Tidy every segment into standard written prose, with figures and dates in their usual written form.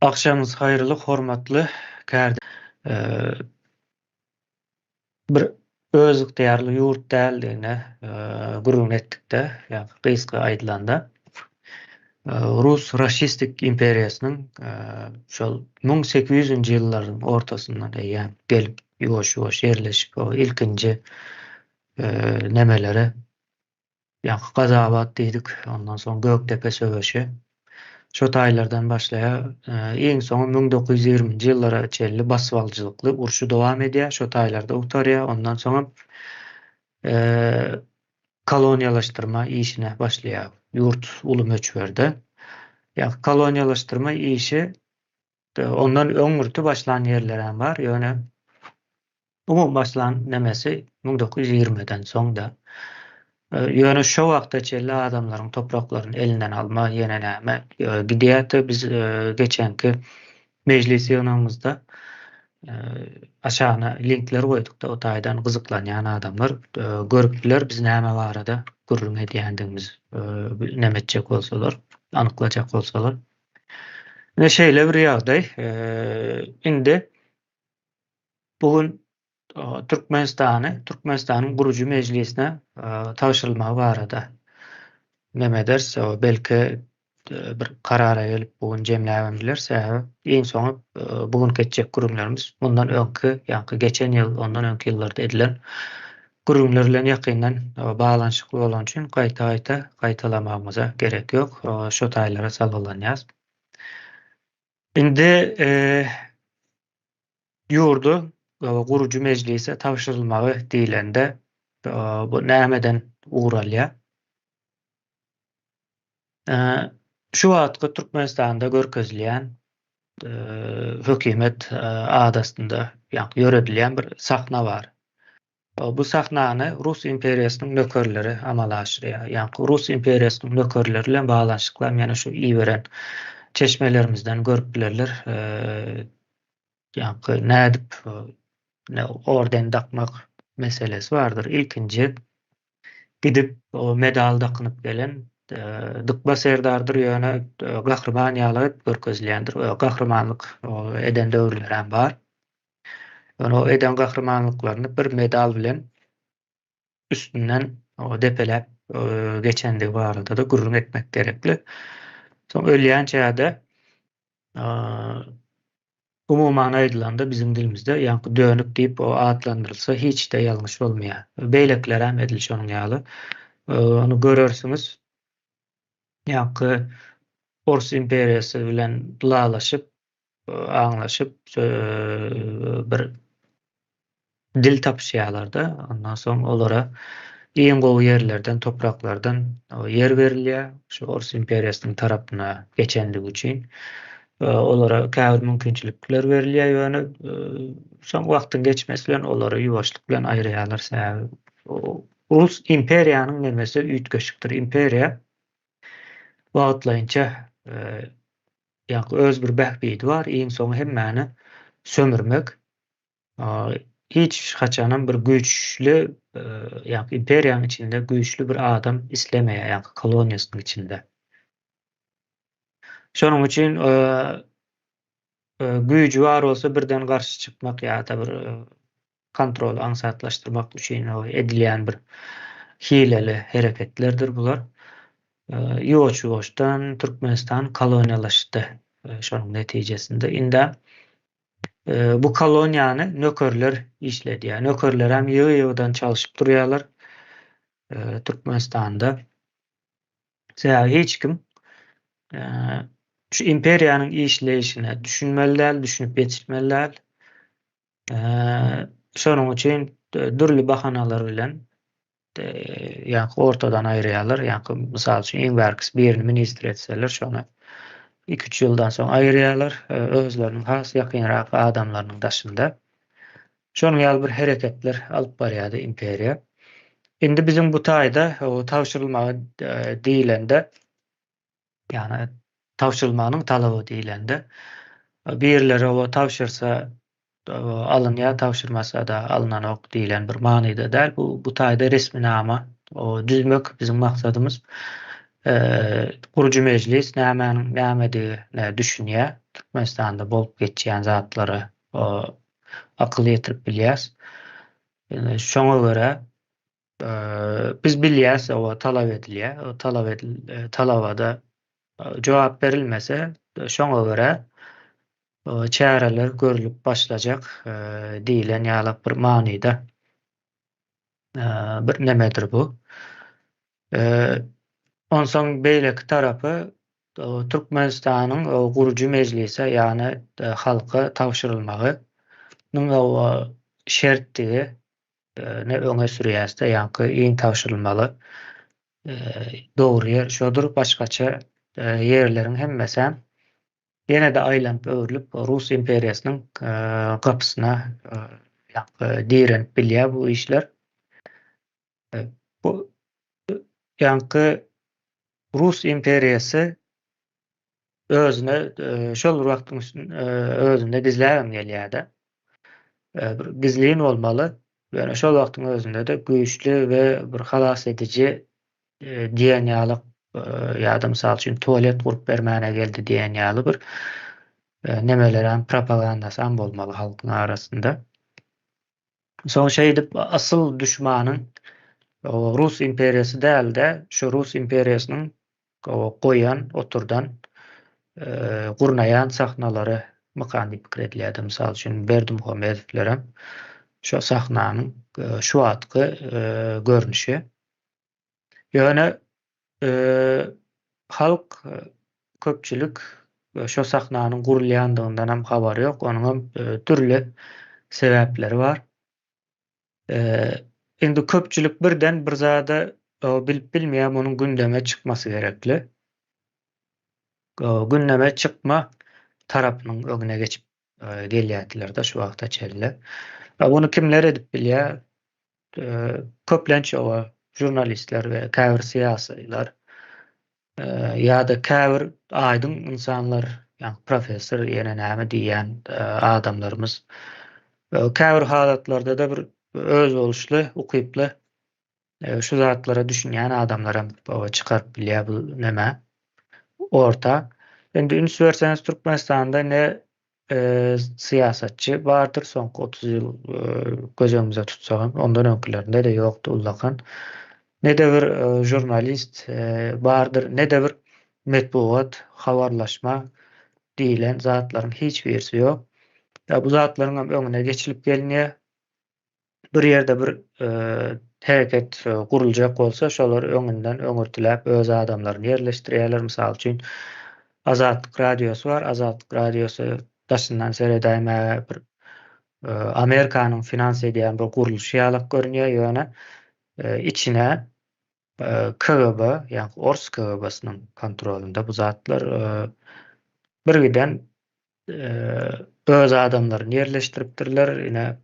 Agşamyňyz haýyrly hormatly kärde bir özygtyýarly ýurt däldigine gürrüň etdikde, ýa gysga aýdylanda Rus raşistik imperiýasynyň şol 1800-nji ýyllaryň ortasyndan eýýäm gelip ýuwaş-ýuwaş ýerleşip o ilkinji nemelere Ýaňky Gazabat diýdik, ondan soň Gökdepe söweşi. Şo taýlardan başlaýar. Iň soňy 1920-nji ýyllara çenli basybalyjylykly urşy dowam edýär, şo taýlarda gutarýar. Ondan soňam koloniýalaşdyrma işine başlaýar ýurt uly möçberde. Ýa koloniýalaşdyrma işi ondan öňürti başlan ýerlerem bar, ýöne Umumy başlan nemesi 1920-den soň-da. Ýöne şo wagta çenli adamlaryň topraklaryny elinden alma, ýene näme gidýärdi. Biz geçenki mejlis ýygnagymyzda aşagyna linkler goýduk-da, o taýdan gyzyklanýan adamlar görüp biler biz näme barada gürrüň edýändigimizi neme etjek bolsalar, anyklajak bolsalar. Ine şeýle bir ýagdaý. Indi Bu gün Türkmenistany Türkmenistanyň gurujy mejlisine tabşyrylmagy barada neme ederis, belki bir karara gelip bu gün jemläbem bileris. Sebäbi iň soňy bu günki etjek gürrüňlerimiz mundan öňki, ýaňky geçen ýyl, ondan öňki ýyllarda edilen gürrüňler bilen ýakyndan baglanyşykly bolany üçin gaýta-gaýta gaýtalamagymyza gerek ýok. Şo taýlara salgylanýas. Indi Ýurdy gurujy mejlise tabşyrylmagy diýlende, bu nämeden ugur alýar? Şu wagtky Türkmenistanda görkezilýän hökümet ady astynda ýöredilýän bir sahna bar. Bu sahnany Rus imperiýasynyň nökerleri amala aşyrýar. Ýaňky Rus imperiýasynyň nökerleri bilen baglanyşykly hem ýene şu iberen çeşmelerimizden görüp bilerler. Ýaňky nädip orden dakmak meselesi bardyr. Ilkinji gidip medal dakynyp gelen Dykma serdardyr, ýöne gahryman ýaly görkezilýändir. Gahrymanlyk eden döwürleri hem bar. Ýöne o eden gahrymanlyklaryny bir medal bilen üstünden depeläp geçendigi barada-da gürrüň etmek gerekli. Soň ölýänçä-de umuman aýdylanda biziň dilimizde ýaňky dönük diýip o atlandyrylsa hiç-de ýalňyş bolmaýar. Beýlekilerem edil şonuň ýaly. Ony görersiňiz. Ýaňky Ors imperiýasy bilen ylalaşyp, aňlaşyp bir dil tapyşýarlar-da, ondan soň olara iň gowy ýerlerden, topraklardan ýer berilýär, şu Ors imperiýasynyň tarapyna geçendigi üçin. Olara käbir mümkinçilikler berilýär, ýöne soň wagtyň geçmesi bilen olary ýuwaşlyk bilen aýyrýarlar, sebäbi Rus imperiýanyň nemesi üýtgeşikdir. Imperiýa wagtlaýynça Ýaňky öz bir bähbidi bar, iň soňy hemmäni sömürmek. Hiç haçanam bir güýçli, ýaňky imperiýanyň içinde güýçli bir adam islemeýär, ýaňky koloniýasynyň içinde. Şonuň üçin güýji bar bolsa birden garşy çykmak ýa-da bir kontroly aňsatlaşdyrmak üçin edilýän bir hileli hereketlerdir bular. Ýuwaş-ýuwaşdan Türkmenistan koloniýalaşdy şonuň netijesinde. Indem bu koloniýany nökerler işledýär. Nökerlerem ýygy-ýygydan çalşyp durýarlar Türkmenistanda. Sebäbi hiç kim şu imperiýanyň işleýşine düşünmeli däl, düşünip ýetişmeli däl. Şonuň üçin dürli bahanalar bilen ýaňky ortadan aýyrýarlar. Ýaňky mysal üçin iň bärkisi birini ministr etseler, şony iki-üç ýyldan soň aýyrýarlar, özleriniň has ýakynrak adamlarynyň daşynda. Şonuň ýaly bir hereketler alyp barýardy imperiýa. Indi biziň bu taýda tabşyrylmagy diýlende, Ýagny tabşyrylmagynyň talaby diýlende, birileri oba tabşyrsa alynýar, tabşyrmasa-da alynanok diýlen bir manyda däl. Bu bu taýda resminama düzmek biziň maksadymyz. Gurujy mejlis nämäniň nämedigine düşünýär. Türkmenistanda bolup geçýän zatlara akyl ýetirip bilýäs. Şoňa görä biz bilýäs, oba talap edilýär. O talap edil talabada jogap berilmese, şoňa görä çäreler görlüp başlajak diýlen ýalak bir manyda bir nemedir bu. Onsoň beýleki tarapy Türkmenistanyň gurujy mejlise, ýagny halka tabşyrylmagynyň şertdigi ne öňe sürýäs-de, ýaňky iň tabşyrylmaly dogry ýer şodur, başgaça ýerleriň hemmesem ýene-de aýlanyp-öwrülip Rus imperiýasynyň gapysyna direnip bilýär bu işler. Bu ýaňky Rus imperiýasy özüne şol bir wagtyň özünde gizläbem gelýär-de. Bir gizlin bolmaly, ýöne şol wagtyň özünde-de güýçli we bir halas ediji diýen ýaly ýa-da mysal üçin tualet gurup bermäne geldi diýen ýaly bir nemelerem propagandasam bolmaly halkyň arasynda. Soň şeýdip asyl duşmanyň Rus imperiýasy däl-de, şu Rus imperiýasynyň goýan, oturdan, gurnaýan sahnalary mykan diýip pikir edilýärdi. Mysal üçin Berdimuhamedowlerem şo sahnanyň şu wagtky görnüşi. Ýöne halk, köpçülik şo sahnanyň gurulýandygyndanam habary ýok. Onuňam dürli sebäpleri bar. Indi köpçülik birden bir zada bilip bilmeýär, munuň gündeme çykmasy gerekli. Gündeme çykma tarapynyň öňüne geçip gelýärdiler-de şu wagta çenli. Muny kimler edip bilýär? Köplenç oba žurnalistler we käbir syýasylar ýa-da käbir aýdyň ynsanlar, ýagny professor ýene näme diýýän adamlarymyz. Käbir halatlarda-da bir özboluşly, ukyply şu zatlara düşünýän adamlaram çykaryp bilýär bu neme orta. Indi üns berseňiz Türkmenistanda ne syýasatçy bardyr soňky 30 ýyl göz öňümize tutsagam ondan öňkülerinde-de ýokdy ullakan. Ne-de bir žurnalist bardyr, ne-de bir metbugat, habarlaşma diýlen zatlaryň hiç birisi ýok. Bu zatlaryň hem öňüne geçilip gelinýär. Bir ýerde bir hereket guruljak bolsa, şolar öňünden öňürtiläp öz adamlaryny ýerleşdirýärler. Mysal üçin, Azatlyk Radiosy bar. Azatlyk Radiosy daşyndan seredäýmäge bir Amerikanyň finans edýän bir gurluşy ýalak görünýär, ýöne içine KGB, ýagny ors KGB-siniň kontrolynda bu zatlar birgiden öz adamlaryny ýerleşdiripdirler. Ine,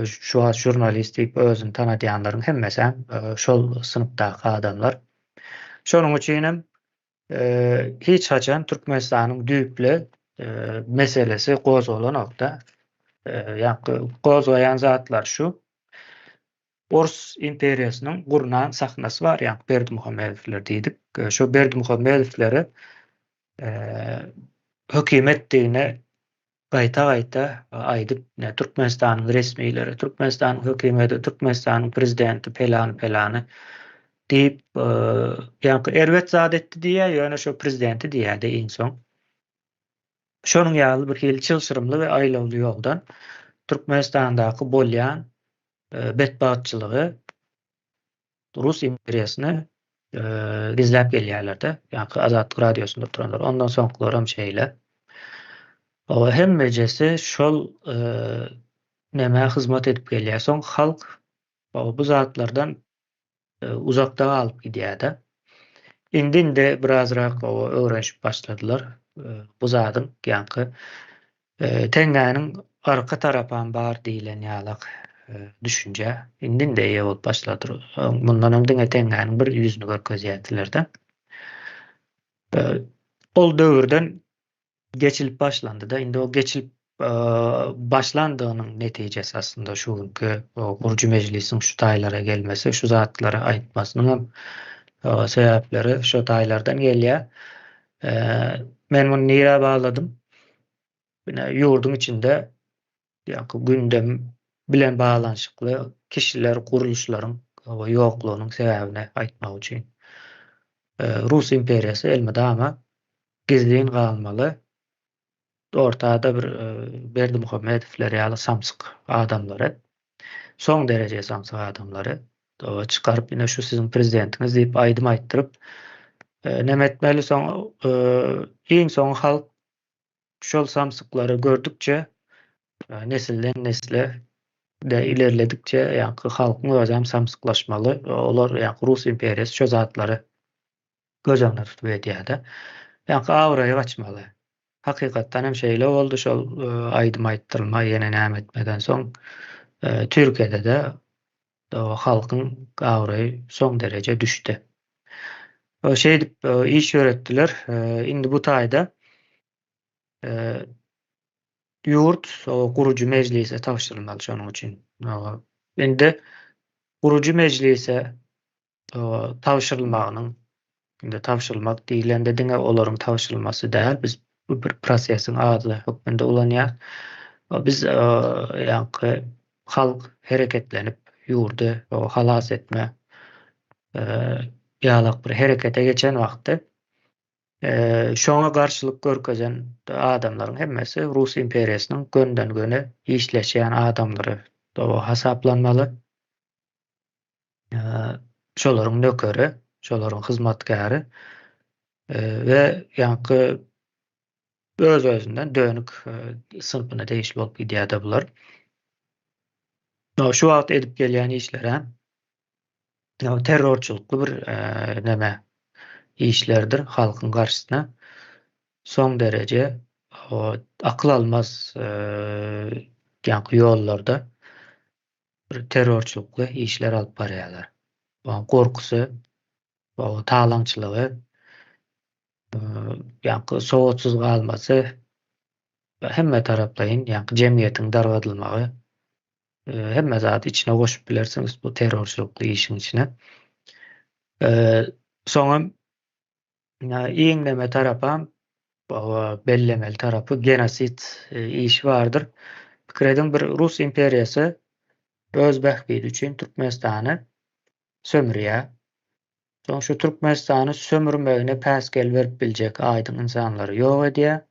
şu wagt žurnalist diýip özüni tanadýanlaryň hemmesem şol synpdaky adamlar. Şonuň üçin hem hiç haçan Türkmenistanyň düýpli meselesi gozgalanok-da. Ýagny gozgaýan zatlar şu. Ors imperiýasynyň gurnan sahnasy bar, ýagny Berdimuhamedowler diýdik. Şo Berdimuhamedowleri hökümetdigine gaýta-gaýta aýdyp, Türkmenistanyň resmileri, Türkmenistanyň hökümeti, Türkmenistanyň prezidenti pelany-pelany diýip, ýaňky erbet zat etdi diýýär, ýöne şo prezidenti diýýär-de iň soň. Şonuň ýaly bir hili çylşyrymly we aýlawly ýoldan Türkmenistandaky bolýan betbagtçylygy Rus imperiýasyny gizläp gelýärler-de, ýaňky Azatlyk radiosynda oturanlar. Ondan soňkularam şeýle. Oba hemmejesi şol nämä hyzmat edip gelýär. Soň halk bu zatlardan uzakda galyp gidýär-de. Indi-indi birazrak öwrenişip başladylar. Bu zadyň ýaňky Teňňäniň arka tarapam bar diýlen ýalak düşünjä indi-indi eýe bolup başladyr. Mundan öň diňe teňňäniň bir ýüzüni görkezýärdiler-de. Ol döwürden geçilip başlandy-da, indi o geçilip başlandygynyň netijesi aslynda şu günki gurujy mejlisiň şu taýlara gelmesi, şu zatlary aýtmasynyňam. Sebäpleri şo taýlardan gelýär. Men muny nirä bagladym? Ine, ýurduň içinde ýaňky gündem bilen baglanyşykly kişiler, gurluşlaryň ýoklugynyň sebäbini aýtmak üçin. Rus imperiýasy elmydama gizlin galmaly. Ortada bir Berdimuhamedowlar ýaly samsyk adamlary, soň dereje samsyk adamlary çykaryp, ine şu siziň prezidentiňiz diýip aýdym aýtdyryp, neme etmeli, soň iň soňy halk şol samsyklary gördükçe nesilden nesle de ilerledikçe ýaňky halkyň özem samsyklaşmaly. Olar ýaňky Rus imperiýasy şo zatlary göz öňünde tutup edýärdi. Ýaňky abraýy gaçmaly. Hakykatdan hem şeýle boldy, şol aýdym aýtdyrma, ýene näme etmeden soň Türkiýede-de halkyň abraýy soň dereje düşdi. Şeýdip iş ýöretdiler. Indi bu taýda ýurt gurujy mejlise tabşyrylmaly şonuň üçin. Indi gurujy mejlise tabşyrylmagynyň, indi tabşyrylmak diýlende diňe olaryň tabşyrylmasy däl, biz bu bir prosesiň ady hökmünde ulanýarys. Biz ýaňky halk hereketlenip ýurdy halas etme ýalak bir herekete geçen wagty şoňa garşylyk görkezen adamlaryň hemmesi Rus imperiýasynyň gönden-göni işleşýän adamlary hasaplanmaly. Şolaryň nökeri, şolaryň hyzmatkäri we ýaňky öz-özünden dönük synpyna degişli bolup gidýär-de bular. Şu wagt edip gelýän işleri terrorçylykly bir neme işlerdir halkyň garşysyna. Soň dereje akyl almaz ýaňky ýollarda bir terrorçylykly işler alyp barýarlar. Gorkusy, talaňçylygy, ýaňky sowatsyz galmasy, hemme taraplaýyn ýaňky jemgyýetiň dargadylmagy, hemme zady içine goşup bilersiňiz bu terrorçylykly işiň içine. Soňam iň neme tarapam bellemeli tarapy genosid işi bardyr. Pikir ediň bir Rus imperiýasy öz bähbidi üçin Türkmenistany sömürýär. Soň şu Türkmenistany sömürmegine päsgel berip biljek aýdyň ynsanlary ýok edýär.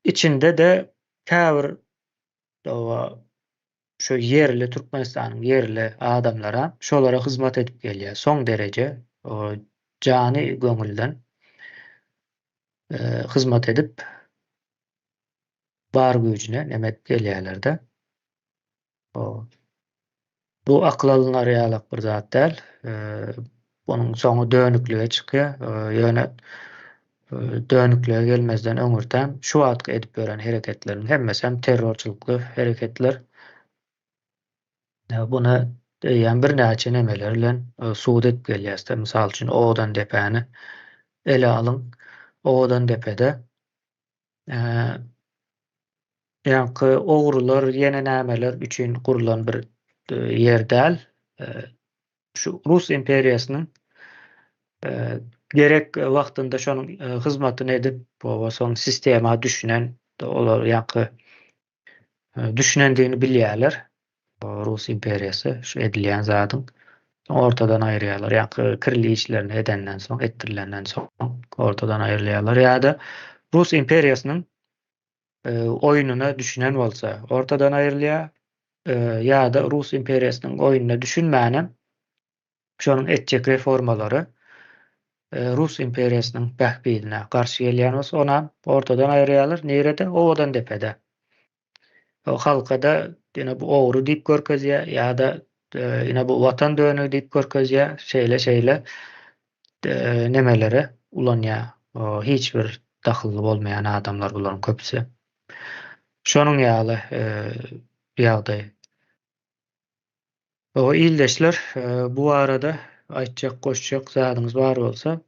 Içinde-de käbir şu ýerli Türkmenistanyň ýerli adamlara şolara hyzmat edip gelýär. Soň dereje jany göňülden hyzmat edip bar güýjüne neme edip gelýärler-de. Bu akyl alynar ýalak bir zat däl. Onuň soňy dönüklige çykýar. Ýöne dönüklige gelmezden öňürtäm şu wagtky edip ýören hereketleriniň hemmesi hem terrorçylykly hereketler. Buna eýýäm birnäçe nemeler bilen subut edip gelýäs-de. Mysal üçin, Owadandepäni ele alyň. Owadandepede Ýaňky ogrular ýene nämeler üçin gurlan bir ýer däl. Şu Rus imperiýasynyň gerek wagtynda şonuň hyzmatyny edip, soň sistema düşünen, olar ýaňky düşünendigini bilýärler. Rus imperiýasy şu edilýän zadyň ortadan aýyrýarlar. Ýaňky kirli işlerini edenden soň, etdirilenden soň ortadan aýrylýarlar. Ýa-da Rus imperiýasynyň oýnuna düşünen bolsa ortadan aýrylýar. Ýa-da Rus imperiýasynyň oýnuna düşünmänem şonuň etjek reformalary Rus imperiýasynyň bähbidine garşy gelýän bolsa, onam ortadan aýyrýarlar. Nirede? Owadandepede. Halka-da ine bu ogry diýip görkezýär ýa-da ine bu watan dönügi diýip görkezýär. Şeýle-şeýle nemeleri ulanýar. Hiç bir dahylly bolmaýan adamlar bularyň köpüsi. Şonuň ýaly ýagdaý. Ildeşler, bu barada aýtjak, goşjak zadyňyz bar bolsa.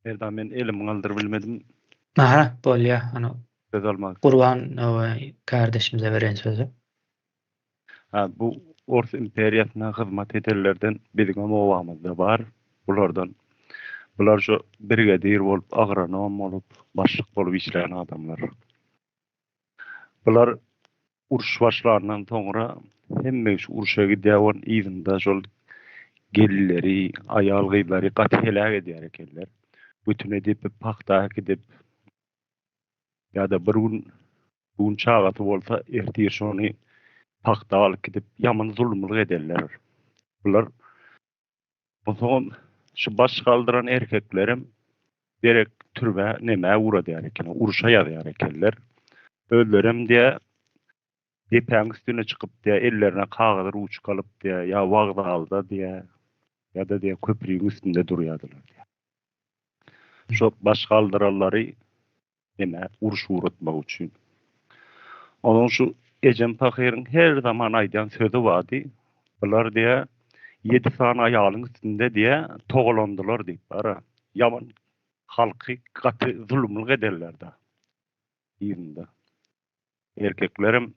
Merdan men elimi galdyryp bilmedim. Aha, bolýa. Ana söz almak. Gurban kardeşimize beren sözü. Ha bu Ors imperiýasyna hyzmat edenlerden biziňem obamyzda bar bulardan. Bular şo brigadir bolup, agronom bolup, başlyk bolup işlän adamlar. Bular uruş başlandan soňra hemme kişi urşa gidýär, onuň yzynda şol gelinleri, aýal-gyzlary gaty heläk edýär ekenler. Götüne depip, pagta äkidip ýa-da bir gün bu gün çagasy bolsa ertir şony pagta alyp gidip ýaman zulumlyk ederler. Bular Onsoňam şu baş galdyran erkeklerem derek türmä nemä ugradýar eken, urşa ýazýar ekenler. Özlerem diýä depäň üstüne çykyp diýä ellerine kagyz ruçka alyp diýä ýa wokzalda diýä ýa-da diýä köprüň üstünde durýardylar diýä. Şo baş galdyranlary Neme uruş ugratmak üçin. Onuň şu ejem pahyryň her zaman aýdýan sözi bardy. Bular diýä ýedi sany aýalyň üstünde diýä togalandylar diýip bara. Ýaman halky gaty zulumlyk ederler-da. Yzynda. Erkeklerem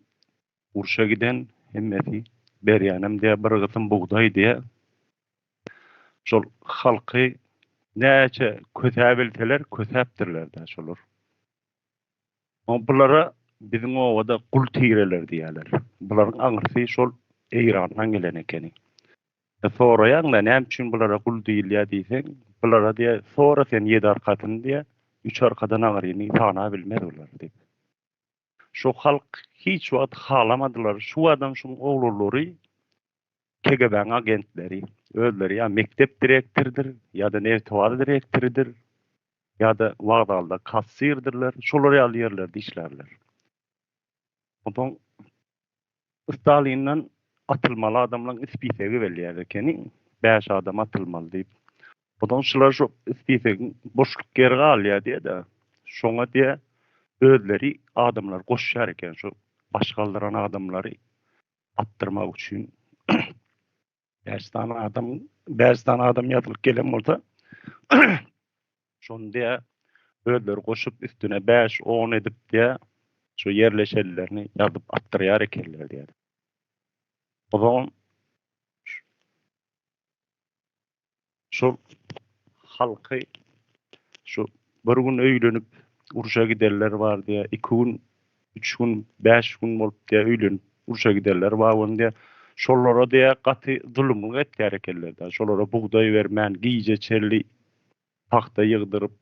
urşa giden hemmesi berýänem diýä bir gysym bugdaý diýä. Şol halky näçe kösäbilseler kösäpdirler-dä şolar. Bulara biziň obada gul tireler diýýärler. Bularyň aňyrsy şol Eýrandan gelen ekeni. Soraýaň-da näme üçin bulara gul diýilýär diýseň, bulara diýýär, sora sen ýedi arkasyny diýýär, üç arkadan aňryny sanabilmez bular diýip. Şo halk hiç wagt halamadylar. Şu adam şuň oglanlary KGB-niň agentleri. Özleri ýa mekdep direktoridir, ýa-da nebitbaza direktoridir, ýa-da wokzalda kassirdirler. Şolar ýaly ýerlerde işlärler. Onsoň Stalinden atylmaly adamlaryň spisegi belýär ekeni. Bäş adam atylmaly diýip. Onsoň şular şu spisegiň boşluk ýeri galýar diýe-de, şoňa diýe özleri adamlary goşýar eken şu baş galdyran adamlary atdyrmak üçin. Bäş sany adam, bäş sany adam ýazylyp gelen bolsa, şony diýe özleri goşup üstüne bäş, on edip diýe şu ýerleşenlerini ýazyp atdyrýar ekenler diýýär. O zaman Şol halky şu bir gün öýlenip urşa gidenler bar diýýär, iki gün, üç gün, bäş gün bolup diýýär öýlenip urşa gidenler bar bolun diýýär. Şolara diýýär gaty zulumlyk etýär ekenler-dä. Şolara bugdaý bermän gije çenli pagta ýygdyryp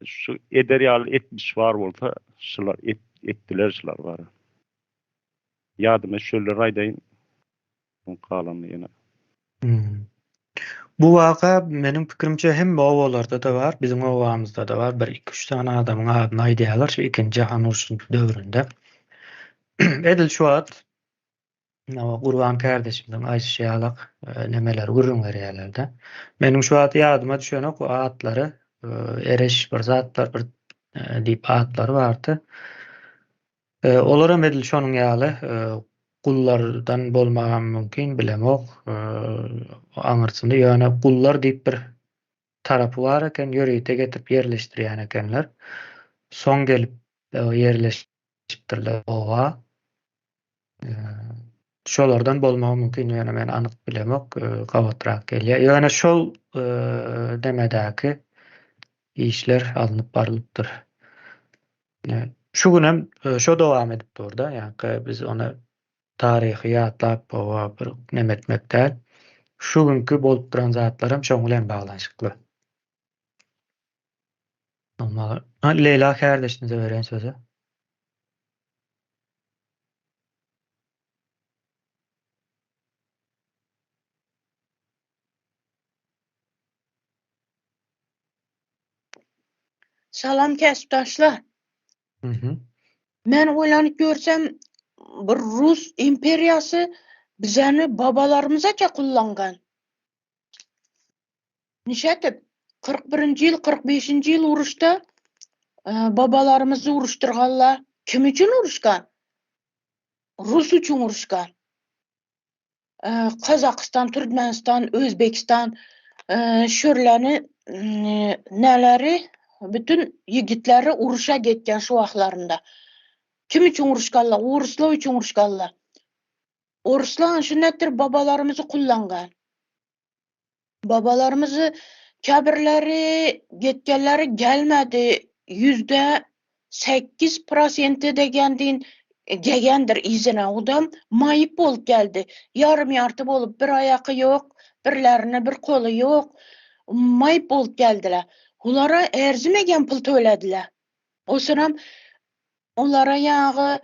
şu eder ýaly etmiş bar bolsa şular etdiler şular bar. Ýadyma düşenleri aýdaýyn. Soň galanyny ýene. Bu waka meniň pikirimçe hemme obalarda-da bar, biziň obamyzda-da bar. Bir iki-üç sany adamyň adyny aýdýarlar şu ikinji jahan urşy döwründe. Edil şu wagt Gurban kärdeşimiziň aýdyşy ýalak nemeleri gürrüň berýärler-de. Meniň şu wagt ýadyma düşenok o atlary. Ereş bir zatlar bir diýip atlary bardy. Olaram edil şonuň ýaly gullardan bolmagam mümkin, bilemok aňyrsyny. Ýöne gullar diýip bir tarapy bar eken, ýörite getirip ýerleşdirýän ekenler. Soň gelip ýerleşipdirler oba. Şolardan bolmagy mümkin, ýöne men anyk bilemok, gabatrak gelýär. Ýöne şol demedäki işler alnyp barylypdyr. Şu günem şo dowam edip dur-da, ýaňky biz ony taryhy ýatlap oba bir neme etmek däl. Şu günki bolup duran zatlaram şoň bilen baglanyşykly. Leýla kärdeşimize berýän sözi. Salam käsipdaşlar. Men oýlanyp görsem, bir Rus imperiýasy bizäni babalarymyzaça kullangan. Nişetip, 41-nji ýyl, 45-nji ýyl uruşda e, babalarymyzy uruşdyrganlar. Kim üçin uruşgan? Rus üçin uruşgan. Kazakystan, Türkmenistan, Özbegistan şörläni näleri bütün ýigitleri uruşa getýän şu wagtlarynda. Kim üçin uruşganlar? Oruslar üçin uruşganlar. Oruslar şunetdir babalarymyzy kullangan. Babalarymyzy käbirleri gitgenleri gelmedi. %8 prosenti degendin gegendir yzyna. Odam maýyp bolup geldi. Ýarym ýarty bolup bir aýaky ýok, birlerine bir goly ýok. Maýyp bolup geldiler. Olara erzimegen pul tölediler. Osunam olara ýagy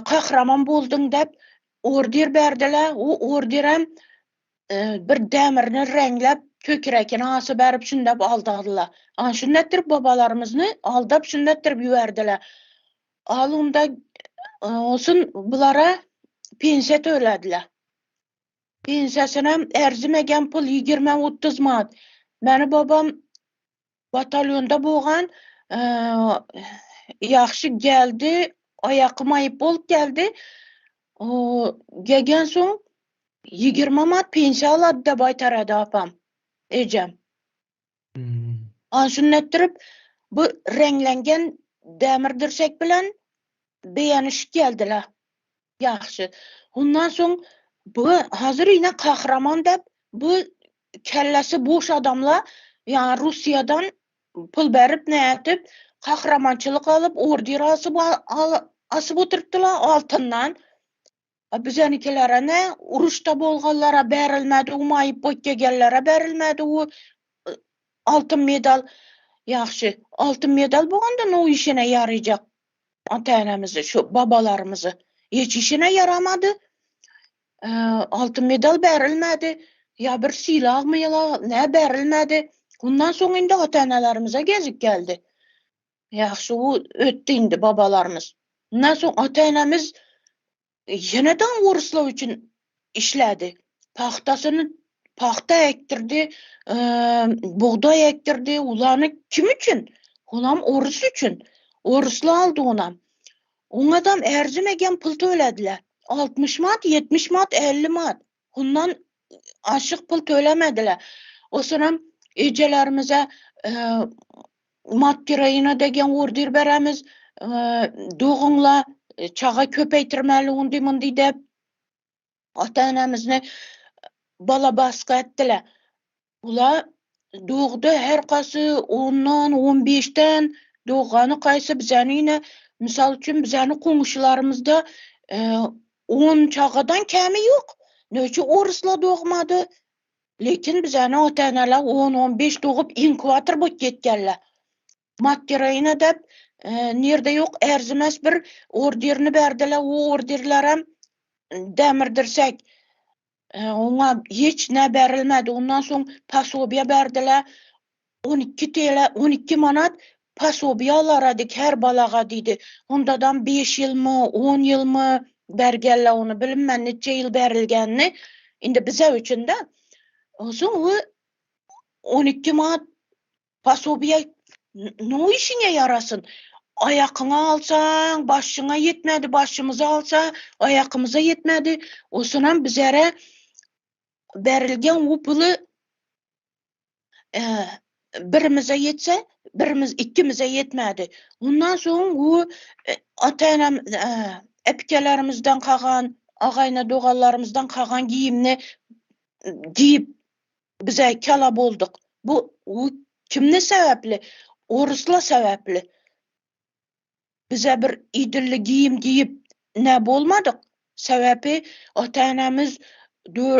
kahraman bolduň dep order berdiler. O orderem bir demirini reňläp kökürekini asyp berip şundap aldadylar. An şundatdyr babalarymyzny aldap şundatdyr ýüberdiler. Al onda olsun bulara pensiýa tölediler. Pensiýasynam erzimegen pul 20-30 manat. Meni babam batalýonda bolgan, ýagşy geldi, aýaky maýyp bolup geldi. O gelgen soň 20 manat pensiýa alady da baýtarady apam, ejem. An şundatdyryp bu reňlengen demir dirsek bilen beýanyşyp geldiler. Ýagşy. Ondan soň bu hazır ýene kahraman dep bu kellesi boş adamlar ýa Russiýadan pul berip nätip kahramançylyk alyp order asyp asyp oturtdylar altyndan. A bizenikilere ne uruşda bolganlara berilmedi, umaýyp boýut gegenlere berilmedi u altyn medal. Ýagşy, altyn medal bolanda no işine ýarayacak ata-enemizi, şu babalarymyzy. Hiç işine ýaramady. Altyn medal berilmedi. Ýa bir sylag mylag ne berilmedi. Ondan soň indi ata-enelerimize gezik geldi. Ýagşy u ötdi indi babalarymyz. Ondan soň ata-enemiz ýene-de oruslar üçin işledi. Pagtasyny pagta ekdirdi, bugdaý ekdirdi. Ulany kim üçin? Olam orus üçin. Oruslar aldy onam. Oňadam erzimegen pul tölediler. 60 manat, 70 manat, 50 manat. Ondan aşyk pul tölemediler. Osunam ejelerimize mat gereýine degen order beremiz, doguňla çaga köpeýtirmeli undi mundi dep ata-enemizni bala baskı etdiler. Ula dogdy her kasy 10-dan, 15-den dogany kaysy bizani ýene misal üçin bizani goňşularymyzda 10 çagadan kemi ýok. Näçe orusla dogmady. Lekin bizani ata-eneler 10-15 dogup inkubator bolup ketgenler. Mat gereýine dep nirde ýok erzimes bir orderini berdiler. O orderlerem demirdirsek. Oňa hiç ne berilmedi. Ondan soň posobiýa berdiler. 12 TL, 12 manat posobiýa alaradyk her balaga diýdi. Ondadan 5 ýylmy, 10 ýylmy bergenler ony bilinmän neçe ýyl berilgenini. Indi bize üçin de. Soň o 12 manat posobiýa no işiňe ýarasyn. Aýakyňa alsaň, başyňa ýetmedi, başymyza alsa, aýakymyza ýetmedi. Osunam bizere berilgen bu puly birimize ýetse, birimiz ikimize ýetmedi. Ondan soň bu ata-enem epikelerimizden kagan, agayna doganlarymyzdan kagan giyimni giyip bize kala bolduk. Bu, bu kimne sebäpli? Orusla sebäpli. Bize bir idilli giyim giyip ne bolmadyk? Sebäpi ata-enemiz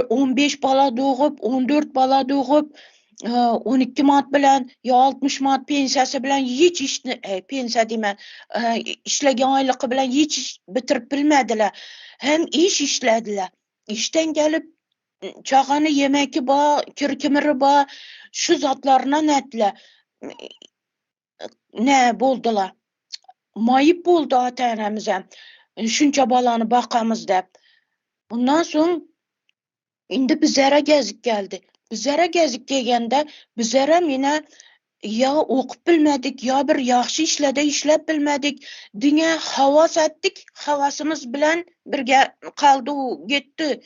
15 bala doğup, 14 bala doğup, 12 manat bilen ýa 60 manat pensiýasy bilen hiç işni, pensiýa diýmän, işlegen aýlyky bilen hiç iş bitirip bilmediler. Hem iş işlediler. Işden gelip çagany ýemeki ba, kirkimiri ba, şu zatlaryna nätdiler. Ne boldular? Maýyp boldy ata-enemize. Şunça balany bakamyz dep. Ondan soň indi bizlere gezik geldi. Bizlere gezik gelgende bizlere ýene ýa okup bilmedik, ýa bir ýagşy işlerde işläp bilmedik. Diňe hawas etdik. Hawasymyz bilen birge kaldy, gitdi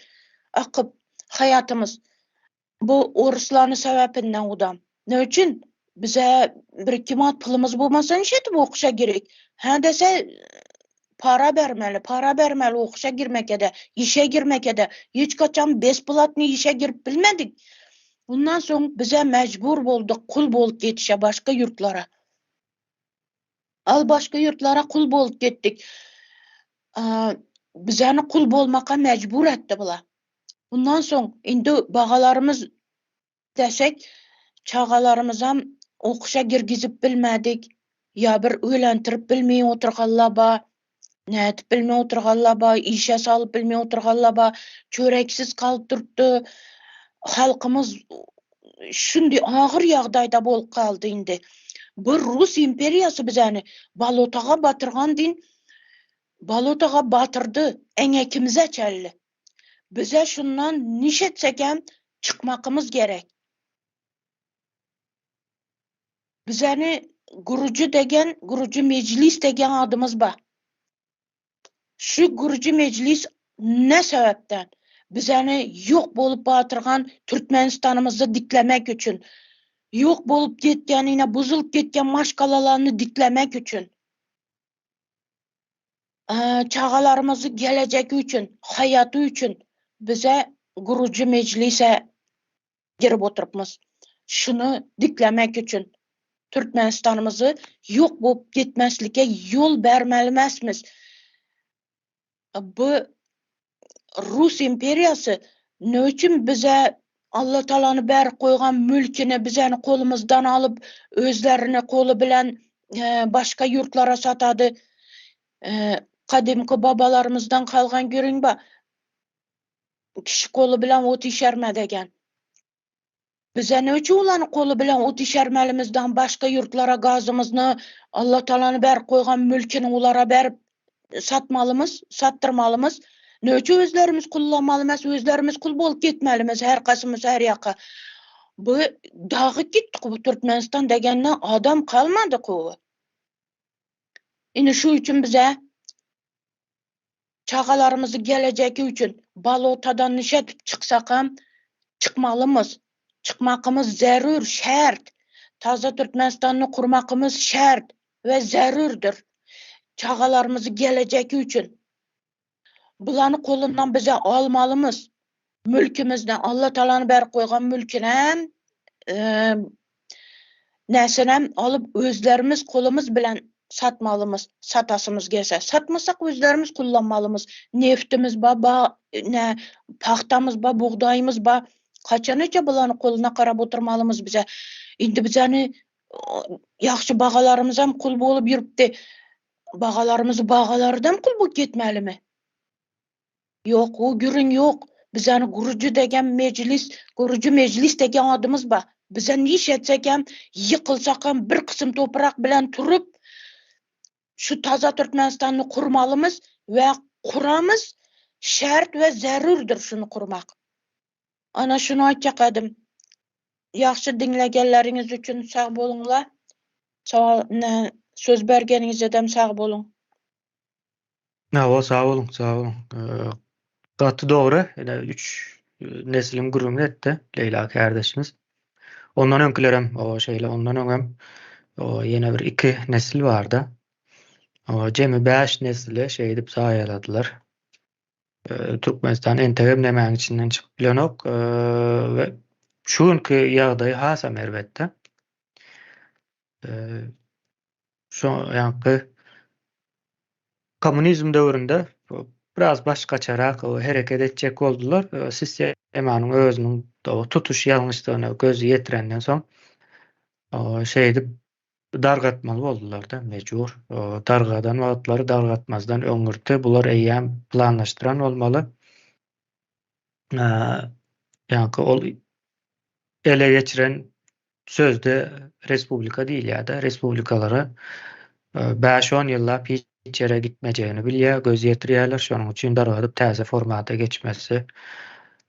akyp hayatymyz. Bu oruslaryň sebäpinden udam. Ne üçin? Bize bir iki manat pulumuz bolmasa nişetip okuşa gerek. Ha dese. Para bermeli, para bermeli okuşa girmekede, işe girmekede. Hiç kaçan besplatny işe girip bilmedik. Bundan soň bize mejbur bolduk kul bolup getişe başga ýurtlara. Al başga ýurtlara kul bolup gitdik. Bizeni kul bolmaka mejbur etdi bula. Bundan soň indi bagalarymyz desek, çagalarymyzam okuşa girgizip bilmedik. Ýa bir öýlentirip bilmeý oturganlar ba, nädip bilmeý oturganlar ba, işe salyp bilmeý oturganlar ba, çöreksiz galyp durupdy. Halkymyz şundi agyr ýagdaýda bolup galdy indi. Bu Rus imperiýasy bizäni balotaga batyrgan din, balotaga batyrdy, eňekimize çelli. Bize şundan niş etsek hem çykmakymyz gerek. Bizäni gurujy degen, gurujy mejlis degen adymyz bar. Şu gurujy mejlis ne sebäpden? Bizäni ýok bolup batyrgan Türkmenistanymyzy diklemek üçin, ýok bolup gitgen, ine buzulyp gitgen maşgalalaryny diklemek üçin. Çagalarymyzy gelejegi üçin, haýaty üçin bize gurujy mejlise girip oturypmyz. Şuny diklemek üçin Türkmenistanymyzy ýok bolup gitmeslige ýol bermeli Bu Rus imperiýasy ne üçin bize Allah Taalany berip goýgan mülkini bizeni kolumyzdan alyp özlerini koly bilen başga ýurtlara satady. Kadymky babalarymyzdan kalgan görüň ba. Kişi koly bilen ot işerme degen. Bize ne üçin ulany koly bilen ot işermelimizden başga ýurtlara gazymyzni Allah Taalany berip goýgan mülkini ulara berip satmalymyz, sattyrmalymyz. Ne üçin özlerimiz kullanmalymyz, özlerimiz kul bolup gitmelimiz her kasymyz her ýaka. Bu dagy gitdi bu Türkmenistan degenden adam kalmady kowy. Ine şu üçin bize çagalarymyzy gelejeki üçin balotadan nişetip çyksakam çykmalymyz. Çykmakymyz zerur, şert. Taze Türkmenistanyny kurmakymyz şert we zerurdyr. Çagalarymyzy gelejeki üçin. Bulany kolundan bize almalymyz. Mülkümizden Allah Taalany berip goýgan mülküne e, näsenem alyp özlerimiz kolumuz bilen satmalymyz, satasymyz gelse. Satmasak özlerimiz kullanmalymyz. Neftimiz ba, ba ne pahtamyz ba, bugdaýymyz ba. Kaçanaça bulany koluna karap oturmalymyz bize. Indi bizeni ýagşy bagalarymyz hem kul bolup ýürüpdi. Bagalarymyz bagalardan kul bolup gitmelimi? Ýok, o gürün ýok. Bizeni gurujy degen mejlis, gurujy mejlis degen adymyz bar. Bize niş etsek hem ýykylsak hem bir kysym toprak bilen turup şu taza Türkmenistany kurmalymyz we kuramyz şert we zerurdyr şunu kurmak. Ana şunu aýtjak edim. Ýagşy diňlegenleriňiz üçin sag boluňlar. Söz bergeniňize dem sag boluň. Hawa, sag boluň, sag boluň. Gaty dogry. Ine üç nesliň gürrüňini etdi Leýla kardeşimiz. Ondan öňkülerem o şeýle, ondan öňem o ýene bir iki nesil bardy. O jemi 5 nesli şeýdip saýaladylar. Türkmenistan entegem nemäň içinden çykyp bilenok we şu günki ýagdaýy hasam erbetde. Şu ýanky kommunizm döwründe biraz başgaçarak hereket etjek boldular. Sistemanyň özüniň tutuş ýalňyşdygyna gözi ýetirenden soň şeýdip dargatmaly boldular-da mejbur. Dargadan wagtlary dargatmazdan öňürti bular eýýäm planlaşdyran bolmaly. Ýaňky ol ele geçiren sözde respublika diýilýär-de, respublikalara 5-10 ýyllap hiç ýere gitmejegini bilýär, göz ýetirýärler. Şonuň üçin dargadyp täze formata geçmesi.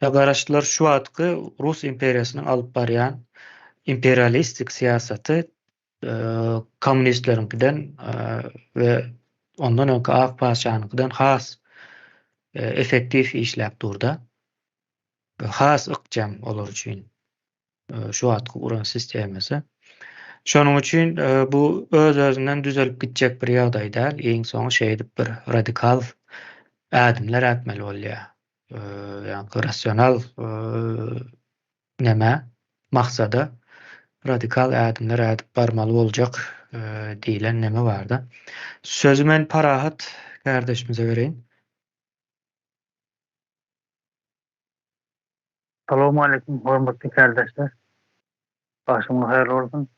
Ve garaşdylar şu wagtky Rus imperiýasynyň alyp barýan imperialistik syýasaty kommunistleriňkiden we ondan öňki Ak patyşanyňkydan has effektiw işläp durda. Has ykjam olar üçin şu wagtky guran sistemasy. Şonuň üçin bu öz-özünden düzelip gitjek bir ýagdaý däl. Iň soňy şeýdip bir radikal ädimler ätmeli bolýar. Ýagny rasional nämä, maksada radikal ädimler ädip barmaly boljak diýlen neme barda. Sözi men Parahat kärdeşimize bereýin. Salowmaleýkim hormatly kärdeşler. Agşamyňyz haýyrly bolsun.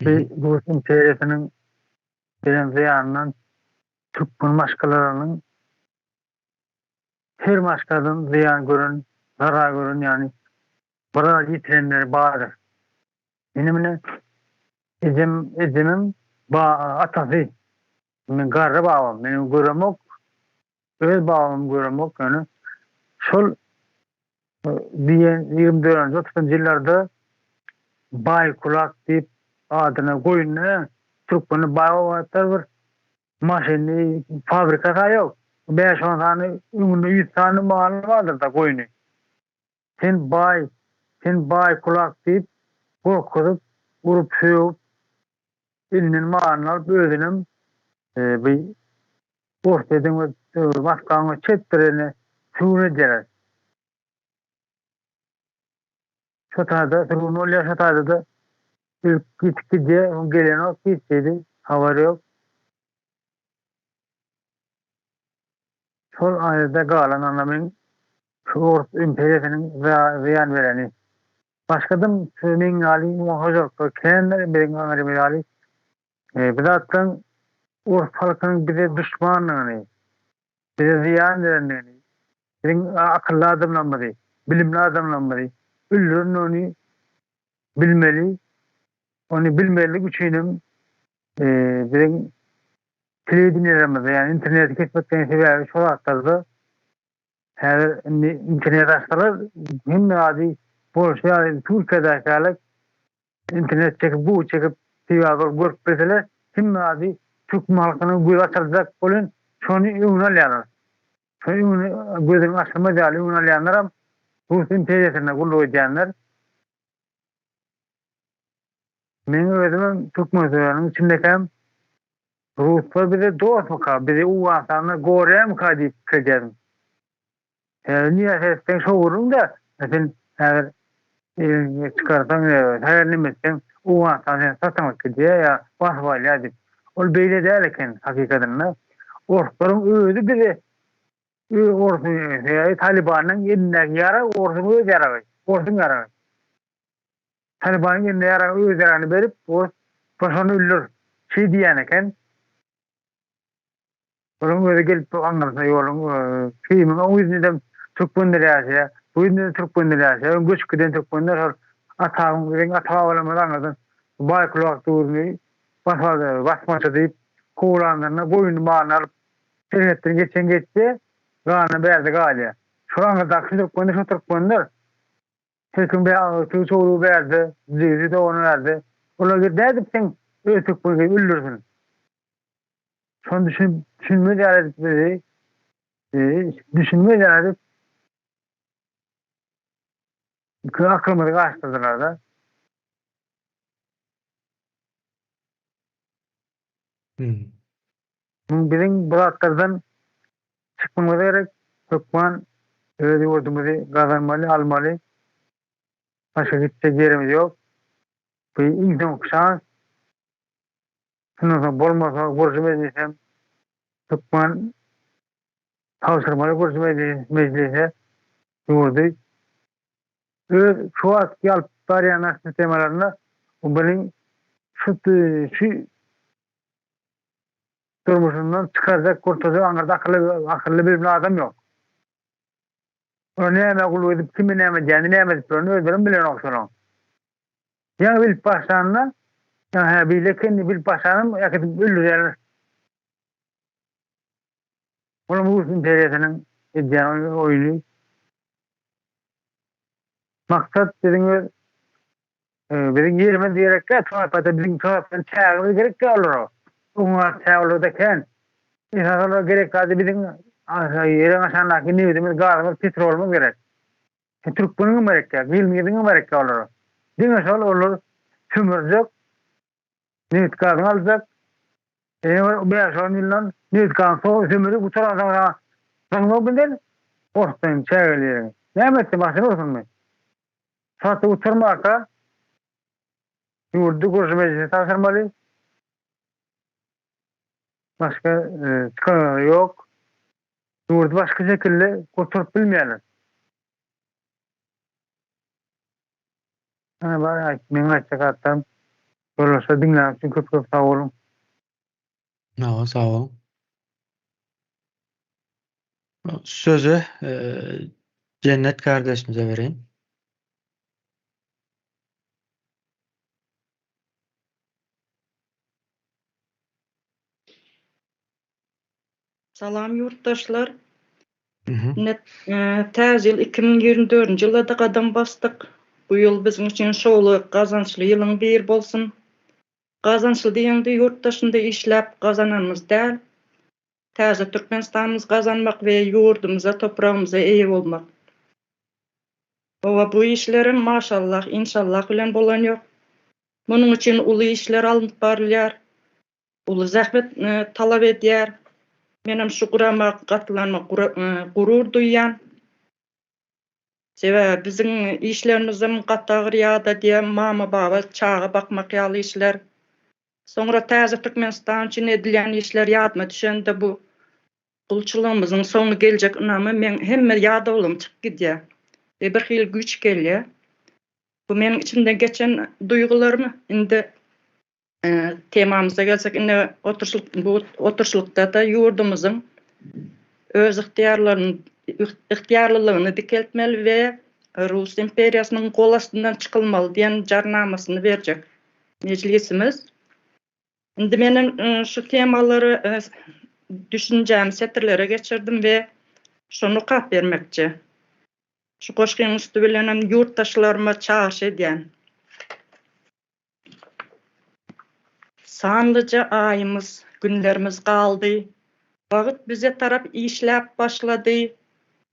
Bu Rus imperiýasynyň beren zyýanyndan türkmen maşgalalarynyň her maşgaladan zyýan gören, zarar gören ýagny bir zat ýitirenleri bardyr. Ine mine ejem ejemiň ba atasy men garry babam men göremok öz babamy göremok ýöne şol diýen ýigrimi dördünji otuzynjy ýyllarda baý kulak diýip adyna goýunda türkmende baý bolan bir Maşyny fabrikasy ýok. Bäş-on sany öňünde ýüz sany maly bardyr-da goýny. Sen baý, sen baý kulak diýip gorkuzyp, urup sögüp, elinden malyny alyp özünem bi Orsýetiň we Moskwanyň çet birine sürgün edýärler. Şo taýda sürgün bolýar, şo taýda-da ölüp ýitip gidýär, soň gelenok hiç hili habary ýok. Şol aýda galan anamyň şu ors imperiýasynyň zyýan bereni. Başgadam şu meň ýaly hojalyklar kändir, biziň aňrymyz ýaly. Bu zatlaryň ors halkynyň bize duşmandygyny, bize zyýan berendigini, biziň akylly adamlarymyzy, bilimli adamlarymyzy öldürendigini bilmeli. Ony bilmezlik üçinem biziň telewideniýelerimizde, ýagny interneti kesmekleň sebäbi şo zatlarda. Häzir indi internet açsalar hemme zady bolşy ýaly Türkiýedäki ýaly Internet çekip guw çekip peýda bolup görüp bilseler hemme zady türkmen halkynyň gözi açyljak welin şony öňüni alýarlar. Şony öňüni gözüniň açylmaz ýaly öňüni alýanlaram rus imperiýasynda gulluk edýänler. Meň özümem Türkmenistanyň içindekäm ruslar bize dostmyka bizi Owganystanda goraýarmyka diýip pikir edýärdim. Häzir niýe seretseň şo gürrüň-dä. Sen häzir eliňi çykarsaň, häzir neme etseň, Owganystan seni satyn alyp gidýär ýa basyp alýar diýip. Ol beýle däl eken hakykatynda. Orslaryň özi bize orsuň Talybanyň elindäki ýarag orsuň öz ýaragy, orsuň ýaragy. Talybanyň elinde ýaragy öz ýaragyny berip, ors şony öldür. Şeý diýýän eken. Olaryň özi gelip bu aňyrsyna ýoluň Krymyň oň ýüzündem türkmenler ýaşaýar, bu ýüzünde-de türkmenler ýaşaýar. Öň göçüp giden türkmenler şol atabyň biziň ata-babalarymyz aňyrdan baý-kulak döwrüni basyp aldy, basmaçy diýip kowlanlarynda goýnuny malyny alyp serhetden geçen geçse, galany bärde galýar. Şol aňyrdaky türkmenler şo türkmenler. Tilkiň be agy çowlugy bärde, jigisi dogany bärde. Olar gelip nädip seň öz türkmeniňi öldürsin? Şony düşünip, düşünmez ýaly edip bizi, düşünmez ýaly edip bütin akylymyzy gaçdyrdylar-da. Muň biziň bu zatlardan çykmamyz gerek, hökman öz ýurdumyzy gazanmaly, almaly. Başga gitjek ýerimiz ýok. Bu iň soňky şans. Şundan soň bolmasa gurujy mejlisem hökman tabşyrmaly gurujy mejlise ýurdy. Öz şu wagtky alyp barýan sistemalarynda buny şu şu durmuşyndan çykarjak gurtujak aňyrda akylly akylly bilimli adam ýok. Olar nämä gulluk edip kime näme edýänini näme edip duranini özlerem bilenok şolaň. Ýaňy bilip başlanda, ýaňy hä beýle ekenini bilip başlanam äkidip öldürýärler. Olam rus imperiýasynyň edýän oýny. Maksat biziň öz biziň ýerimiz gerekkä, Türkmenistanda biziň Türkmenistanyň çägimiz gerekkä olara. Oňa çäk olarda kän. Esasy olara gerek zady biziň ýeriň aşagyndaky nebitimiz, gazymyz, petrolymyz gerek. Türkmeniňem gerekýär, gyl-myzyňam gerekýär olara. Diňe şol olar. Sömürjek, nebit gazyňy aljak. Ýene bir bäş-on ýyldan nebit gazyny sömürip gutaransoň saňa zyňmak bilen orsdan çägeli ýeriňi. Näme etsin, başyny ursunmy? Saty gutarmaka ýurdy gurujy mejlise tabşyrmaly. Başga çykalga ýok. Ýurdy başga şekilde gutaryp bilmeýärler. Ana bar aýt, meň aýtjak zatlarym. Ýoldaşlar diňläniň üçin köp köp sag boluň. Hawa sag boluň. Sözi Jennet kardeşimize bereýin. Salam ýurtdaşlar. Ine, täze ýyl 2024-nji ýyla-da gadam basdyk. Bu ýyl biziň üçin şowly, gazançly ýylyň biri bolsun. Gazançly diýeňde ýurt daşynda işläp gazananymyz däl. Täze Türkmenistanymyzy gazanmak we ýurdumyza, topragymyza eýe bolmak. Hawa, bu işlerem maşallah, inşallah bilen bolan ýok. Munuň üçin uly işler alnyp barylýar. Uly zähmet talap edýär. Menem şu gurama gatylanyma gurur duýýan. Sebäbi biziň işlerimizem gaty agyr ýadadýar, mama-baba çaga bakmak ýaly işler. Soňra täze Türkmenistan üçin edilýän işler ýadyma düşende bu gulçulygymyzyň soňy geljek ynamy meň hemme ýadawlygym çykyp gidýär we birhili güýç gelýär. Bu meniň içimden geçen duýgularym. Indi Temamyza gelsek, indi oturyşlyk bu oturyşlykda-da ýurdumyzyň öz ygtyýarlaryny ygtyýarlylygyny dikeltmeli we Rus imperiýasynyň gol astyndan çykylmaly diýen jarnamasyny berjek mejlisimiz. Indi menem şu temalary düşünjämi setirlere geçirdim we şony okap bermekçi. Şu goşgyň üsti bilenem ýurtdaşlaryma çagyryş edýän. Sanlyja aýymyz, günlerimiz galdy. Wagt bize tarap işläp başlady.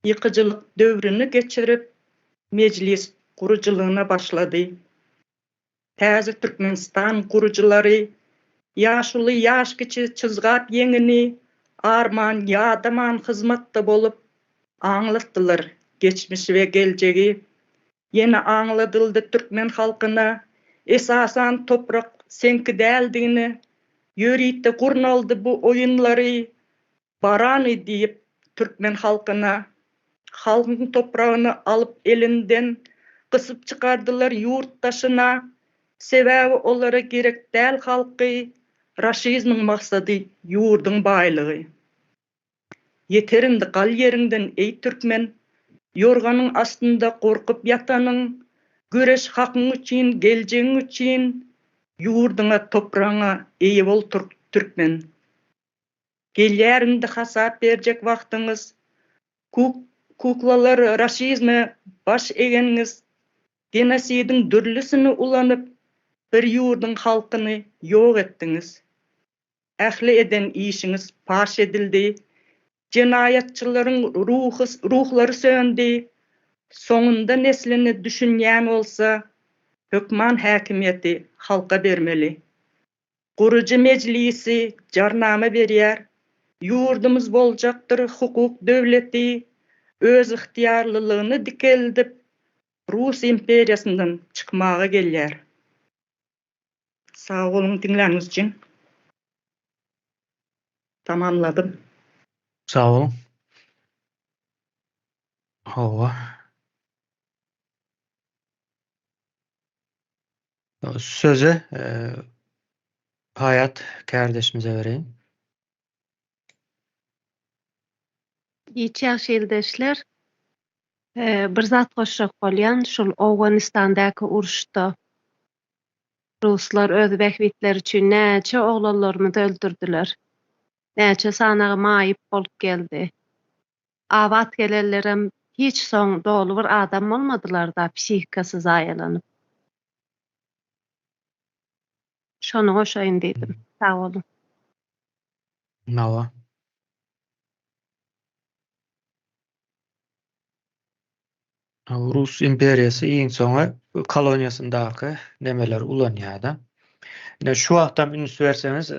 Ýykyjylyk döwrüni geçirip, Mejlis gurujylygyna başlady. Täze Türkmenistan gurujylary, ýaşuly, ýaş kiçi çyzgap ýeňini, arman, ýadaman hyzmatda bolup, aňlatdylar geçmişi we geljegi. Ýene aňladyldy türkmen halkyna, esasan toprak seňki däldigini, ýörite gurnaldy bu oýunlary, barany diýip türkmen halkyna. Halkyň topragyny alyp elinden, gysyp çykardylar ýurt daşyna, sebäbi olara gerek däl halky, raşizmiň maksady ýurduň baýlygy. Ýeter indi gal ýeriňden eý türkmen, Ýorganyň astynda gorkup ýatanyň, Göreş hakyň üçin, geljegiň üçin, Ýurduňa, topragyňa eýe bol türkmen. Gelýär indi hasap berjek wagtyňyz, Kuklalar raşizme baş egenňiz, Genosidiň dürlüsini ulanyp, Bir ýurduň halkyny ýok etdiňiz. Ähli eden işiňiz paş edildi, jenaýatçylaryň ruhy ruhlary söndi, soňunda neslini düşünýän bolsa, hökman häkimiýeti halka bermeli. Gurujy mejlisi jarnama berýär, ýurdumyz boljakdyr hukuk döwleti, özygtyýarlylygyny dikeldip, Rus imperiýasyndan çykmaga gelýär. Sag boluň diňläniňiz üçin. Tamamladym. Sag boluň. Hawa. Sözi Haýat kärdeşimize bereýin. Giç ýagşy ildeşler. Bir zat goşjak bolýan, şul Owganystandaky uruşda ruslar öz bähbitleri üçin näçe oglanlarymyzy öldürdiler. Näçe sanagy maýyp bolup geldi. Abat gelenlerem hiç soň doly bir adam bolmadylarda psihikasy zaýalanyp. Şony goşaýyn diýdim. Sag boluň. Hawa. Rus imperiýasy iň soňy. koloniýasyndaky nemeleri ulanýar-da. Ine şu wagtam üns berseňiz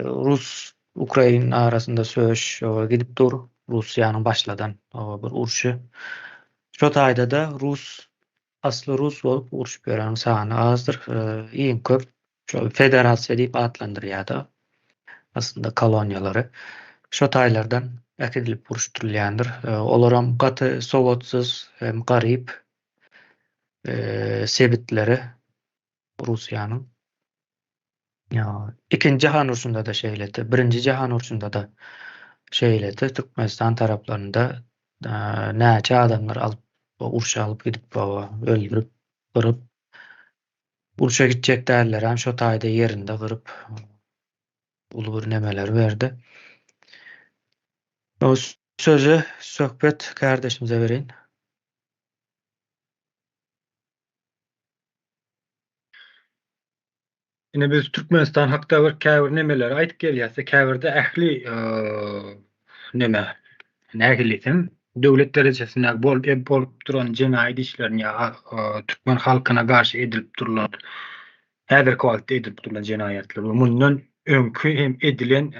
rus ukrain arasynda söweş gidip dur. Russiýanyň başladan bir urşy. Şo taýda-da rus asly rus bolup urşup ýöreniň sany azdyr. Iň köp şol federasiýa diýip atlandyrýar-da aslynda koloniýalary. Şo taýlardan äkidilip uruşdyrylýandyr. Olaram gaty sowatsyz hem garyp sebitleri Russiýanyň. Ikinji jahan urşunda-da şeýledi. Birinji jahan urşunda-da şeýledi. Türkmenistan taraplarynda näçe adamlar alyp, urşa alyp gidip, öldürip, gyryp, urşa gitjek dällerem şo taýda ýerinde gyryp, uly bir nemeler berdi. Sözi Söhbet kärdeşimize bereýin. Ine biz Türkmenistan hakda bir käbir nemeleri aýdyp gelýäs. Käbirde ähli neme nähili diýsem döwlet derejesinde bolup bolup duran jenaýat işlerini ýa türkmen halkyna garşy edilip durulan häzirki wagtda edilip durulan jenaýatlar we mundan öňki hem edilen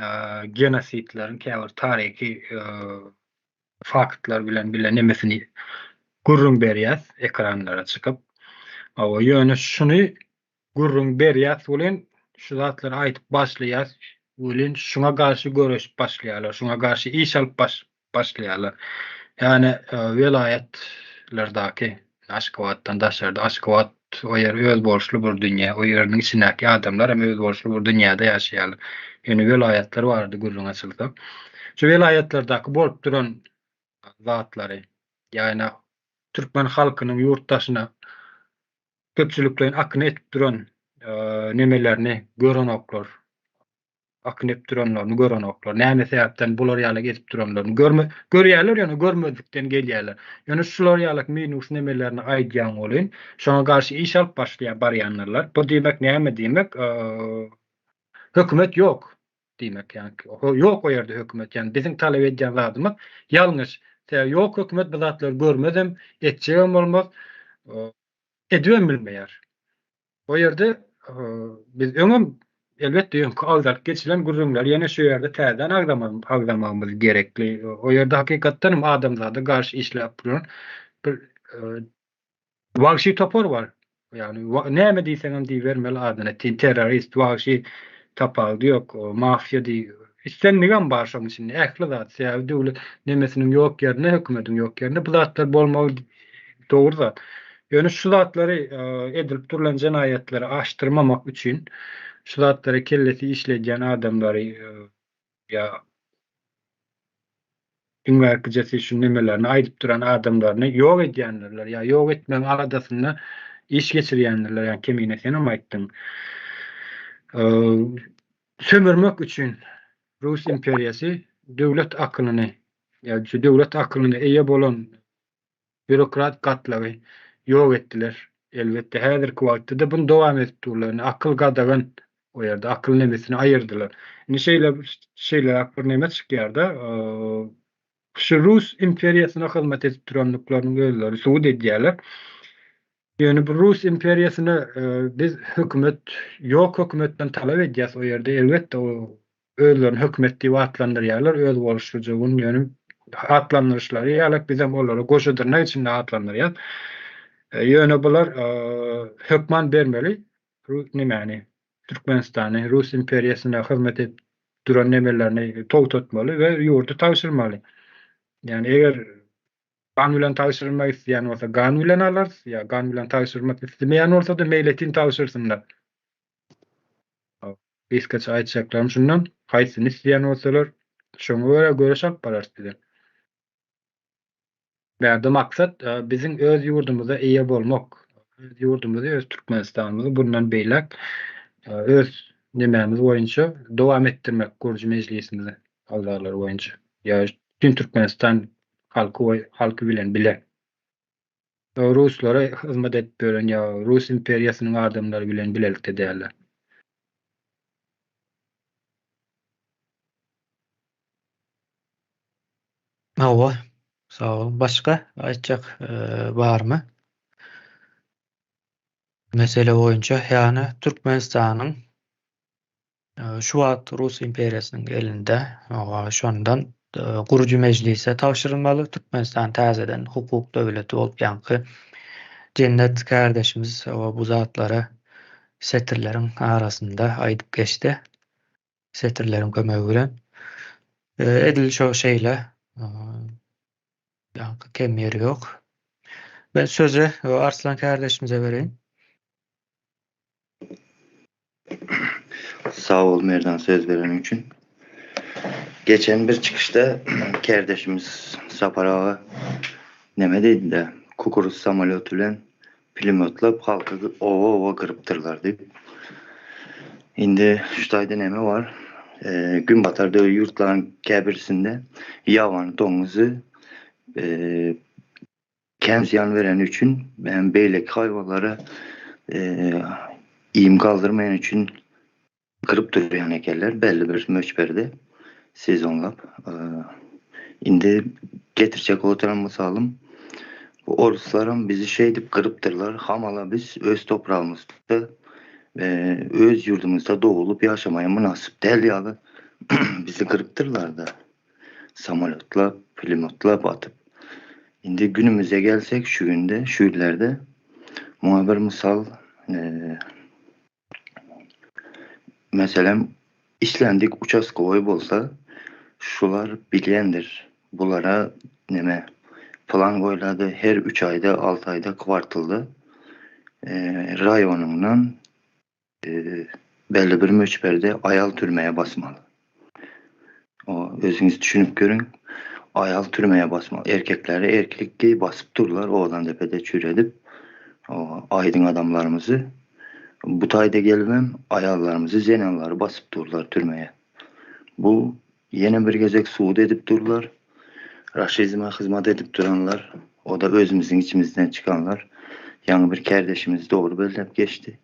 genosidleriň käbir taryhy faktlar bilen bile nemesini gürrüň berýäs ekranlara çykyp. Hawa, ýöne şuny gürrüň berýäs welin, şu zatlary aýdyp başlaýas welin, şuňa garşy göreşip başlaýarlar, şuňa garşy iş alyp baş başlaýarlar. Ýagny welaýatlardaky Aşgabatdan daşarda, Aşgabat o ýer özboluşly bir dünýä, o ýeriniň içindäki adamlar hem özboluşly bir dünýäde ýaşaýarlar. Ýöne welaýatlar barada gürrüň açylsa, şu welaýatlardaky bolup duran zatlary, ýagny türkmen halkynyň ýurt daşyna köpçülikleýin akyn edip duran nemelerini görenoklar. Akyn edip duranlaryny görenoklar. Näme sebäpden bular ýaly edip duranlaryny görme görýärler ýöne görmezlikden gelýärler. Ýöne şular ýaly minus nemelerini aýdýan welin, şoňa garşy iş alyp başlaýar barýanlarlar. Bu diýmek näme diýmek? Hökümet ýok diýmek ýaňky. Ýok o ýerde hökümet. Ýani biziň talap edýän zadymyz ýalňyş. Sebäbi ýok hökümet bu zatlary görmezem, etjegem bolmaz, edibem bilmeýär. O ýerde biz öňem elbetde öňki agzalyp geçilen gürrüňleri ýene şu ýerde täzeden agzamagymyz gerekli. O ýerde hakykatdan hem adamzada garşy işläp duran bir wagşy topar bar. Ýagny näme diýseňem diýibermeli adyna. Terrorist, wagşy tapawudy ýok, mafiýa diý. Islendigem bar şoň içinde. Ähli zat. Sebäbi döwlet nemesiniň ýok ýerinde, hökümediň ýok ýerinde bu zatlar bolmagy dogry zat. Ýöne şu zatlary edilip durlan jenaýatlary açdyrmamak üçin şu zatlary kellesi işledýän adamlary ýa iň bärkijesi şu nemelerini aýdyp duran adamlaryny ýok edýändirler ýa ýok etmegiň aladasynda iş geçirýändirler ýa kemine senem aýtdyň. Sömürmek üçin Rus imperiýasy döwlet akylyny ýa döwlet akylyna eýe bolan býurokrat gatlagy ýok etdiler. Elbetde, häzirki wagtda-da buny dowam edip durlar. Indi akyl gadagan o ýerde, akyl nemesini aýyrdylar. Indi şeýle şeýleräk bir neme çykýar-da, şu rus imperiýasyna hyzmat edip durandyklarynyň özleri subut edýärler. Ýöne bu rus imperiýasyna biz hökümet ýok hökümetden talap edýäs o ýerde elbetde o özlerini hökümet diýip atlandyrýarlar özboluşlyja gün ýöne atlandyryşlary ýalak bizem olary goşa dyrnak içinde atlandyrýas. Ýöne bular hökman bermeli nemäni Türkmenistany rus imperiýasyna hyzmat edip duran nemelerini togtatmaly we ýurdy tabşyrmaly. Ýani eger Gan bilen tabşyrmak isleýän bolsa gan bilen alarys, ýa gan bilen tabşyrmak islemeýän bolsa-da meýletin tabşyrsynlar. Gysgaça aýtjaklarym şundan, haýsyny isleýän bolsalar, şoňa görä göreş alyp bararys bizem. Bärde maksat biziň öz ýurdumyza eýe bolmak, öz ýurdumyzy, öz Türkmenistanymyzy bundan beýläk öz nemämiz boýunça dowam etdirmek gurujy mejlisimizi agzalary boýunça ýa bütin Türkmenistan halky halky bilen bile ruslara hyzmat edip ýören ýa rus imperiýasynyň adamlary bilen bilelikde däldir. Hawa, sag boluň. Başga aýtjak barmy? Mesele boýunça, ýagny Türkmenistanyň şu wagt Rus imperiýasynyň elinde, şondan gurujy mejlise tabşyrylmaly, Türkmenistan täzeden hukuk döwleti bolup ýaňky Jennet kärdeşimiz bu zatlary setirleriň arasynda aýdyp geçdi. Setirleriň kömegi bilen. Edil şo şeýle. Ýaňky kem ýeri ýok. Ben sözi Arslan kärdeşimize bereýin. Sag bol Merdan söz bereniň üçin. Geçen bir çykyşda kärdeşimiz Sapar aga neme diýdi-de, kukuruz samolýot bilen pilemýotlap halky oba-oba gyrypdyrlar diýip. Indi şu taýda neme bar? Günbatar döwlet ýurtlaryň käbirisinde ýabany doňuzy kän zyýan bereni üçin hem beýleki haýwanlara iým galdyrmaýany üçin gyryp durýan ekenler belli bir möçberde sezonlap. Indi getirjek oturan mysalym bu oruslaram bizi şeýdip gyrypdyrlar hamala biz öz topragymyzda öz ýurdumyzda dogulup ýaşamaýa mynasyp däl ýaly bizi gyrypdyrlarda samolýotlap pulemýotlap atyp. Indi günümize gelsek şu günde şu ýyllerde muňa bir mysal Meselem, islendik uçastkowoý bolsa, şular bilýändir, bulara neme, plan goýlady, her üç aýda, alty aýda, kwartalda raýonyňdan belli bir möçberde aýal türmä basmaly. Özüňiz düşünip görüň, aýal türmä basmaly. Erkekleri erkek deý basyp durlar, Owadandepede çüredip, aýdyň adamlarymyzy. Bu taýda gelibem aýallarymyzy, zenanlary basyp durlar türmä. Bu ýene bir gezek subut edip durlar, raşizme hyzmat edip duranlar, o-da özümiziň içimizden çykanlar. Ýaňy bir kärdeşimiz dogry belläp geçdi.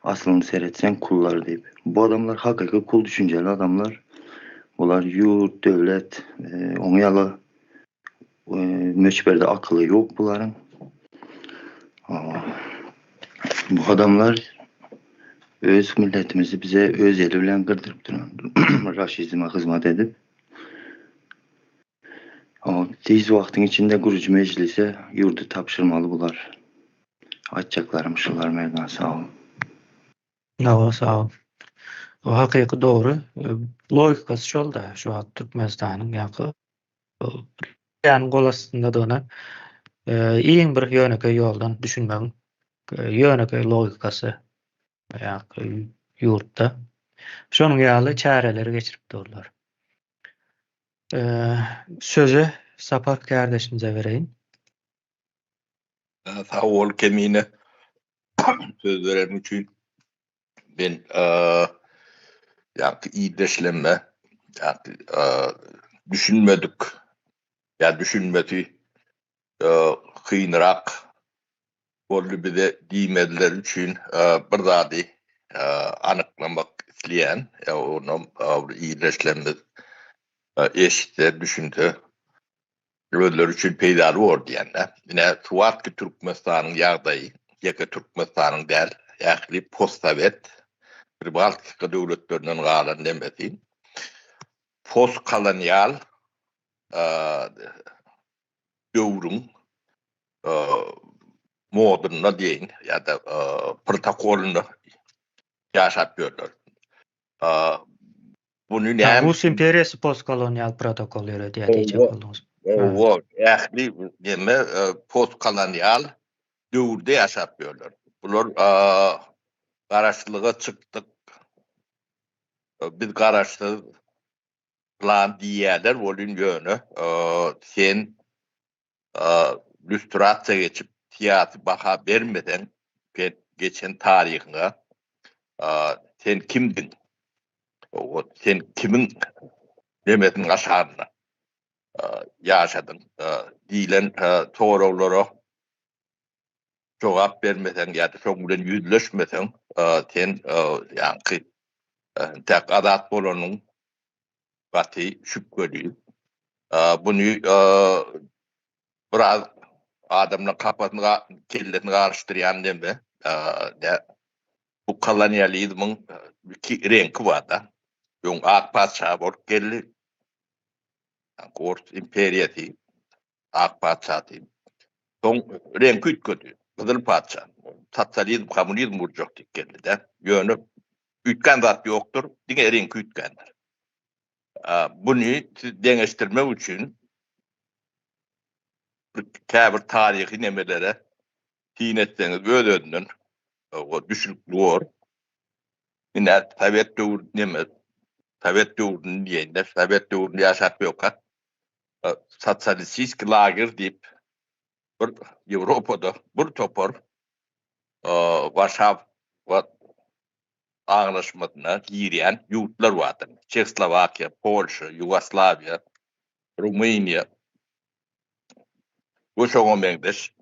Aslyny seretseň kullar diýip. Bu adamlar hakyky kul düşünjeli adamlar. Bular ýurt, döwlet, oň ýaly möçberde akyly ýok bularyň. Bu adamlar öz milletimizi bize öz eli bilen gyrdyryp duran raşizme hyzmat edip. Tiz wagtyň içinde gurujy mejlise ýurdy tabşyrmaly bular. Aýtjaklarym şular Merdan sag bol. Hawa sag bol. O hakyky dogry. Logikasy şol-da şu wagt Türkmenistanyň ýaňky Russiýanyň gol astyndadygyna iň bir ýönekeý ýoldan düşünmegiň ýönekeý logikasy ýaňky ýurtda. Şonuň ýaly çäreleri geçirip durlar. Sözi Sapar kärdeşimize bereýin. Sag bol Kemine söz bereniň üçin. Men ýaňky ildeşlerime ýaňky düşünmedik ýa düşünmesi kynrak boldy bize diýmezleri üçin bir zady anyklamak isleýän. Onam ildeşlerimiz eşitse, düşünse özleri üçin peýdaly bor diýende. Ine, şu wagtky Türkmenistanyň ýagdaýy, ýeke Türkmenistanyň däl, ähli postsowet, Pribaltika döwletlerinden galan nemesi, postkolonial döwrüň modunda diýeýin ýa-da protokolynda ýaşap ýörler. Buny näme Rus imperiýasy postkolonial protokol ýöredýär diýjek bolduňyz. Hawa, ähli neme postkolonial döwürde ýaşap ýörler. Bular garaşlyga çykdyk, biz garaşsyz plan diýýärler welin ýöne sen lýustrasiýa geçip syýasy baha bermeseň sen geçen taryhyňa sen kimdiň sen kimiň nemesiniň aşagynda ýaşadyň diýlen soraglara jogap bermeseň ýa-da şoň bilen ýüzleşmeseň sen ýaňky entäk azat bolanyň gaty şübheli. Buny biraz adamlaryň kapasyny kellesini garyşdyrýan neme. Bu kolonializmiň iki reňki bar-da. Öň ak patyşa bolup geldi. Ors imperiýasy ak patyşasy. Soň reňki üýtgedi. Gyzyl patyşa. Sosializm, kommunizm gurjak diýip geldi-de. Ýöne üýtgän zat ýokdur, diňe reňki üýtgändir. Buny siz deňeşdirmek üçin käbir taryhy nemelere syn etseňiz öz-özünden düşnükli bor. Ine, sowet döwür neme, sowet döwrüni diýeýin-de, sowet döwründe ýaşap ýörkäk, sosialistiski lager diýip bir Ýewropada bir topar Warşawa aglaşmasyna girýän ýurtlar bardy. Çehoslowakiýa, Polşa, Ýugoslawiýa, Rumyniýa we şoňa meňzeş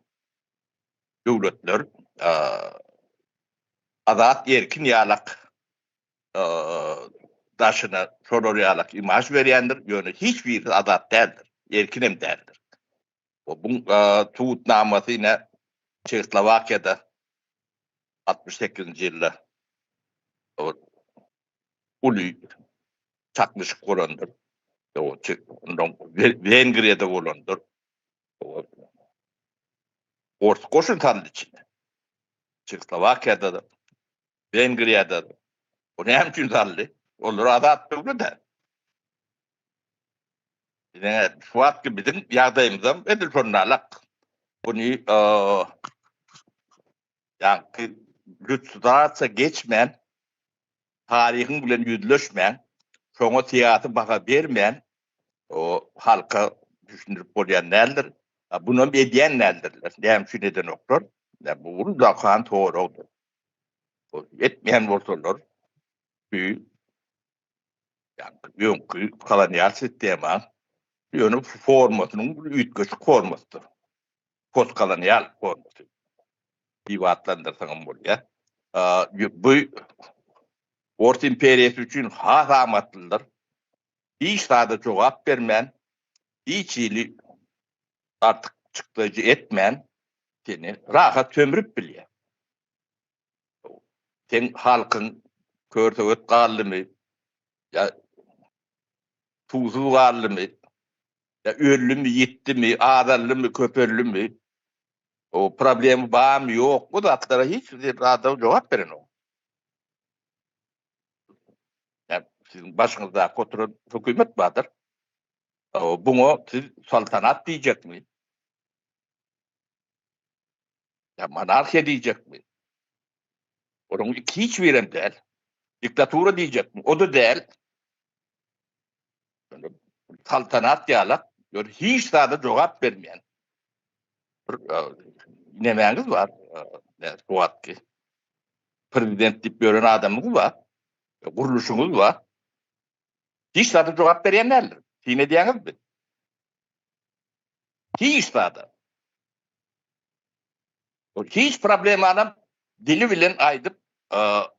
döwletler azat erkin ýalak daşyna şolar ýalak imaž berýändir, ýöne hiç birisi azat däldir, erkinem däldir. Bu subutnamasy ine Çehoslowakiýada 68-nji ýylda uly çaknyşyk bolandyr. Ondan Wengriýada bolandyr. Ors goşun saldy içine. Çehoslowakiýada-da, Wengriýada-da. O näme üçin saldy? Olar azat döwlet-ä. Ine, şu wagtky biziň ýagdaýymyzam edil şondalak. Buny ýaňky lýustrasiýa geçmän, taryhyň bilen ýüzleşmän, şoňa syýasy baha bermän, o halka düşündirip bolýan däldir. Bunam edýän däldirler. Näme üçin edenoklar? Bu ullakan soragdyr. Etmeýän bolsalar, bu öňki kolonial sistema ýöne formasynyň bir üýtgeşik formasydyr. Postkolonial formasy diýip atlandyrsaňam bolýar. Bu Ors imperiýasy üçin has amatlydyr. Hiç zada jogap bermän, hiç hili artyk çykdajy etmän seni rahat sömürip bilýär. Seň halkyň körsöwet galdymy ýa suwsuz galdymy, ýa öldümi, ýitdimi, azaldymy, köpeldimi, o problema barmy, ýokmy, bu zatlara hiç bir adam jogap berenok. Ýa siziň başyňyzdaky oturan hökümet bardyr. Buňa siz saltanat diýjekmi? Ýa monarhiýa diýjekmi? Olaryň iki hiç birem däl. Diktatura diýjekmi? O-da däl. Saltanat ýalak, ýöne hiç zada jogap bermeýän bir nemäňiz bar, şu wagtky prezident diýip ýören adamyňyz bar, gurluşyňyz bar. Hiç zada jogap berýän däldir. Syn edýäňizmi? Hiç zada. Hiç problemanam dili bilen aýdyp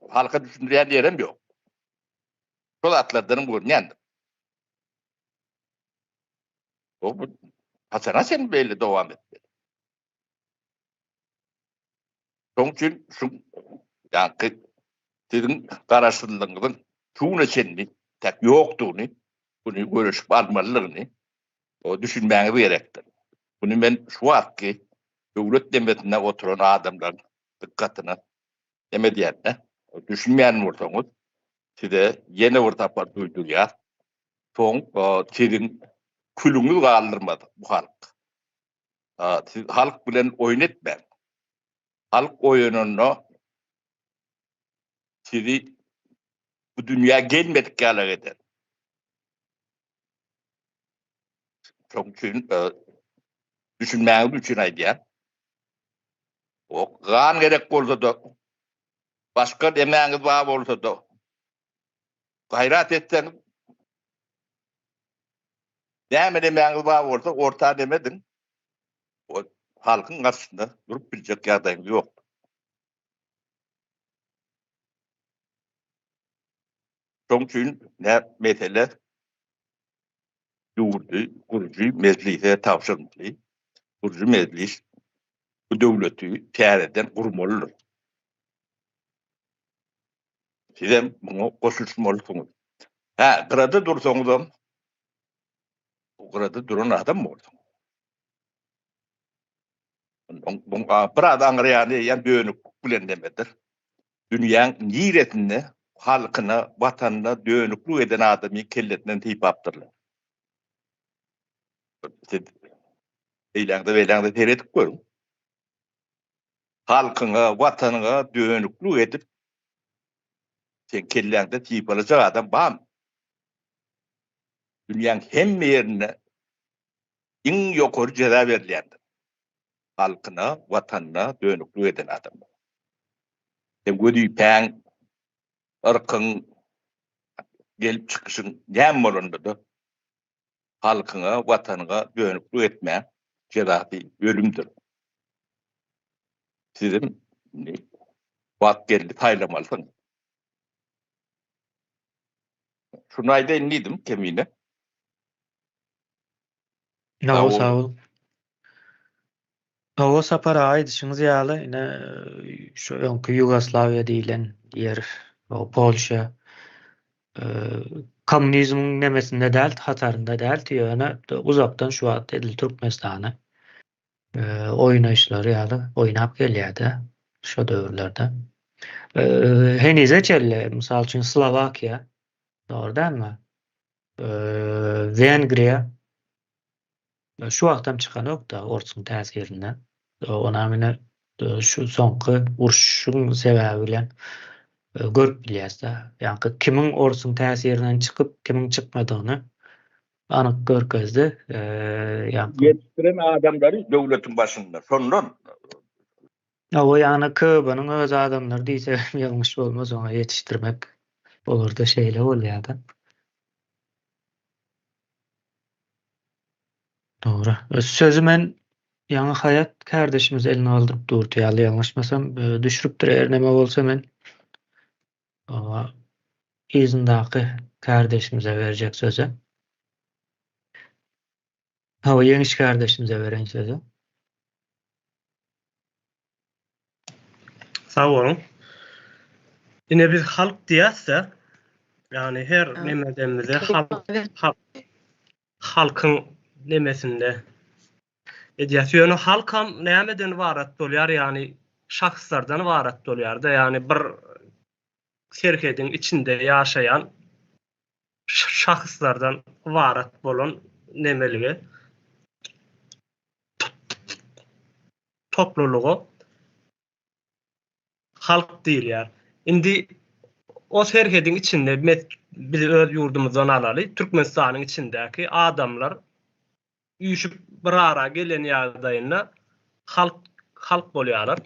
halka düşündirýän ýerem ýok. Şol zatlardanam görünýändir. Bu haçana çenli beýle dowam etmeli? Şonuň üçin şu ýaňky siziň garaşsyzlygyňyzyň şu güne çenli täk ýokdugyny, muny göreşip almalydygyny düşünmäňiz gerekdir. Muny men şu wagtky döwlet demesinde oturan adamlaryň dykgatyna neme edýän-de, düşünmeýän bolsaňyz, size ýene bir sapar duýdurýas, soň siziň külüňiz galdyrmaz bu halk. Siz halk bilen oýun etmäň. Halk oýananda sizi bu dünýä gelmedik ýalak eder. Şonuň üçin düşünmäňiz üçin aýdýan. O gan gerek bolsa-da, başga demäňiz bar bolsa-da, gaýrat etseňiz, näme demäňiz bar bolsa, orta demediň. O halkyň garşysynda durup biljek ýagdaýyňyz ýok. Şonuň üçin nä mesele ýurdy gurujy mejlise tabşyrmaly. Gurujy mejlis bu döwleti täzeden gurmalydyr. Sizem muňa goşulyşmalysyňyz. Hä, gyrada dursaňyzam, gyrada duran adam borsuňyz. Biraz aňry ýany eýýäm dönüklik bilen nemedir. Dünýäň niresinde halkyna, watanyna dönüklik eden adamy kellesinden sypapdyrlar. Siz eýläňde beýläňde seredip görüň. Halkyňa, watanyňa dönüklik edip, seň kelläňde sypalajak adam barmy? Dünýäň hemme ýerinde iň ýokary jeza berilýändir. Halkyna, watanyna dönüklik eden adamlara. Seň wezipäň, yrkyň, gelip çykyşyň näme bolanda-da, halkyňa, watanyňa dönüklik etmäň jezasy ölümdir. Sizem indi wagt geldi saýlamalysyňyz. Şuny aýdaýyn diýdim Kemine. Sag bol, sag bol. Hawa Sapar aga aýdyşyňyz ýaly ine şu öňki Ýugoslawiýa diýlen ýer Polşa kommunizmiň nemesinde däldi hatarynda däldi ýöne uzakdan şu wagt edil Türkmenistany oýnaýyşlary ýaly oýnap gelýärdi şo döwürlerde. Henize çenli mysal üçin Slowakiýa dogry dälmi? Wengriýa Şu wagtam çykanok-da orsuň täsirinden. Onam ine şu soňky urşuň sebäbi bilen görüp bilýäs-de. Ýaňky kimiň orsuň täsirinden çykyp, kimiň çykmadygyny anyk görkezdi. Ýaňky Ýetişdiren adamlary döwletiň başynda. Şondan. Hawa, ýagny KGB-niň öz adamlary diýsegem ýalňyş bolmaz, oňa ýetişdirmek olarda şeýle bolýar-da. Dogry. Sözi men ýaňy Haýat kärdeşimiz elini galdyryp durdy ýaly ýalňyşmasam düşüripdir eger neme bolsa men oňa yzyndaky kärdeşimize berjek sözi. Hawa Ýeňiş kärdeşimize bereýin sözi. Sag boluň. Ine biz halk diýäs-de, ýagny her nemedemizde halk halkyň nemesinde edýäs. Ýöne halkam nämeden ybarat bolýar, ýagny şahslardan ybarat bolýar-da, ýagny bir serhediň içinde ýaşaýan şahslardan ybarat bolan nemelige toplulyga halk diýilýär. Indi o serhediň içinde mes biz öz ýurdumyzdan alaly, Türkmenistanyň içindäki adamlar üýşüp bir ara gelen ýagdaýynda halk halk bolýarlar.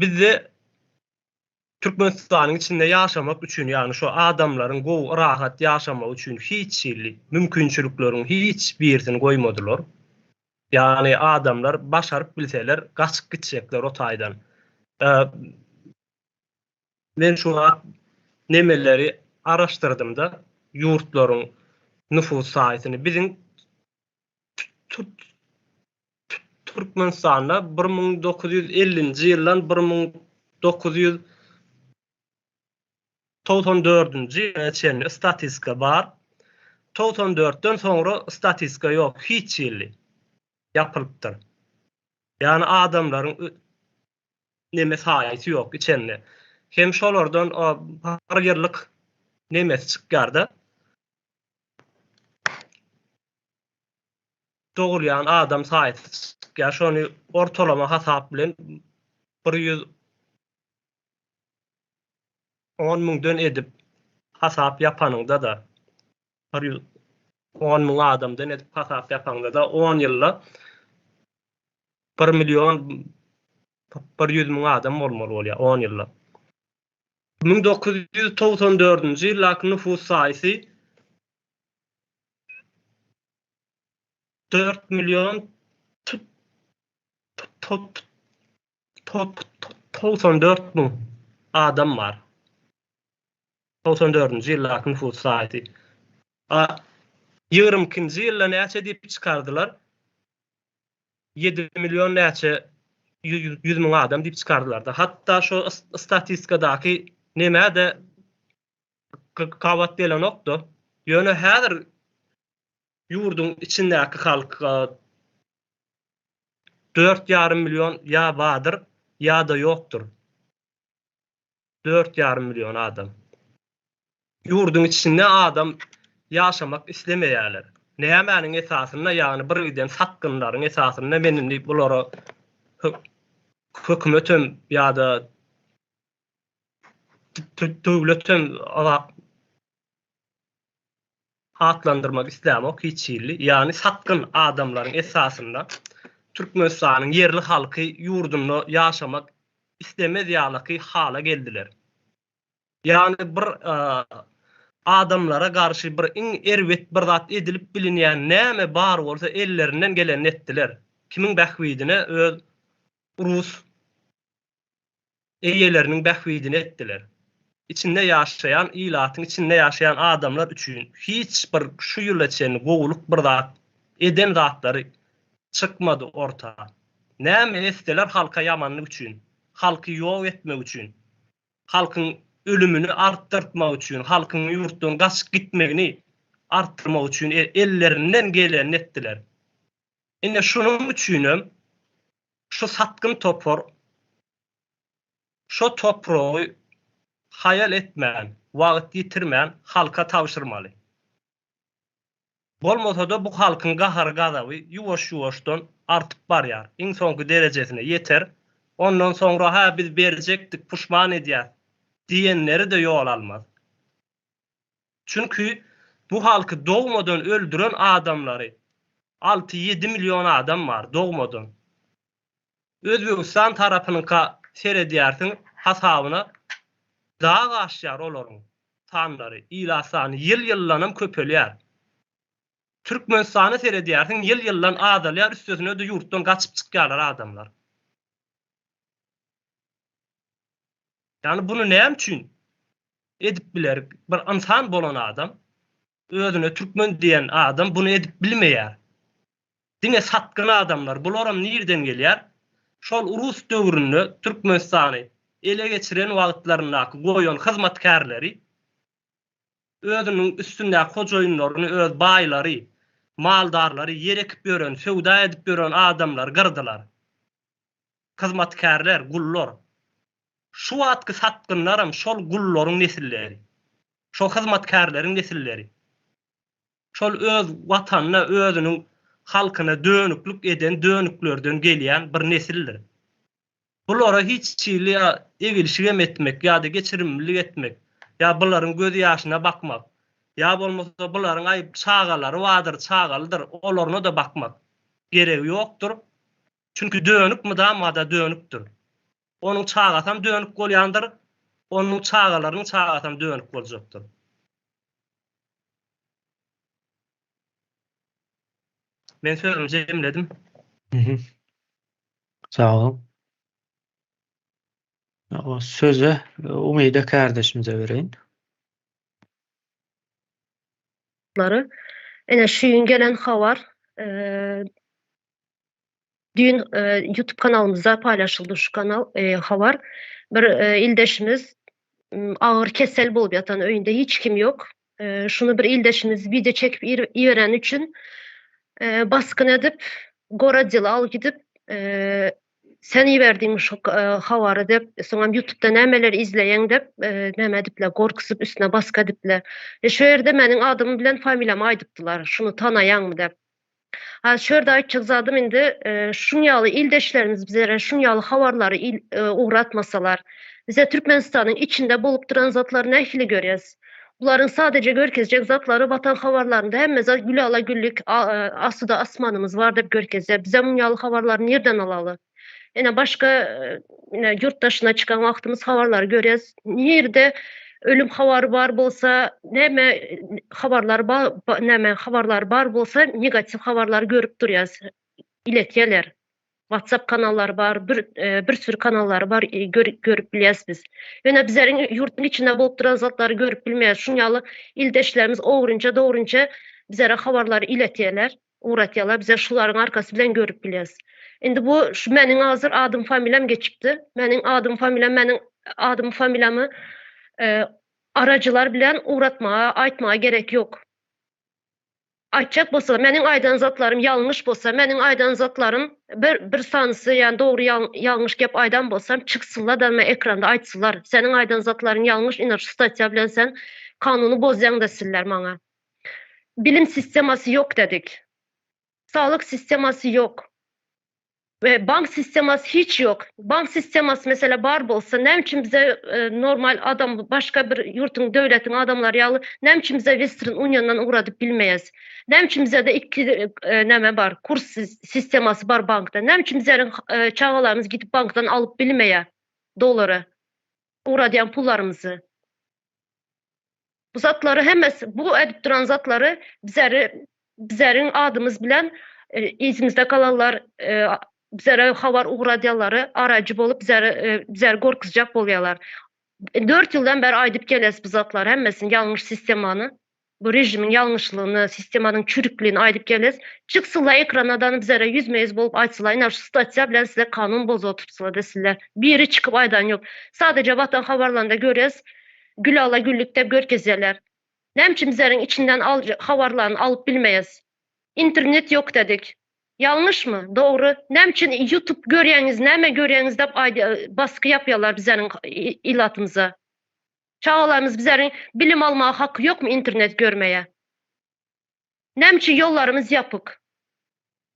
Bizde Türkmenistanyň içinde ýaşamak üçin, ýagny şu adamlaryň gowy, rahat ýaşamagy üçin hiç hili mümkinçilikleriň hiç birisini goýmadylar. Ýagny adamlar başaryp bilseler gaçyp gitjekler o taýdan. Men şu wagt nemeleri araşdyrdymda ýurtlaryň nufus saýysyny biziň Türkmenistanda 1950-nji ýyldan 1994-nji ýyla çenli statistika bar. 94-den soňra statistika ýok, hiç hili ýapylypdyr. Ýagny adamlaryň neme saýysy ýok içende. Hem şolardan bir ýyllyk nemesi çykýar-da. Dogulýan adam saýysy çykýar. Şony ortalama hasap bilen 110 müňden edip hasap ýapanyňda-da, 110 müň adamdan edip hasap ýapaňda-da on ýylda bir million 100 müň adam bolmaly bolýar on ýylda. 1994-nji ýyldaky nüfus saýysy 4 million 94 müň adam bar. 94-nji ýyldaky nüfus saýysy. A 22-nji ýylda näçe diýip çykardylar? 7 million näçe 100 müň adam diýip çykardylar-da. Hatda şo statistikadaky Nemä-de gabat gelenok-da. Ýöne häzir ýurduň içindäki halk 4,5 million ýa bardyr, ýa-da ýokdur. 4,5 million adam. Ýurduň içinde adam ýaşamak islemeýärler. Nämäniň esasynda, ýagny bir giden satgynlaryň esasynda men indi bulara hökümetem ýa-da döwletem atlandyrmak islämok hiç hili. Ýagny satgyn adamlaryň esasynda Türkmenistanyň ýerli halky ýurdunda ýaşamak islemez ýalaky hala geldiler. Ýagny bir adamlara garşy bir iň erbet bir zat edilip bilinýän näme bar bolsa ellerinden gelenini etdiler. Kimiň bähbidine öz rus eýeleriniň bähbidine etdiler. Içinde ýaşaýan ilatyň içinde ýaşaýan adamlar üçin hiç bir şu ýyla çenli gowulyk bir zat eden zatlary çykmady orta. Näme etseler halka ýamanlyk üçin, halky ýok etmek üçin, halkyň ölümini artdyrtmak üçin, halkyň ýurtdan gaçyp gitmegini artdyrmak üçin ellerinden gelenini etdiler. Ine şunuň üçinem şu satgyn topar şo topragy haýal etmän, wagt ýitirmän halka tabşyrmaly. Bolmasa-da bu halkyň gahary-gazaby ýuwaş-ýuwaşdan artyp barýar, iň soňky derejesine ýeter, ondan soňra-ha biz berjekdik, puşman edýäs diýenleri-de ýol almaz. Çünki bu halky dogmadan öldüren adamlary alty-ýedi million adam bar dogmadan. Özbegistan tarapynyňka seredýärsiň hasabyna dag aşýar olaryň sanlary, ilat sany ýyl-ýyldanam köpelýär. Türkmenistana seredýärsiň ýyl-ýyldan azalýar üstesine-de ýurtdan gaçyp çykýarlar adamlar. Ýagny buny näme üçin edip biler bir ynsan bolan adam özüne türkmen diýen adam buny edip bilmeýär. Diňe satgyn adamlar bularam nirden gelýär? Şol urus döwründe Türkmenistany ele geçiren wagtlaryndaky goýan hyzmatkärleri özüniň üstündäki hojaýynlaryny öz baýlary, maldarlary ýer ekip ýören, söwda edip ýören adamlary gyrdylar. Hyzmatkärler, gullar. Şu wagtky satgynlaram şol gullaryň nesilleri. Şol hyzmatkärleriň nesilleri. Şol öz watanyna, özüniň halkyna dönüklik eden dönüklerden gelýän bir nesildir. Bulara hiç hili ýa egilşigem etmek ýa-da geçirimlilik etmek, ýa bularyň göz ýaşyna bakmak, ýa bolmasa bularyň aý çagalary bardyr, çagalydyr, olaryna-da bakmak geregi ýokdur. Çünki dönük mydama-da dönükdir. Onuň çagasam dönük bolýandyr, onuň çagalarynyň çagasam dönük boljakdyr. Men sözümi jemledim. Sag boluň. O sözi Umyda kärdeşimize bereýin. Ine şu gün gelen habar Düýn YouTube kanalymyzda paýlaşyldy şu kanal habar. Bir ildeşimiz agyr kesel bolup ýatan öýünde hiç kim ýok. Şuny bir ildeşimiz wideo çekip ibereni üçin baskyn edip gorodila alyp gidip sen iberdiň şu habary diýip, soňam YouTube'da nämeler izleýäň diýip, näme edipler, gorkuzyp üstüne baskı edipler. E şu ýerde meniň adym bilen familiýamy aýdypdylar, şuny tanaýaňmy diýip. Ha şu ýerde aýtjak zadym indi şuň ýaly ildeşlerimiz bizlere şuň ýaly habarlary ugratmasalar, bize Türkmenistanyň içinde bolup duran zatlary nähili görýäs? Bularyň sadeje görkezjek zatlary Watan habarlarynda hemme zat gülala güllük asuda asmanymyz bar diýip görkezýär. Bize muň ýaly habarlary nirden alaly? Ine başga ine ýurt daşyna çykan wagtymyz habarlary görýäs. Nirde ölüm habary bar bolsa, näme habarlar bar, näme habarlar bar bolsa, negatiw habarlary görüp durýas. Iletýärler. WhatsApp kanallary bar, bir bir sürü kanallary bar, görüp bilýäs biz. Ýöne bizleriň ýurduň içinde bolup duran zatlary görüp bilmeýäs. Şuň ýaly ildeşlerimiz ogrynça, dogrynça bizlere habarlary iletýärler. Ugratýarlar bize şularyň arkasy bilen görüp bilýäs. Indi bu şu meniň hazir adym familiýam geçipdi. Meniň adym familiýam meniň adym familiýamy. Arajylar bilen ugratmaga, aýtmaga gerek ýok. Aýtjak bolsa, meniň aýdan zatlarym ýalňyş bolsa, meniň aýdan zatlarym bir bir sanysy ýani dogry ýalňyş gep aýdan bolsam, çyksynlar-da men ekranda aýtsynlar. Seniň aýdan zatlaryň ýalňyş, ine şu statýa bilen sen kanuny bozýaň desinler maňa. Bilim sistemasy ýok dedik. Saglyk sistemasy ýok. We bank sistemasy hiç ýok. Bank sistemasy mesela bar bolsa näme üçin bize normal adam başga bir ýurtuň döwletiň adamlary ýaly näme üçin bize Western Uniondan ugradyp bilmeýäs? Näme üçin bizede ikki näme bar kurs sistemasy bar bankda? Näme üçin bizleriň çagalarymyz gidip bankdan alyp bilmeýä dollary ugradýan pullarymyzy? Bu zatlary hemmesi bu edip duran zatlary bizleri bizleriň adymyz bilen yzymyzda galanlar bizlere habar ugradýanlary arajy bolup bizleri bizleri gorkuzjak bolýarlar. 4 ýyldan bäri aýdyp gelýäs bu zatlary hemmesini ýalňyş sistemany bu režimiň ýalňyşlygyny sistemanyň çürükligini aýdyp gelýäs. Çyksynlar ekranadan bizlere ýüzme-ýüz bolup aýtsylar ine şu statýa bilen size kanun bozup oturtsylar desinler. Biri çykyp aýdan ýok. Sadece watan habarlarynda görýäs Gülala güllükde görkezýärler. Näme üçin bizleriň içinden habarlaryny alyp bilmeýäs? Internet ýok dedik. Ýalňyşmy? Dogry. Näme üçin YouTube görýäňiz, näme görýäňiz dep basgy ýapýarlar bizleriň ilatymyza. Çagalarymyz bizleriň bilim almaga haky ýokmy internet görmäge? Näme üçin ýollarymyz ýapyk?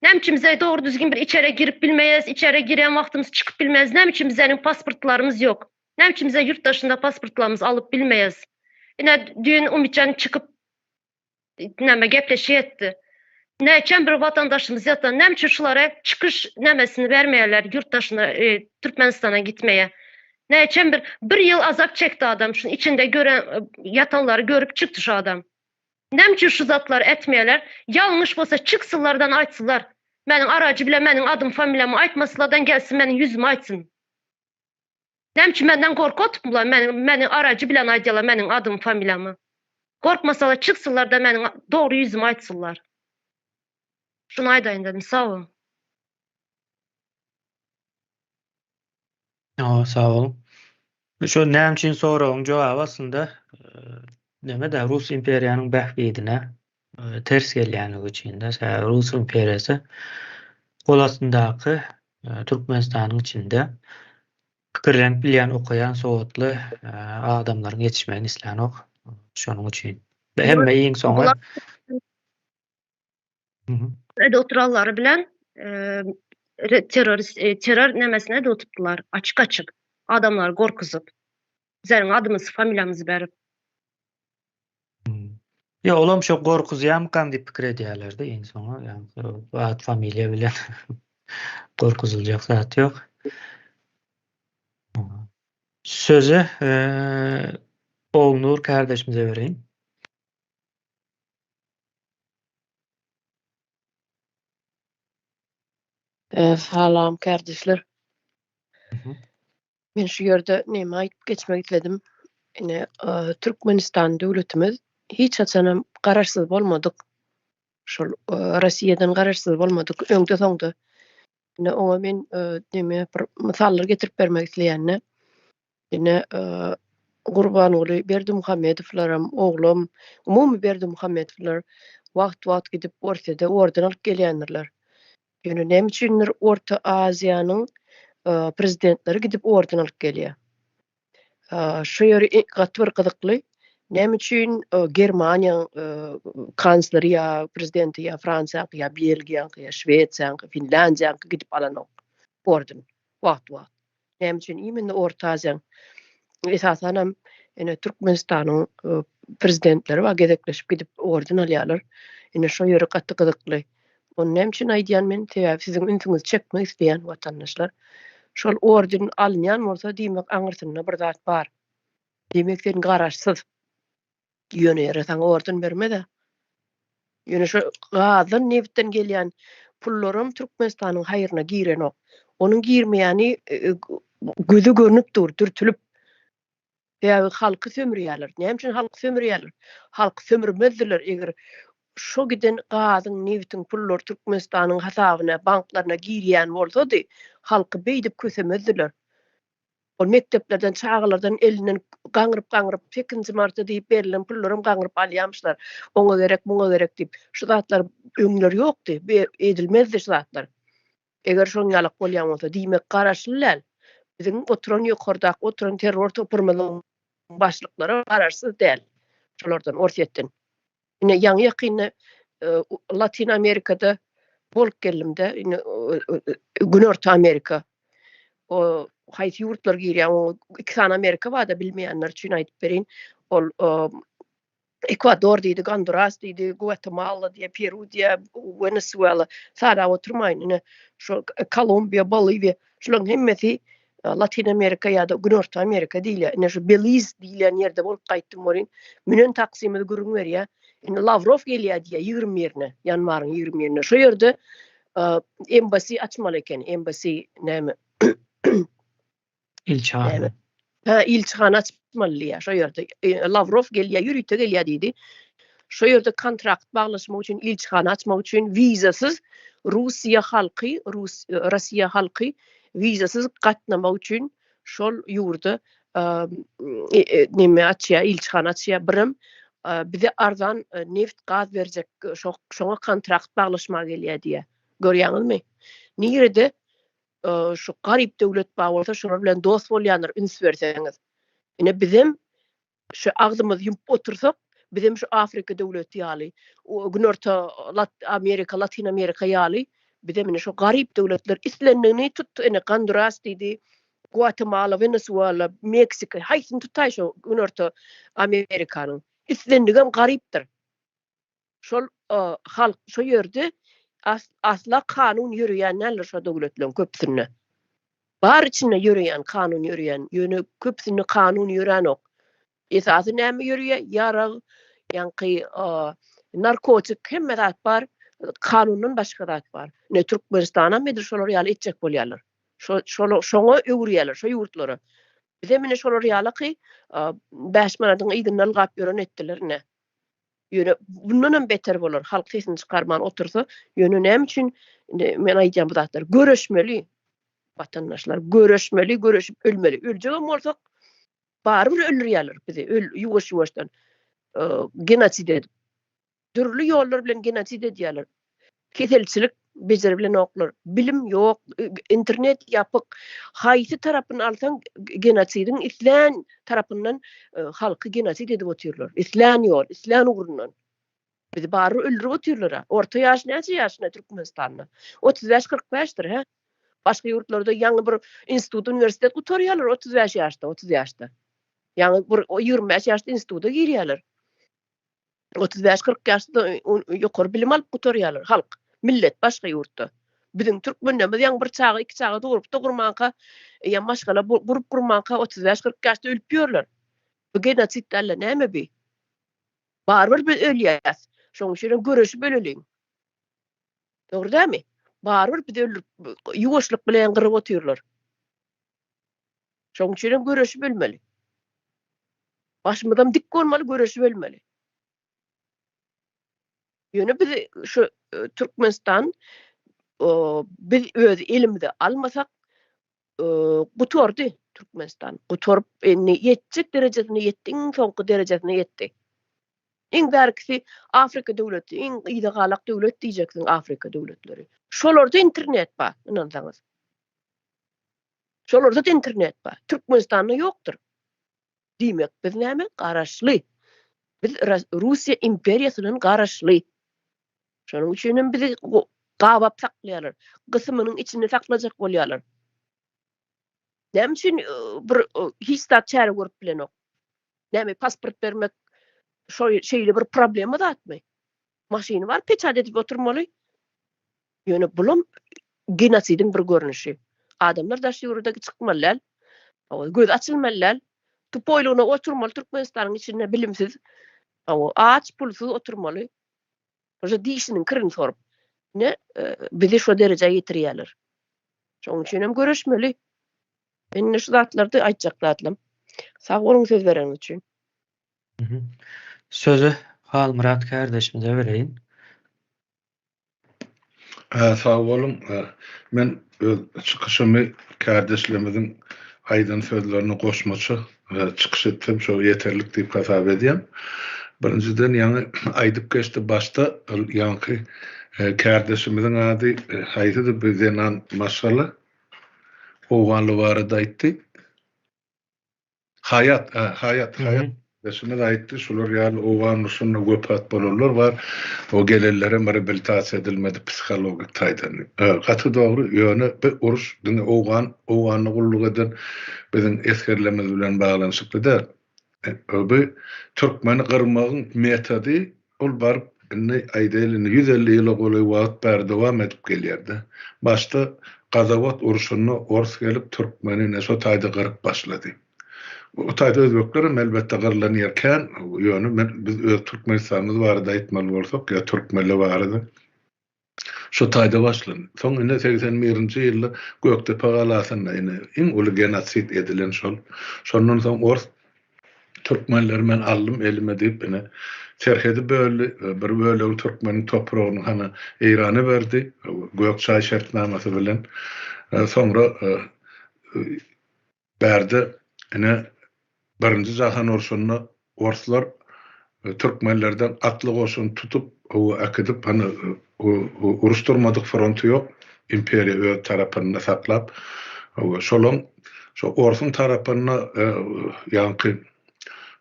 Näme üçin bize dogry düzgün bir içere girip bilmeýäs, içere giren wagtymyz çykyp bilmeýäs? Näme üçin bizleriň pasportlarymyz ýok? Näme üçin bize ýurt daşynda pasportlarymyzy alyp bilmeýäs? Ine düýn Umytjan çykyp näme gepleşik etdi. Näçen bir watandaşymyz ýatan, näme üçin şulara çykyş nämesini bermeýärler ýurt daşyna e, Türkmenistana gitmeye? Näçen bir bir ýyl azap çekdi adam şuň içinde gören ýatanlary görüp çykdy şu adam. Näme üçin şu zatlary etmeýärler? Ýalňyş bolsa çyksynlardan aýtsynlar. Meniň arajy bilen meniň adym familiýamy aýtmasynlardan gelsin meniň ýüzüme aýtsyn. Näme üçin menden gorkup bular meniň meni arajy bilen aýdýarlar meniň adym familiýamy. Gorkmasalar çyksynlarda meniň dogry ýüzüme aýtsynlar. Şuny aýdaýyn dedim. Sag boluň. Hawa, sag boluň. Şu näme üçin soragyň jogaby aslynda neme-de Rus imperiýanyň bähbidine ters gelýänligi üçin-de. Sebäbi Rus imperiýasy gol astyndaky Türkmenistanyň içinde pikirlenip bilýän, okaýan, sowatly adamlaryň ýetişmegini islänok. Şonuň üçin. Hemme iň soňy Öde oturanlary bilen terrorist terror nemesine de oturtdylar. Açyk açyk adamlary gorkuzyp. Bizleriň adymyzy, familiýamyzy berip. Ýok, olam şo gorkuzýamykam diýip pikir edýärlerdi iň soňy. Ýagny at, familiýa bilen gorkuzyljak zat ýok. Sözi Ogulnur kärdeşimize bereýin. Salam kärdeşler. Men şu ýerde näme aýdyp geçmek isledim. Ine, Türkmenistan döwletimiz hiç haçanam garaşsyz bolmadyk. Şol Rossiýadan garaşsyz bolmadyk öňde soňda. Ine oňa men näme bir mysallar getirip bermek isleýän. Ine, Gurbanguly Berdimuhamedowlaram, oglam, umumy Berdimuhamedowlar wagt-wagt gidip Orsýede orden alyp gelýändirler. Ýöne näme üçindir Orta Aziýanyň prezidentleri gidip orden alyp gelýär. Şu ýeri gaty bir gyzykly. Näme üçin Germaniýaň kansleri ýa prezidenti ýa Fransiýaňky ýa Belgiýaňky ýa Şwesiýaňky, Finlýandiýaňky gidip alanok orden wagt-wagt. Näme üçin imенно Orta Aziýaň esasanam ine Türkmenistanyň prezidentleri bar gezekleşip gidip orden alýarlar. Ine şo ýeri gaty gyzykly. Ony näme üçin aýdýan men? Sebäbi siziň ünsüňizi çekmek isleýän watandaşlar. Şol orden alynýan bolsa diýmek aňyrsynda bir zat bar. Diýmek sen garaşsyz. Ýöne ýere saňa orden bermez-ä. Ýöne şu gazdan, nebitden gelýän pullaram Türkmenistanyň haýryna girenok. Onuň girmeýäni göze görnüp dur, dürtülip. Sebäbi halky sömürýärler. Näme üçin halky sömürýärler? Halky sömürmezdiler, eger şo giden gazyň, nebitiň pullary Türkmenistanyň hasabyna, banklaryna girýän bolsady, halky beýdip kösemezdiler. Ol mekdeplerden çagalardan elinden gaňryp-gaňryp sekizinji marta diýip berlen pullaram gaňryp alýamyşlar. Oňa gerek, muňa gerek diýip. Şu zatlar öňler ýokdy. Edilmezdi şu zatlar. Eger şoň ýalak bolýan bolsa, diýmek garaşly däl. Biziň oturan ýokardaky oturan terror toparymyzyň başlyklary garaşsyz däl. Şolardan, Orsýetden. Ine ýaňy ýakynda Latyn Amerikada bolup geldim-de, ine Günorta Amerika. O haýsy ýurtlar girýär, o iki sany Amerika bar-da bilmeýänler üçin aýdyp bereýin. Ol Ekwador diýdi, Gonduras diýdi, Guatemala diýdi, Peru diýdi, Wenesuela. Sanap oturmaýyn. Ine şo Kolumbiýa, Boliwiýa, şularyň hemmesi Latyn Amerika ýa-da Günorta Amerika diýilýär. Ine şu Beliz diýilýän ýerde bolup gaýtdym welin, münen taksimiz gürrüň berýär. Indi Lawrow gelýär diýýär 21-ine, ýanwaryň 21-ine. Şo ýerde embassy açmaly eken. Embassy näme? Ilçihana. Hä, ilçihana açmaly diýýär şo ýerde. Lawrow gelýär, ýörite gelýär diýdi. Şo ýerde kontrakt baglaşmak üçin, ilçihana açmak üçin wizasyz Russiýa halky, Rus, Russiýa halky wizasyz gatnamak üçin şol ýurda neme açýar, ilçihana açýar. Birem bize arzan neft, gaz berjek, şoňa kontrakt baglaşmaga gelýär diýýär. Görýäňizmi? Nirede şu garyp döwlet bar bolsa, şolar bilen dost bolýandyr, üns berseňiz. Ine bizem Şu agzymyzy ýumup otursak, bizem şu Afrika döwleti ýaly, Günorta Amerika, Latyn Amerika ýaly, bizem ine şu garyp döwletler islendigini tut, ine Gonduras diýdi, Guatemala, Wenesuela, Meksika, haýsyny tutaý şu Günorta Amerikanyň. Islendigem garypdyr. Şol halk şo ýerde asla kanun ýöreýän däldir şo döwletleriň köpüsinde. Bar içinde ýöreýän kanun ýöreýän, ýöne köpüsinde kanun ýöränok. Esasy näme ýöreýär? Ýarag, ýaňky narkotik hemme zat bar, kanundan başga zat bar. Ine Türkmenistanam edil şolar ýaly etjek bolýarlar. Şo şoňa öwürýärler şo ýurtlara. Bizem ine şolar ýalyky 5 manadyň yzyndan ylgap ýören etdiler ine. Ýöne bundan hem beter bolar, halk sesini çykarman otursa, ýöne näme üçin indi men aýdýan bu zatlary, göreşmeli watandaşlar, göreşmeli, göreşip ölmeli. Öljegem bolsak, barybir öldürýärler bizi, öl, ýuwaş-ýuwaşdan genosid edip. Dürli ýollar bilen genosid edýärler. Keselçilik bejeribilenoklar, bilim ýok, internet ýapyk. Haýsy tarapyny alsaň genosidiň islän tarapyndan halky genosid edip otyrlar. Islän ýol, islän ugrundan. Bizi barybir öldürip otyrlar-a. Orta ýaş näçe ýaşynda Türkmenistanda? 35 45-dir, hä? Başga ýurtlarda ýaňy bir institut, uniwersitet gutarýarlar 35 ýaşda, 30 ýaşda. Ýaňy bir 25 ýaşda instituta girýärler. 35-40 ýaşda ýokary bilim alyp gutarýarlar halk, millet başga ýurtda. Biziň türkmenlerimiz ýaňy bir çaga, iki çaga dogrup dogurmanka, ýa maşgala gurup gurmanka 35-40 ýaşda ölüp ýörler. Bu genosid däl-de näme bi? Barybir biz ölýäs. Şonuň üçin hem göreşip öleliň. Dogry dälmi? Barybir bizi öldürip, ýuwaşlyk bilen gyryp otyrlar. Şonuň üçin hem göreşip ölmeli. Başymyzam dik bolmaly, göreşip ölmeli. Ýöne biz şu e, Türkmenistan biz öz elimize almasak e, gutardy Türkmenistan. Gutaryp indi ýetjek derejesine ýetdi, iň soňky derejesine ýetdi. Iň bärkisi Afrika döwleti, iň yza galak döwlet diýjeksiň Afrika döwletleri. Şolarda internet bar, ynansaňyz. Şolarda-da internet bar. Türkmenistanda ýokdur. Diýmek, biz näme? Garaşly. Biz Russiýa imperiýasyndan garaşly. Şonuň üçin hem bizi gabap saklaýarlar. Gysymynyň içinde saklajak bolýarlar. Näme üçin e, bir e, hiç zat çäre görüp bilenok? Näme pasport bermek şo şeýle bir problema zatmy? Maşyny bar peçat edip oturmaly. Ýöne bulam genosidiň bir görnüşi. Adamlar daş ýurda çykmaly däl. Göz açylmaly däl. Tupoýlygyna oturmaly Türkmenistanyň içinde bilimsiz. Aç, pulsuz oturmaly. Şo dişiniň kirini sorup. Ne e, bizi şo derejä ýetirýärler. Şonuň üçin hem göreşmeli. Men şu zatlarda aýtjak zatlam. Sag boluň söz bereniňiz üçin. Sözi Halmyrat kardeşimize bereýin. Sag boluň. Men öz çykyşymy kärdeşlerimiziň. aýdan sözlerine goşmaça çykyş etsem şo ýeterlik diýip hasap edýän. Birinjiden ýaňy aýdyp geçdi başda ol ýaňky kärdeşimiziň ady haýsydy bu zenan maşgala owganly barada aýtdy. Haýat, hä, Haýat, Haýat kärdeşimiz aýtdy, şular ýaly owgan urşunda wepat bolanlar bar, o gelenlerem reabilitasiýa edilmedi psihologik taýdan. Gaty dogry, ýöne bu uruş diňe owgan, owganda gulluk eden biziň esgerlerimiz bilen baglanyşykly däl. Bu türkmeni gyrmagyň metody Ol baryp, indi aýdaýly, indi 150 ýyla golaý wagt bäri dowam edip gelýär-de. Başda Gazawat urşunda ors gelip, türkmeni ine şo taýda gyryp başlady. O taýda özbeklerem elbetde gyrylan ýer kän, ýöne men biz öz Türkmenistanymyz barada aýtmaly bolsak ýa türkmenler barada, Şo taýda başlandy. Soň ine 81-nji ýylda Gökdepe galasynda ine iň uly genosid edilen şol. Şondan soň ors türkmenleri men aldym elime diýip ine serhedi böldi, bir bölegini türkmeniň topragyny hana Eýrana berdi Gökçaý şertnamasy bilen. Soňra Bärde ine Birinji jahan urşunda orslar türkmenlerden atly goşun tutup oba äkidip hany uruş durmadyk fronty ýok imperiýa öz tarapynda saklap şolaň şo orsuň tarapynda ýaňky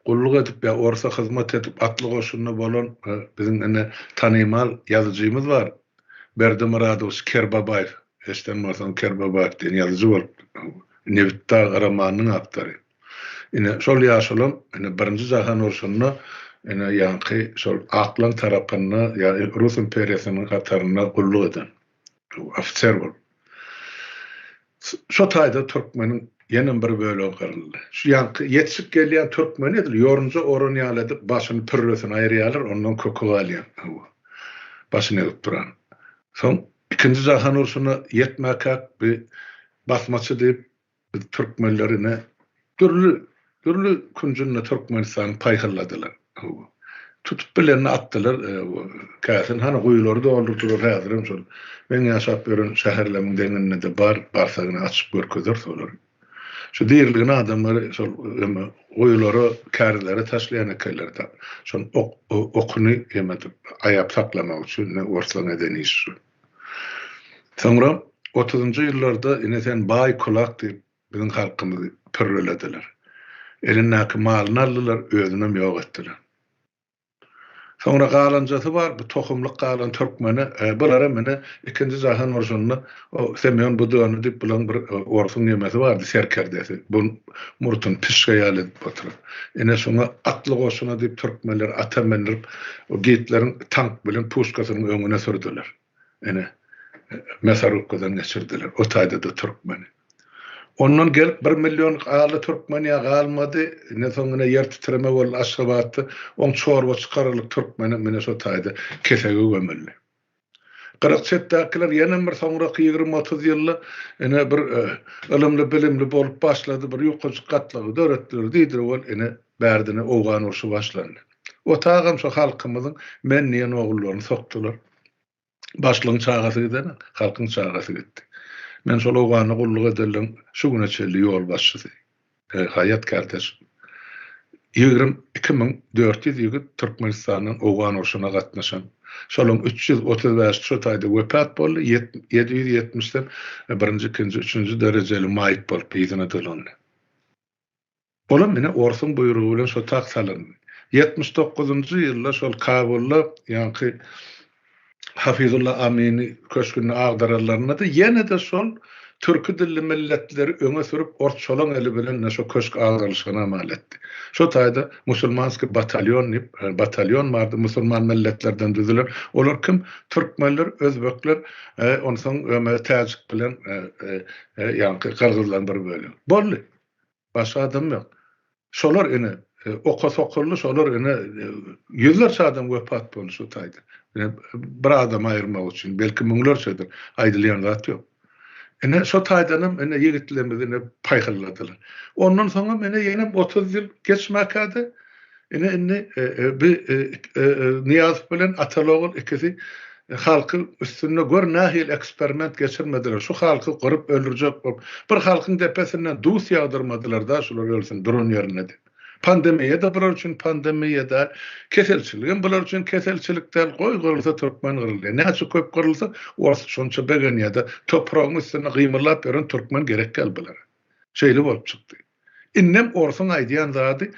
gulluk edip ýa orsa hyzmat edip atly goşunda bolan biziň ine tanymal ýazyjymyz bar Berdi Myradowiç Kerbabaýew Eşden bolsaň Kerbabaýew diýen ýazyjy bolupdyr. Nebitdag romanynyň awtory. Ine, şol ýaşulam, ine, Birinji jahan urşunda, ine, ýaňky şol aklaň tarapynda, ýa Rus imperiýasynyň hatarynda gulluk eden ofiser bolup. Şo taýda türkmeniň ýenem bir bölegi gyryldy. Şu ýaňky ýetişip gelýän türkmeni edil ýorunja oran ýaly edip başyny pürresini aýyrýarlar, ondan köki galýar. Hawa. Başyny egip duran. Soň Ikinji jahan urşuna ýetmäkäk bi basmaçy diýip biz türkmenleri ine dürli dürli künjünde Türkmenistany paýhylladylar. Hawa. Tutup bilenini atdylar. Käsin hany guýulary doldurdylar häzirem şol meň ýaşap ýören şäherlemiň deňinde-de bar barsagyny açyp görkezeris olary. Şu diriligine adamlary şol eme guýulara kärizlere taşlaýan ekenler-de. Şol ok okuny eme edip aýap saklamak üçin ine orslaryň eden işi şu. Soňra otuzynjy ýyllarda ine sen baý kulak diýip biziň halkymyzy pürrelediler. Elindäki malyny aldylar, özünem ýok etdiler. Soňra galanjasy bar, bu tohumlyk galan türkmene, bularam ine ikinji jahan urşunda o Semýon Budýonny diýip bulaň bir orsuň nemesi bardy, serkerdesi. Bu murtuny pişge ýaly edip oturan. Ine şoňa atly goşuna diýip türkmenleri ata mindirip, o Gitleriň tank bilen puşkasynyň öňüne sürdüler. Ine, mesarubkadan geçirdiler. O taýda-da türkmeni. Ondan gelip bir million galdy türkmen ýa galmady. Ine soň ine ýer titreme boldy Aşgabatda. Oň çorba çykararlyk türkmenem ine şo taýda kesege gömüldi. Gyrak çetdäkiler ýenem bir soňraky 20-30 ýylda ine bir ylymly-bilimli bolup başlady, bir ýukajyk gatlagy döretdiler diýdiler weli ine bärdine owgan urşy başlandy. Otagam şo halkymyzyň men diýen ogullaryny sokdular. Başlygyň çagasy gidene, halkyň çagasy gitdi. Men şol Owganda gulluk edenleň şu güne çenli ýolbaşçysy. Haýat kardeş. 22400 ýigit Türkmenistandan Owgan urşuna gatnaşan. Şolaň 335-i şo taýda wepat boldy, 770-den birinji, ikinji, üçünji derejeli maýyp bolup yzyna dolandy. Olam ine orsuň buýrugy bilen şo tak salyndy. 79-njy ýylda şol Kabulda ýaňky Hafizulla Amini köşgünde agdaranlarynda-da ýene-de şol türki dilli milletleri öňe sürüp ors şolaň eli bilen ine şo köşk agdarylyşygyny amal etdi. Şo taýda musulmanskiý batalýon diýip batalýon bardy musulman milletlerden düzülen. Olar kim? Türkmenler, özbekler, onsoň täjik bilen ýaňky gyrgyzlaryň bir bölegi. Boldy. Başga adam ýok. Şolar ine oka sokuldy, şolar ine ýüzlerçe adam wepat boldy şu taýda. Ine bir adamy aýyrmak üçin, belki müňlerçedir, aýdylýan zat ýok. Ine şo taýdanam ine ýigitlerimizi ine paýhylladylar. Ondan soňam ine ýene 30 ýyl geçmäkä-de ine indi bi Nyýazow bilen ataly-ogul ikisi. Halky üstünde gör nähili eksperiment geçirmediler. Şu halky gyryp öldürjek bolup, bir halkyň depesinden duz ýagdyrmadylar da şular ölsün duran ýerinde diýip. Pandemiýa-da bular üçin pandemiýa däl, keselçiligem bular üçin keselçilik däl, goý gyrylsa türkmen gyrylýar. Näçe köp gyrylsa ors şonça begenýär-de, topragyň üstünde gymyldap ýören türkmen gerek däl bulara. Şeýle bolup çykdy. Indem orsuň aýdýan zady,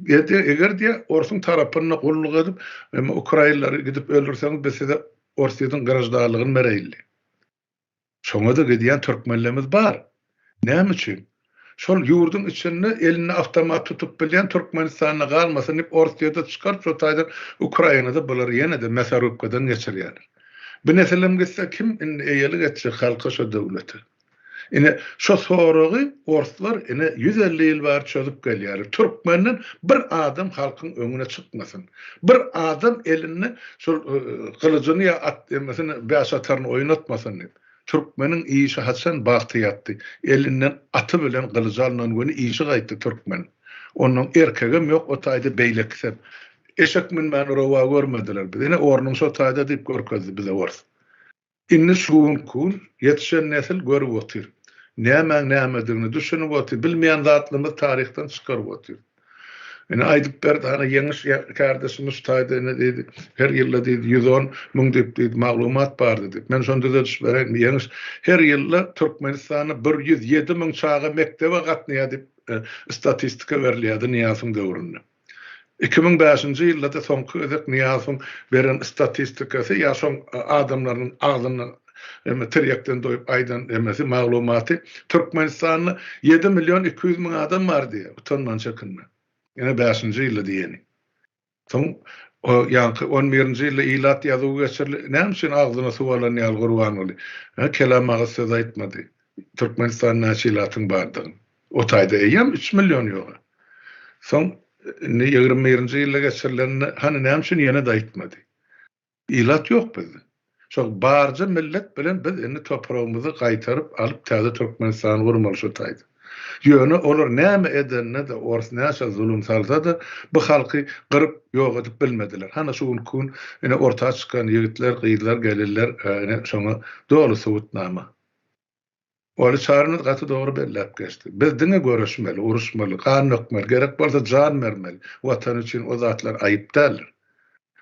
eger diýýär, orsuň tarapynda gulluk edip, ukrainlary gidip öldürseňiz, biz size Orsýetiň graždanlygyny bereýin diýip. Şoňa-da gidýän türkmenlerimiz bar. Näme üçin? Şol ýurduň içinde elinde awtomat tutup bilýän Türkmenistanda galmasyn diýip, Orsýete çykaryp, şo taýdan Ukrainada bulary ýene-de mäsarubkadan geçirýärler. Bu nesilem gitse, kim indi eýelik etjek halka şo döwlete? Ine, şo soragy orslar ine 150 ýyl bäri çözüp gelýärler. Türkmenden bir adam halkyň öňüne çykmasyn. Bir adam elinde şol gylyjyny ýa at emesini, bäşataryny oýnatmasyn diýip. Türkmeniň işi haçan bagty ýatdy? Elinden aty bilen gylyjy alnan güni işi gaýtdy türkmeniň. Onnoň erkegem ýok o taýda beýlekisem. Eşek münmäni rowa görmediler bize. Ine ornuň şo taýda diýip görkezdi bize ors. Indi şu günki gün ýetişen nesil görüp otyr. Nämäň nämedigini düşünip otyr. Bilmeýän zatlarymyzy taryhdan çykaryp otyr. Ine aýdyp berdi hany Ýeňiş kärdeşimiz şu taýda ine diýdi, her ýylda diýdi 110 müň diýip diýdi maglumat bardy diýip. Men şony düzediş bereýin. Ýeňiş her ýylda Türkmenistanda 107 müň çaga mekdebe gatnaýar diýip statistika berilýärdi Nyýazowyň döwründe. 2005-nji ýylda-da soňky gezek Nyýazowyň beren statistikasy ýa şoň adamlarynyň agzyndan eme tirýekden doýup aýdan emesi maglumaty Türkmenistanda ýedi million 200 müň adam bar diýýär, utanman çekinmän. Ýene bäşinji ýylda diýeni. Soň o ýaňky on birinji ýylda ilat ýazuwy geçirildi. Näme üçin agzyna suw alan ýaly Gurbanguly kelam agyz söz aýtmady. Türkmenistanda näçe ilatyň bardygyny. O taýda eýýäm üç million ýoga. Soň indi 21-nji ýylda geçirileninde hany näme üçin ýene-de aýtmady. Ilat ýok bizde. Şol barja millet bilen biz indi topragymyzy gaýtaryp alyp täze Türkmenistany gurmaly şo taýda. Ýöne olar näme edende-de ors näçe zulum salsa-da bu halky gyryp ýok edip bilmediler. Hany şu günki gün ine orta çykan ýigitler, gyzlar, gelinler ine şoňa doly subutnama. Waly Çarynyz gaty dogry belläp geçdi. Biz diňe göreşmeli, uruşmaly, gan dökmeli, gerek bolsa jan bermeli. Watan üçin o zatlar aýyp däldir.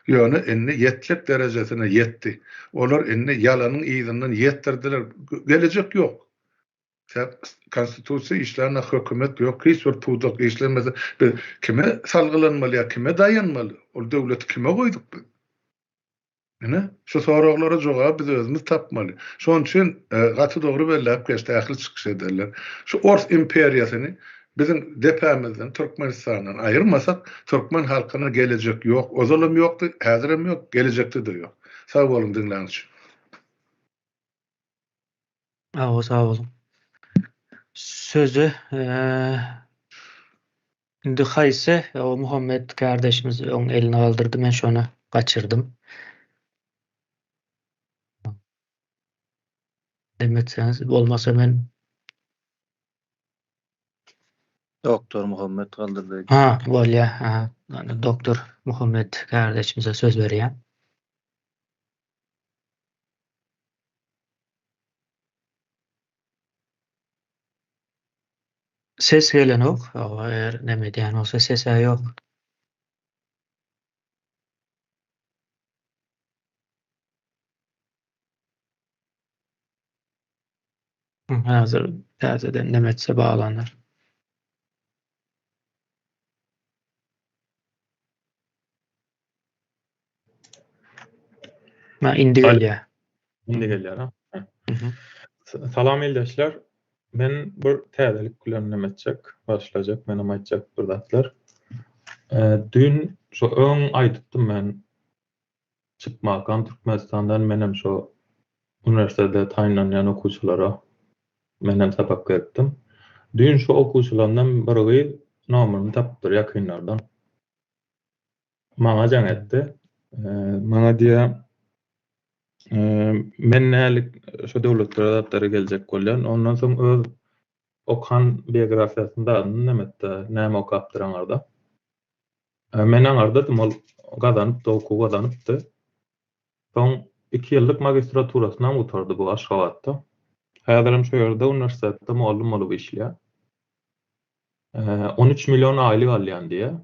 Ýöne indi ýetjek derejesine ýetdi. Olar indi ýalanyň yzyndan ýetdirdiler. Gelejek ýok. Sebäp konstitusiýa işlänok, hökümet ýok, hiç bir pudak işlemese biz kime salgylanmaly ýa kime daýanmaly? Ol döwleti kime goýduk biz? Ine, şu soraglara jogaby biz özümiz tapmaly. Şonuň üçin gaty dogry belläp geçdi ähli çykyş edenler. Şu ors imperiýasyny biziň depämizden, Türkmenistandan aýyrmasak, türkmen halkyna gelejek ýok. Ozalam ýokdy, häzirem ýok, gelejekde-de ýok. Sag boluň diňläniz üçin. Hawa, sag boluň. Sözi Indi haýsy o Muhammet kardeşimiz öň elini galdyrdy men şony gaçyrdym. Dem etseňiz bolmasa men Doktor Muhammet galdyrdy. Ha, bolýa. Ha, doktor Muhammet kardeşimize söz berýän. Ses gelenok. Hawa, eger neme edýän bolsa ses-ä ýok. Häzir täzeden neme etse baglanar. Ha, indi gelýär. Indi gelýär, ha. Salam ildeşler. Men bir täzelik bilen neme etjek, başlajak, menem aýtjak bir zatlar. Düýn şo öň aýdypdym men çykmakam Türkmenistandan menem şo uniwersitete taýynlanýan okuwçylara menem sapak beripdim. Düýn şo okuwçylardan bir gyz nomeryny tapypdyr ýakynlardan. Maňa jaň etdi. Maňa diýýär, men nälik şo döwletlere zatlara geljek bolýan. Ondan soň öz okan biografiýasyny zadyny neme etdi, näme okapdyr aňarda. Men aňardadym, ol gazanypdy, okuw gazanypdy. Soň 2 ýyllyk magistraturasyny gutardy bu Aşgabatda. Häzirem şu ýerde uniwersitetde mugallym bolup işleýär. 13 million aýlyk alýan diýýär.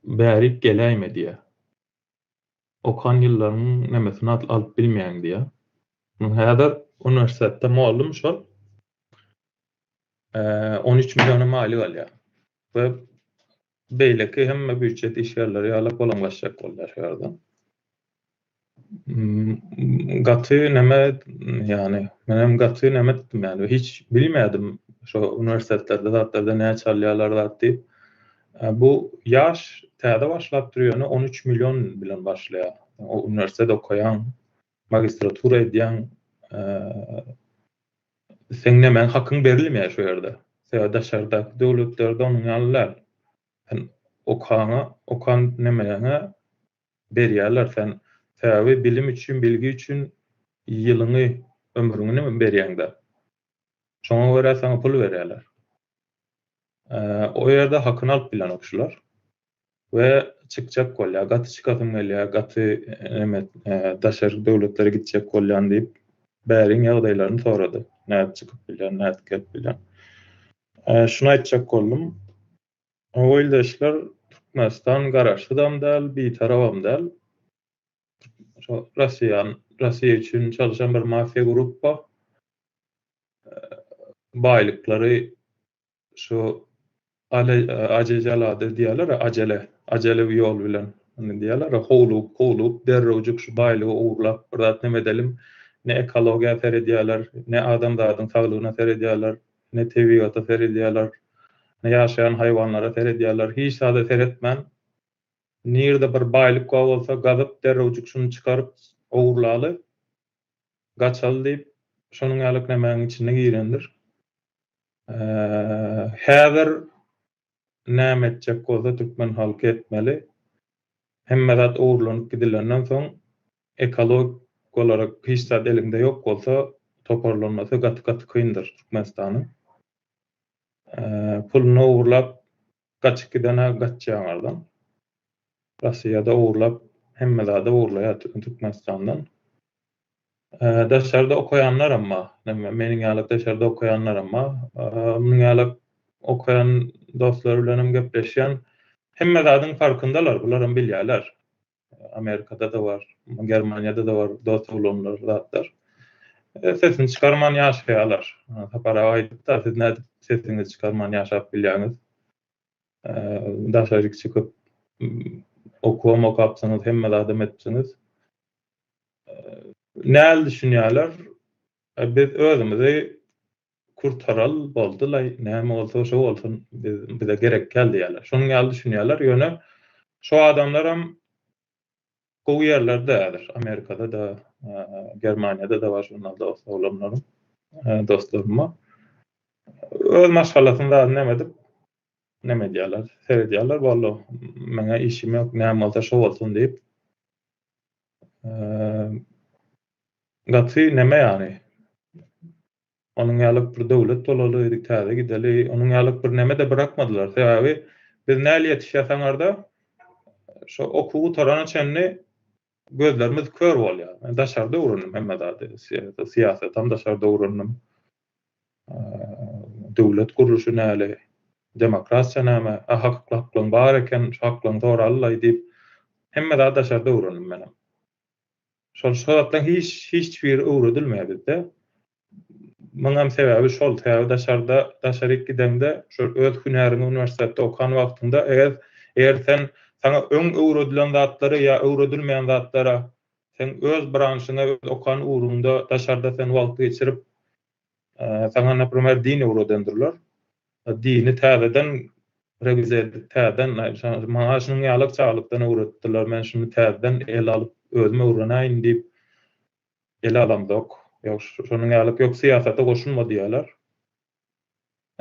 Bärik geläýme diýýär. Okan ýyllaryň nemesini alyp bilmeýäň diýýär. Häzir uniwersitetde mugallym şol. 13 millionam aýlyk alýar. We beýleki hemme býujet işgärleri ýaly bolanlaşjak bolýar şu ýerde. Gaty neme ýagny menem gaty neme etdim ýagny hiç bilmedim şo uniwersitetlerde zatlarda näçe alýarlar zat diýip. Bu ýaş täze başlapdyr ýöne 13 million bilen başlaýar. O uniwersitet okaýaň, magistratura edýäň, seň nemäň hakyň berilmeýär şu ýerde. Sebäbi daşardaky döwletlerde onuň ýaly däl. Sen okaňa, okan nemäňe berýärler sen sebäbi bilim üçin, bilgi üçin ýylyňy, ömrüňi neme berýäňdä. Şoňa görä saňa pul berýärler. O ýerde hakyny alyp bilenok şular. We çykjak bolýar, gaty çykasym gelýär, gaty neme daşary döwletlere gitjek bolýan diýip, bäriň ýagdaýlaryny sorady. Nädip çykyp bilýän, nädip gelip bilýän. Şuny aýtjak boldum. O ildeşler Türkmenistan garaşsyzam däl, bitarabam däl. Şo Russiýan, Russiýa üçin çalışan bir mafiýa gruppa baýlyklary şu ajejalada diýýärler, ajele, ajele bir ýol bilen indi diýýärler, howlugyp, howlugyp derrewjik şu baýlygy ogurlap bir zat neme edelim, ne ekologiýa seredýärler, ne adamzadyň saglygyna seredýärler, ne tebigata seredýärler, ne ýaşaýan haýwanlara seredýärler, hiç zada seretmän, nirde bir baýlyk bar bolsa gazyp derrewjik şuny çykaryp ogurlaly, gaçaly diýip, şonuň ýaly nämäniň içine girendir. Häzir näme etjek bolsa türkmen halky etmeli. Hemme zat ogurlanyp gidilenden soň ekologik olarak hiç zat eliňde ýok bolsa toparlanmasy gaty gaty kyndyr Türkmenistanyň. Puluny ogurlap gaçyp giden-ä gaçýaňardan. Russiýada ogurlap hemme zady ogurlaýar Türkmenistandan. Daşarda okaýanlaram bar. Näme, meniň ýaly daşarda okaýanlaram bar. Munuň ýaly okaýan dostlar bilen hem gepleşýän. Hemme zadyň farkyndalar, bularam bilýärler. Amerikada-da bar, Germaniýada-da bar dost oglanlar, zatlar. Sesini çykarman ýaşaýarlar. Sapar aga aýdypdy, siz nädip sesiňizi çykarman ýaşap bilýäňiz? Daşaryk çykyp okuwam okapsyňyz, hemme zadam edipsiňiz. Näl düşünýärler? Biz özümizi kurtaral boldy-laý, näme bolsa şo bolsun, biz bize gerek däl diýýärler. Şonuň ýaly düşünýärler. Ýöne şo adamlaram gowy ýerlerde häzir. Amerikada-da, Germaniýada-da bar şondan dost oglanlarym, dostlarym bar. Öz maşgalasyny zadyny näme edip, näme edýärler, seredýärler, boldy, meňe işim ýok, näme bolsa şo bolsun diýip, Gaty neme ýaly. Onuň ýaly bir döwlet bolaly, täze gideli, onuň ýaly bir neme-de bırakmadylar. Sebäbi biz näli ýetişýäs aňarda, şo okuw gutarana çenli gözlerimiz kör bolýar. Men daşarda öwrendim hemme zady. Syýasatam daşarda öwrendim. Döwlet gurluşy näli, demokratiýa näme, a haklyklaň bar eken, şu haklaňy soralylaý diýip, hemme zady daşarda öwrendim menem. Şol şo zatlaryň hiç hiç biri öwredilmeýär bizde. Muňam sebäbi şol, sebäbi daşarda daşaryk gideňde şol öz hünäriňi uniwersitetde okan wagtyňda eger eger sen saňa öň öwredilen zatlary ýa öwredilmeýän zatlara seň öz branşyňa öz okan ugruňda daşarda sen wagt geçirip Saňa naprimer din öwredendirler. Dini täzeden rewiziýa edip täzeden maňa şunuň ýaly çagalykdan öwretdiler men şuny täzeden ele alyp özüm öwreneýin diýip ele alamzok. Ýok şonuň ýaly ýok syýasata goşulma diýýärler.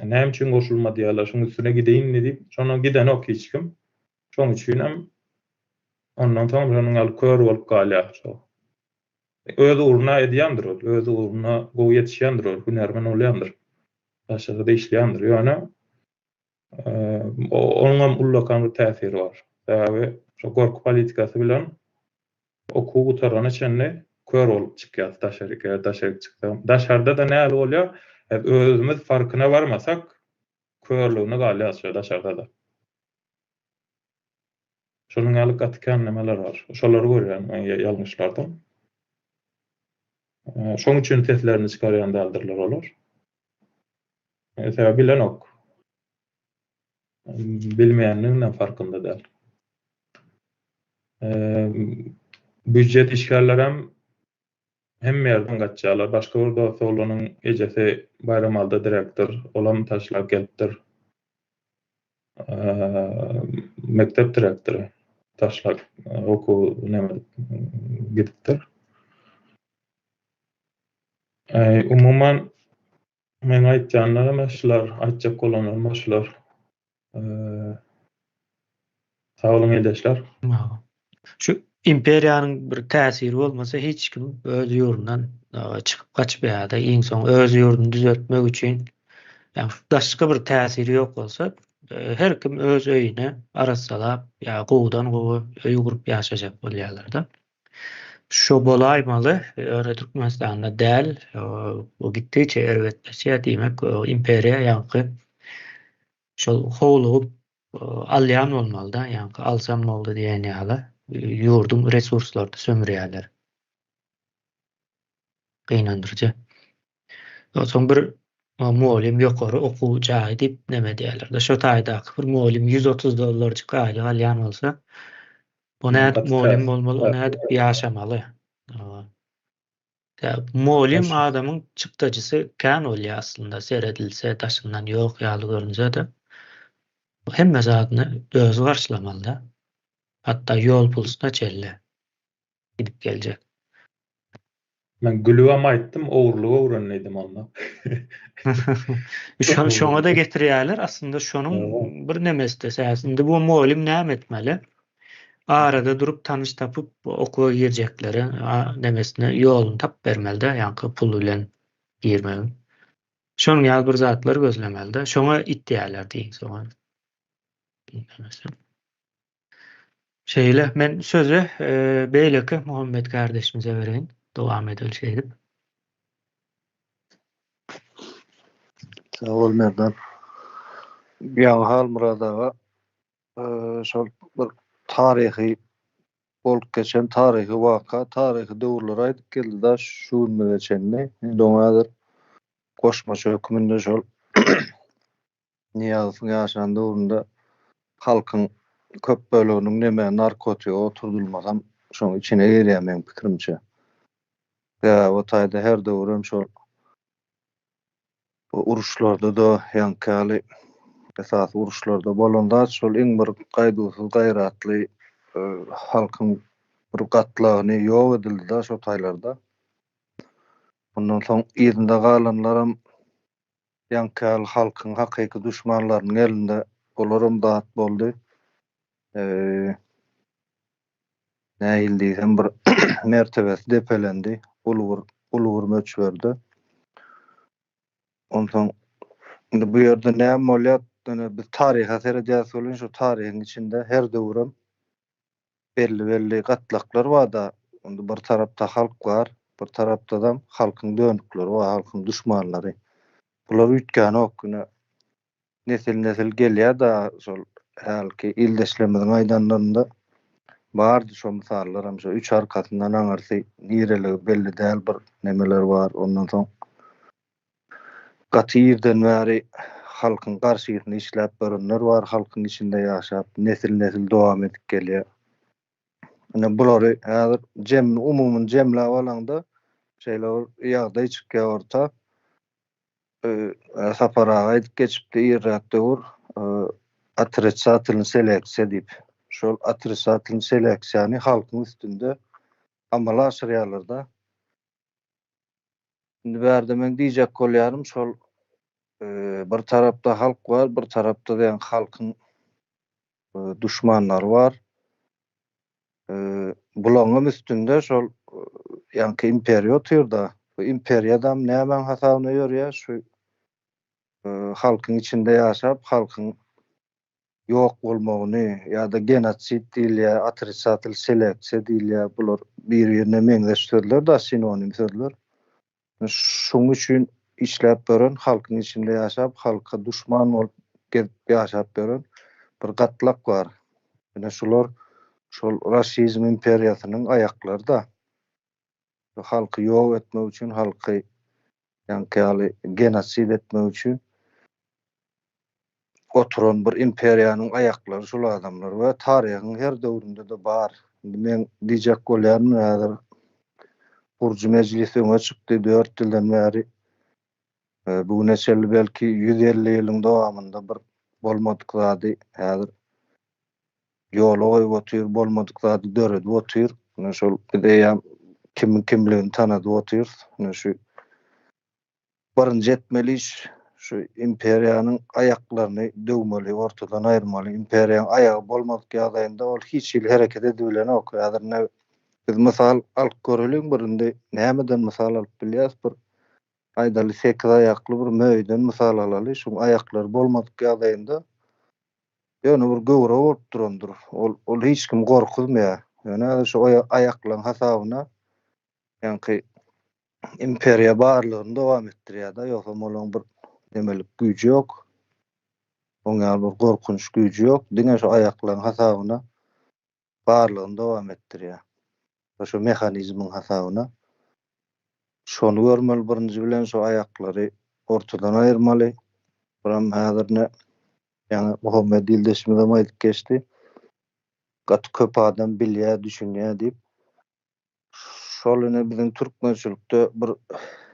Näme üçin goşulma diýýärler şuň üstüne gideýinmi diýip şondan gidenok hiç kim. Şoň üçinem ondan soň şonuň ýaly kör bolup galýar şo. Öz ugruna edýändir ol, öz ugruna gowy ýetişýändir ol, hünärmen bolýandyr. Daşarda işleýändir. Ýöne onuňam ullakan bir täsiri bar. Sebäbi şo gorky politikasy bilen. Okuw gutarana çenli kör bolup çykýas daşaryk, eger daşaryk çyksak. Daşarda-da näli bolýar, özümiz farkyna barmasak, körlügine galýas şo daşarda-da. Şonuň ýaly gaty kän nemeler bar. Şolary görýän men ýalňyşlardan. Şoň üçin seslerini çykarýan däldirler olar. Sebäbi bilenok. Bilmeýänliginem farkynda däl. Býujet işgärlerem hemme ýerden gaçýarlar. Başga bir dost oglanyň ejesi Baýramalyda direktor, olam taşlap gelipdir. Mekdep direktory taşlap okuw neme gidipdir. Umuman Meň aýtýanlarym şular, aýtjak bolanlarym şular. Sag boluň ildeşler. Şu imperiýanyň bir täsiri bolmasa hiç kim öz ýurdundan çykyp gaçmaýardy. Iň soň öz ýurduny düzeltmek üçin ýa daşky bir täsiri ýok bolsa her kim öz öýüni arassalap ýa gowudan gowy öý gurup ýaşajak bolýarlar-da. Şo bolaýmaly, ýöne Türkmenistanda däl, bu gitdigiçe erbetleşýär, diýmek, imperiýa ýaňky şol howlugyp alýan bolmaly-da, ýaňky alsam boldy diýen ýaly ýurduň resurslaryny sömürýärler. Gynandyryjy. Onsoň bir mugallym ýokary okuw jaýy diýip neme diýerler-de, şo taýdaky bir mugallym 130 dollarjyk aýlyk alýan bolsa, o nädip mugallym bolmaly, o nädip ýaşamaly? Mugallym adamyň çykdajysy kän bolýar aslynda, seredilse daşyndan ýok ýaly görünse-de, hemme zadyny özi garşylamaly-da. Hatda ýol pulsuna çenli. Gidip geljek. Men gülübem aýtdym, ogurlyk öwren diýdim onda. Şo şoňa-da getirýärler, aslynda şonuň bir nemesi-de säs. Indi bu mugallym näme etmeli? Arada durup tanyş tapyp okuwa girjeklere nemesine ýoluny tapyp bermeli-de, ýaňky pul bilen girmegiň. Şonuň ýaly bir zatlar gözlemeli-de. Şoňa itýärler diýiň soňa. Şeýle, men sözi beýleki Muhammet kardeşimize bereýin. Dowam edeli şeýdip. Sag bol Merdan. Ýaňy Halmyrat aga şol bir taryhy bolup geçen taryhy waka, taryhy döwürleri aýdyp geldi-de şu günümize çenli. Indi oňa häzir goşmaça hökmünde şol Nyýazowyň ýaşan döwründe halkyň köp böleginiň neme narkotige oturdylmasam şoň içine girýär meň pikirimçe. Sebäbi o taýda her döwürem şol uruşlarda-da ýaňky ýaly esasy uruşlarda bolan zat şol iň bir gaýduwsyz gaýratly halkyň bir gatlagyny ýok edildi-de şo taýlarda. Ondan soň yzynda galanlaram Ýaňky ýaly halkyň hakyky duşmanlarynyň elinde olaram zat boldy. Nähili diýsem bir mertebesi depelendi uly bir uly bir möçberde. Onsoň indi bu ýerde näme bolýar? Ýöne biz taryha seredýäris welin şu taryhyň içinde her döwürem belli-belli gatlaklar bar-da, onda bir tarapda halk bar, bir tarapdadam halkyň dönükleri bar, halkyň duşmanlary. Bular üýtgänok, ine, nesil-nesil gelýär-de, şol hälki ildeşlerimiziň aýdanlarynda bardy şo mysallaram, şo üç arkasyndan aňyrsy nireligi belli däl bir nemeler bar, ondan soň Gaty irden bäri halkyň garşysyna işläp görenler bar, halkyň içinde ýaşap, nesil-nesil dowam edip gelýär. Ine bulary häzir jemini umumyny jemläp alaňda şeýle bir ýagdaý çykýar orta. Sapar aga aýdyp geçipdi irräk döwür otritsatelnyý seleksiýa diýip. Şol otritsatelnyý seleksiýany halkyň üstünde amala aşyrýarlar-da. Indi bärde meň diýjek bolýanym şol bir tarapda halk bar, bir tarapda diýen halkyň duşmanlary bar. Bularyňam üstünde şol ýaňky imperiýa otyr-da. Bu imperiýadam nämäň hasabyna ýörýär? Şu halkyň içinde ýaşap, halkyň. Ýok bolmagyny ýa-da genosid diýilýär, otrisatel seleksiýa diýilýär, bular bir-birine meňzeş sözler-da, sinonim sözler. Şuň üçin işläp ýören, halkyň içinde ýaşap, halka duşman bolup gezip ýaşap ýören bir gatlak bar. Ine şular şol raşizm imperiýasynyň aýaklary-da. Halky ýok etmek üçin, halky ýaňky ýaly genosid etmek üçin oturan bir imperiýanyň aýaklary şul adamlar we taryhyň her döwründe-de bar. Indi meň diýjek bolýanym häzir gurujy mejlis öňe çykdy dört ýyldan bäri. Bu güne çenli belki 150 ýylyň dowamynda bir bolmadyk zady häzir ýola goýup otyr, bolmadyk zady döredip otyr. Ine şol biz eýýäm kimiň kimligini tanadyp otyrys. Ine şu Birinji etmeli iş şu imperiýanyň aýaklaryny döwmeli, ortadan aýyrmaly. Imperiýaň aýagy bolmadyk ýagdaýynda ol hiç hili hereket edibilenok. Häzir ine biz mysal alyp göreliň bir indi nämeden mysal alyp bilýäs bir aýdaly sekiz aýakly bir möýden mysal alaly. Şuň aýaklary bolmadyk ýagdaýynda ýöne bir göwre bolup durandyr. Ol ol hiç kimi gorkuzmaýar. Ýöne häzir şu aýaklaryň hasabyna ýaňky imperiýa barlygyny dowam etdirýär-de, ýogsam olaň bir nemelik güýji ýok. Oň ýaly bir gorkunç güýji ýok. Diňe şu aýaklaryň hasabyna barlygyny dowam etdirýär. We şu mehanizmiň hasabyna. Şony görmeli birinji bilen şu aýaklary ortadan aýyrmaly. Buram häzir ine ýaňy Muhammet ildeşimizem aýdyp geçdi. Gaty köp adam bilýär, düşünýär diýip. Şol ine biziň türkmençilikde bir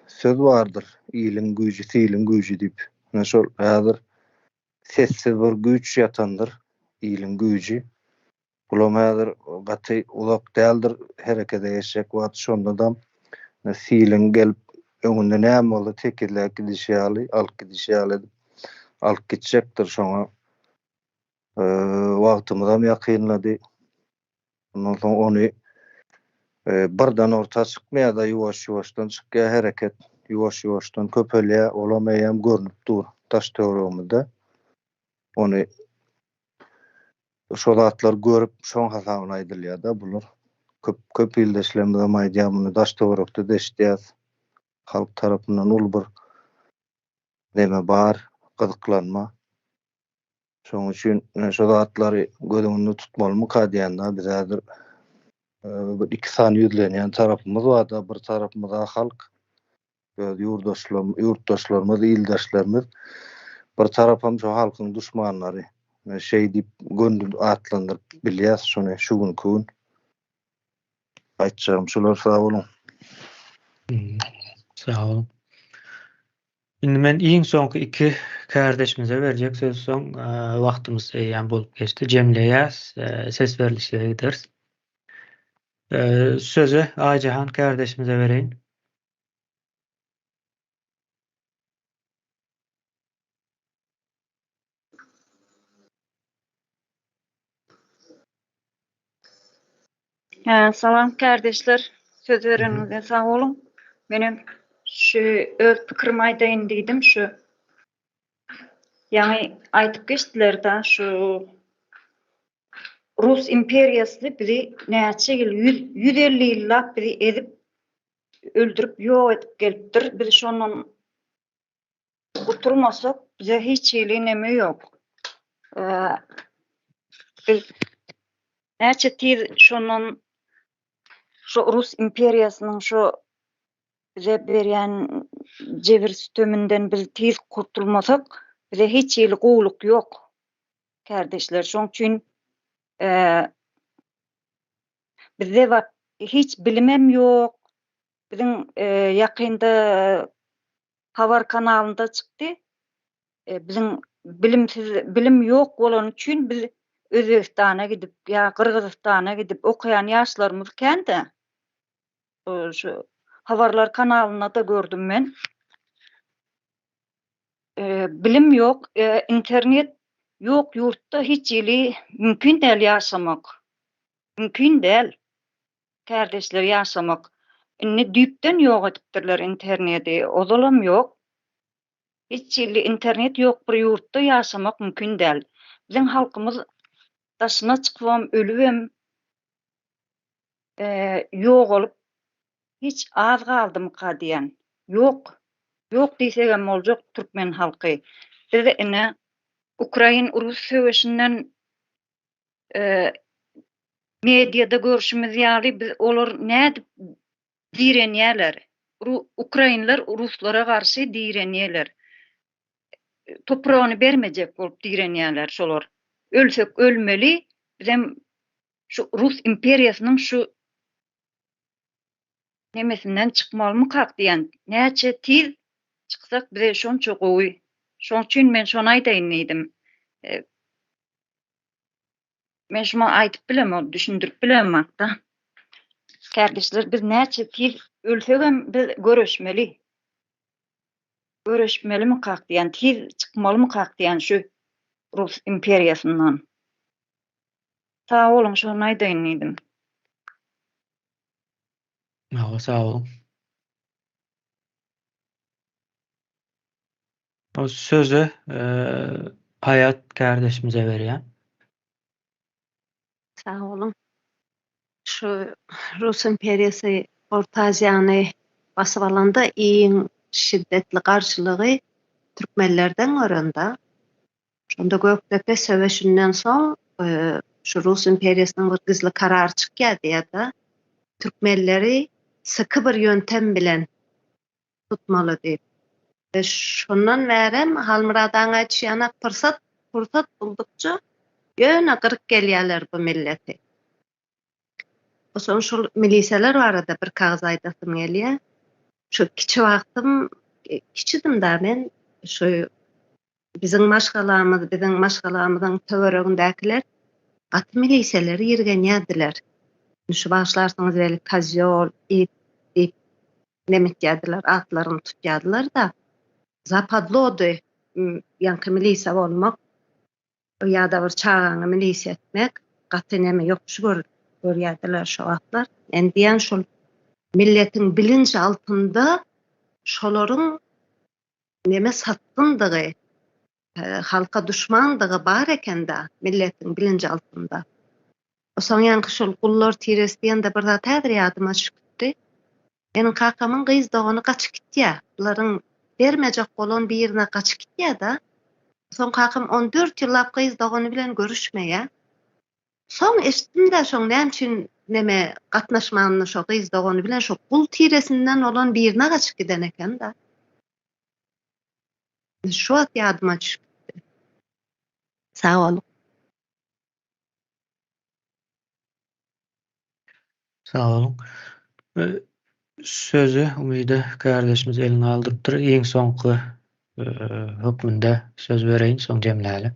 söz bardyr, Iliň güýji, siliň güýji diýip. Ine şol häzir sessiz bir güýç ýatandyr, iliň güýji. Bulam häzir gaty uzak däldir herekete geçjek wagt şondadam siliň gelip öňünde näme bolsa tekizläp gidişi ýaly, alyp gidişi ýaly edip alyp gitjekdir. Şoňa wagtymyzam ýakynlady. Ondan soň ony birden orta çykmaýar-da, ýuwaş-ýuwaşdan çykýar hereket, ýuwaş-ýuwaşdan köpelýär, olam eýýäm görnüp dur daş-töweregimizde. Ony şo zatlary görüp, şoň hasabyna aýdylýar-da bular. Köp köp ildeşlerimizem aýdýar muny, daş-töwerekde-de eşidýäs. Halk tarapyndan uly bir neme bar, gyzyklanma. Şonuň üçin şu zatlary göz öňünde tutmalymyka diýende biz häzir bir iki sany ýüzlenýän tarapymyz bar-da, bir tarapymyz-a halk, öz ýurtdaşlarymyz, ildeşlerimiz, bir tarapam şu halkyň duşmanlary. Şeý diýip göni atlandyryp bilýäs şuny şu günki gün. Aýtjagym şular, sag boluň. Sag boluň. Indi men iň soňky iki kärdeşimize berjek sözi soň wagtymyz eýýäm bolup geçdi. Jemleýäs, ses berlişlige gideris. Sözi Aýjahan kärdeşimize bereýin. Salam kärdeşler, söz bereniňize sag boluň. Menem şu öz pikirimi aýdaýyn diýdim şu ýaňy aýdyp geçdiler-da şu Rus imperiýasy bizi näçe ýyl 150 ýyllap bizi ezip öldürip ýok edip gelipdir. Biz şondan Gutulmasak bize hiç hili neme ýok. Biz näçe tiz şondan şu Rus imperiýasynyň şu bize berýän jebir süteminden biz tiz kurtulmasak bize hiç hili gowulyk ýok kärdeşler. Şoň üçin bizde hiç bilimem ýok. Biziň ýakynda habar kanalynda çykdy. Biziň bilimsiz bilim ýok bolany üçin biz Özbegistana gidip ýa Gyrgyzystana gidip okaýan ýaşlarymyz kän-de. Şu habarlar kanalynda-da gördüm men. Bilim ýok, internet ýok ýurtda hiç hili mümkin däl ýaşamak. Mümkin däl. Kärdeşler ýaşamak. Indi düýpden ýok edipdirler internedi. Ozalam ýok. Hiç hili internet ýok bir ýurtda ýaşamak mümkin däl. Biziň halkymyz daşyna çykybam, ölübem, ýogalyp hiç az galdymyka diýýän. Ýok, ýok diýsegem boljak türkmen halky. Biz ine ukrain-rus söweşinden mediada görşümiz ýaly biz olar nädip direnýärler. Ukrainler ruslara garşy direnýärler. Topragyny bermejek bolup direnýärler şolar. Ölsek ölmeli, bizem şu rus imperiýasynyň şu nemesinden çykmalymykak diýen. Näçe tiz çyksak bize şonça gowy. Şoň üçin men şony aýdaýyn diýdim. Men şuny aýdyp bilemok, düşündirip bilemok-da. Kärdeşler biz näçe tiz ölsegem biz göreşmeli. Göreşmelimikak diýen, tiz çykmalymykak diýen şu rus imperiýasyndan. Sag boluň, şony aýdaýyn diýdim. Hawa, sag boluň. O sözi Haýat kärdeşimize berýän. Sag boluň. Şu Rus imperiýasy Orta Aziýany basyp alanda iň şiddetli garşylygy türkmenlerden görende. Şonda Gökdepe söweşinden soň şu Rus imperiýasynyň bir gizli karary çykýar diýýär-de, türkmenleri syky bir ýöntem bilen tutmaly diýip. We şondan bärem Halmyrat agaň aýdyşy ýanak pyrsat, pursat buldukça ýöne gyryp gelýärler bu milleti. Soň şol milisiýalar barada bir kagyz aýdasym gelýär. Şu kiçi wagtym, kiçidim-dä men, şu Biziň maşgalamyz, biziň maşgalamyzyň töweregindäkiler gaty miliseleri ýirgenýärdiler. Şu bagyşlarsyňyz weli kozýol, it diýip neme etýärdiler, atlaryny tutýardylar-da. Zapadlody ýaňky milise bolmak ýa-da bir çagaňy milise etmek gaty neme ýokuş görýärdiler şo wagtlar. Men diýýän şol milletiň bilinç altynda şolaryň neme satgyndygy, halka duşmandygy bar eken-dä milletiň bilinji altynda. Soň ýaňky şol gullar tiresi diýende bir zat häzir ýadyma düşüp gitdi. Meniň kakamyň gyz dogany gaçyp gitýär. Bularyň bermejek bolan birine gaçyp gitýär-de. Soň kakam 14 ýyllap gyz dogany bilen görüşmeýär. Soň eşitdim-dä şoň näme üçin neme gatnaşmanyny şo gyz dogany bilen şo gul tiresinden bolan birine gaçyp giden eken-dä. Şu wagt ýadyma düşüp gitdi. Sag boluň. Sag boluň. Sözi Umyda kärdeşimiz elini galdyrypdyr. Iň soňky hökmünde söz bereýin, soň jemläli.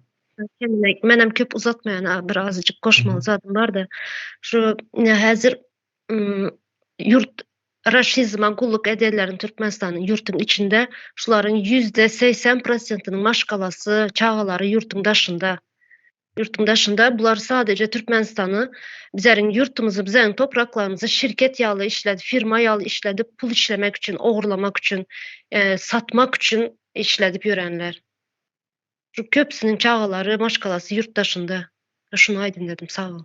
Menem köp uzatmaýan, bir azajyk goşmaly zadym bardy. Şu häzir ýurt raşizme gulluk edenleriň Türkmenistanyň ýurtuň içinde şularyň %80 prosentiniň maşgalasy, çagalary ýurtuň daşynda. Ýurtuň daşynda bular sadeje Türkmenistany bizeriň ýurtumyzy bizeriň topraklarymyzy şirket ýaly işledip firma ýaly işledip pul işlemek üçin ogurlamak üçin satmak üçin işledip ýörenler. Şu köpüsiniň çagalary maşgalasy ýurt daşynda. Şuny aýdyn dedim sag bol.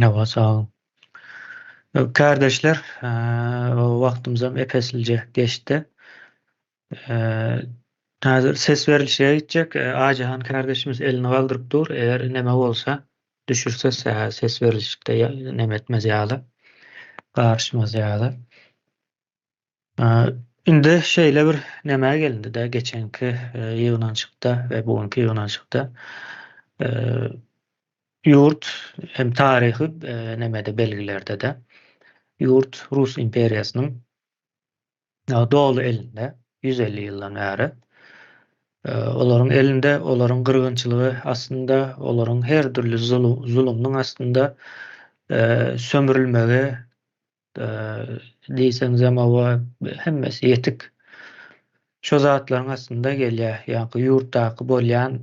Hawa sag boluň. Kärdeşler wagtymyzam epeslije geçdi. Häzir ses berilişige gitjek. Aýjahan kärdeşimiz elini galdyryp dur. Eger neme bolsa düşürse ses berilişikde neme etmez ýaly, garyşmaz ýaly. Indi şeýle bir nämä gelindi-de geçenki ýygnanyşykda we bu günki ýygnanyşykda ýurt hem taryhy nemede belgilerde-de ýurt Rus imperiýasynyň doly elinde 150 ýyldan bäri. Olaryň elinde, olaryň gyrgynçylygy astynda, olaryň her dürli zulumynyň astynda sömürilmegi diýseňizem hawa hemmesi ýetik. Şo zatlaryň astynda gelýär. Ýaňky ýurtdaky bolýan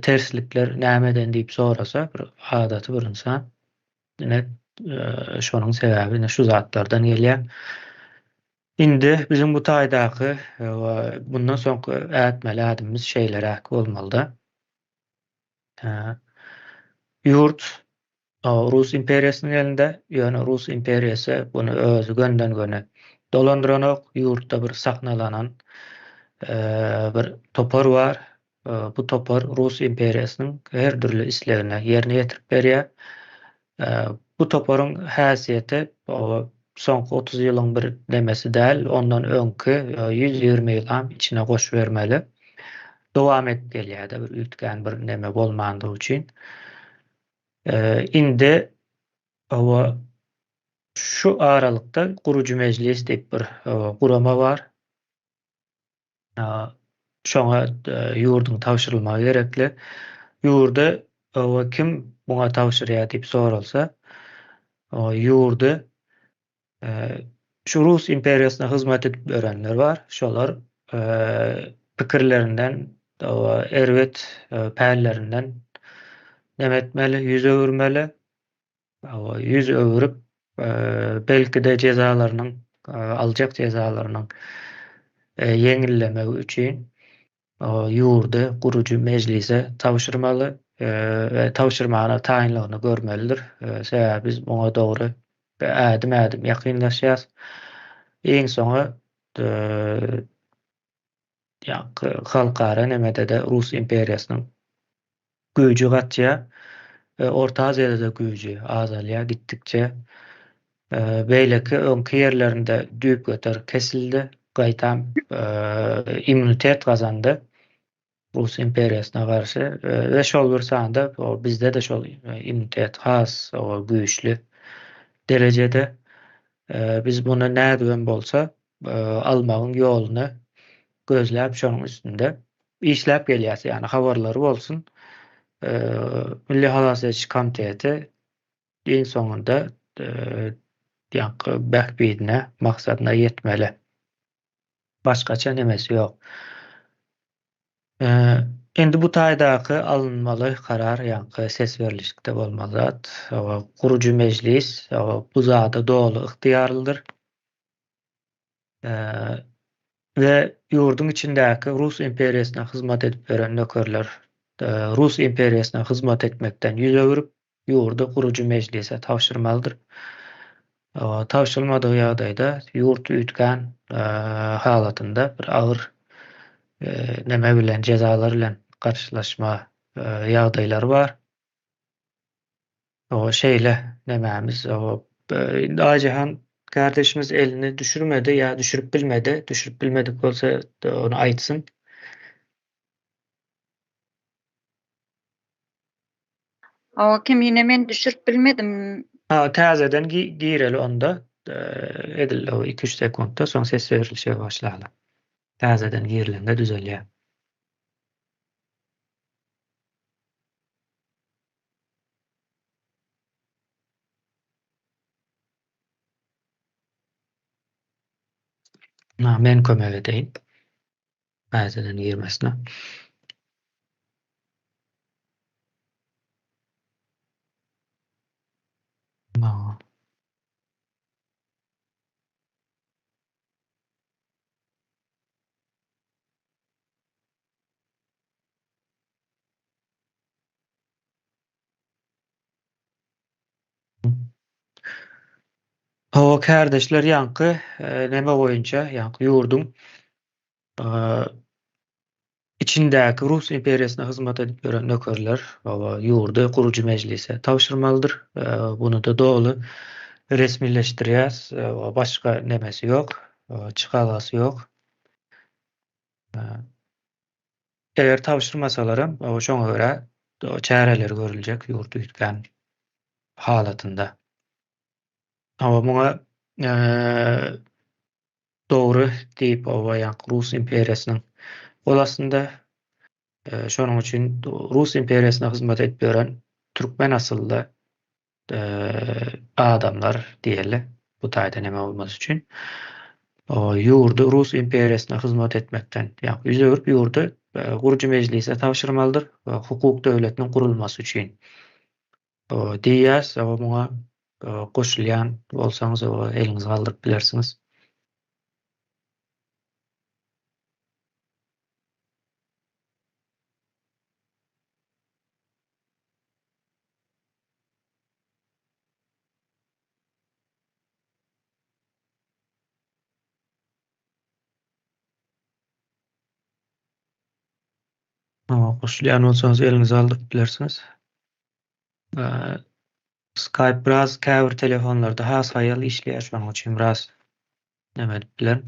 terslikler nämeden diýip sorasa bir adaty bir ynsan ine şonuň sebäbi ine şu zatlardan gelýär. Indi biziň bu taýdaky mundan soňky ätmeli ädimimiz şeýleräk bolmalyda. Ýurt Rus imperiýasynyň elinde, ýöne Rus imperiýasy buny özi gönden-göni dolandyranok, ýurtda bir sahnalanan bir topar bar. Bu topar Rus imperiýasynyň her dürli islegini ýerine ýetirip berýär. Bu toparyň häsiýeti soňky 30 ýylyň bir nemesi däl, ondan öňki 120 ýylam içine goşubermeli. Dowam edip gelýär-de, bir üýtgän bir neme bolmandygy üçin. Indi hawa şu aralykda Gurujy mejlis diýip bir gurama bar. Şoňa ýurduň tabşyrylmagy gerekli. Ýurdy kim muňa tabşyrýar diýip soralsa, ýurdy şu Rus imperiýasyna hyzmat edip ýörenler bar. Şolar pikirlerinden, erbet pällerinden neme etmeli, ýüz öwürmeli. 100 öwürip, belki-de jezalarynyň, aljak jezalarynyň ýeňillemegi üçin ýurdy gurujy mejlise tabşyrmaly we tabşyrmagyna taýynlygyny görmelidir. Sebäbi biz muňa dogry ädim-ädim ýakynlaşýas. Iň soňy ýaňky halkara nemede-de Rus imperiýasynyň güýji gaçýar. Orta Aziýada-da güýji azalýar gitdikçe. Beýleki öňki ýerlerinde düýpgöter kesildi. Gaýtam immunitet gazandy Rus imperiýasyna garşy we şol bir sanda bizde-de şol immunitet has güýçli derejede. Biz muny nädibem bolsa almagyň ýoluny gözläp şonuň üstünde işläp gelýäs. Ýagny habarlary bolsun. Milli halas ediş komiteti iň soňunda ýaňky bähbidine, maksadyna ýetmeli. Başgaça nemesi ýok. Indi bu taýdaky alynmaly karar ýaňky ses berlişikde bolmaly zat. Gurujy mejlis bu zada doly ygtyýarlydyr. We ýurduň içindäki Rus imperiýasyna hyzmat edip ýören nökerler Rus imperiýasyna hyzmat etmekden ýüz öwrüp, ýurdy gurujy mejlise tabşyrmalydyr. Tabşyrylmadygy ýagdaýda ýurt üýtgän halatynda bir agyr neme bilen, jezalar bilen garşylaşma ýagdaýlary bar. O şeýle nemämiz o indi Aýjahan kardeşimiz elini düşürmedi ýa düşürip bilmedi. Düşürip bilmedik bolsa ony aýtsyn. Hawa Kemine men düşürip bilmedim. Ha täzeden gireli onda. Edil o 2-3 sekuntda soň ses berilişe başlaly. Täzeden girilende düzelýär. Na, men kömek edeýin. Täzeden girmesine. Na. Hawa kärdeşler ýaňky neme boýunça ýaňky ýurduň içindäki Rus imperiýasyna hyzmat edip ýören nökerler hawa ýurdy gurujy mejlise tabşyrmalydyr. Buny-da doly resmileşdirýäs. Başga nemesi ýok, çykalgasy ýok. Eger tabşyrmasalaram, şoňa görä çäreler görüljek ýurt üýtgän halatynda. Hawa, muňa dogry diýip, hawa, ýaňky Rus imperiýasynyň gol astynda, şonuň üçin Rus imperiýasyna hyzmat edip ýören türkmen asylly adamlar diýeli, bu taýda neme bolmasy üçin, ýurdy Rus imperiýasyna hyzmat etmekden, ýagny ýüz öwrüp ýurdy gurujy mejlise tabşyrmalydyr, hukuk döwletiniň gurulmasy üçin diýýäs, muňa goşulýan bolsaňyz eliňizi galdyryp bilersiňiz. Hawa, goşulýan bolsaňyz eliňizi galdyryp bilersiňiz. Skype biraz käbir telefonlarda has haýal işleýär, şonuň üçin biraz näme edip bilerin.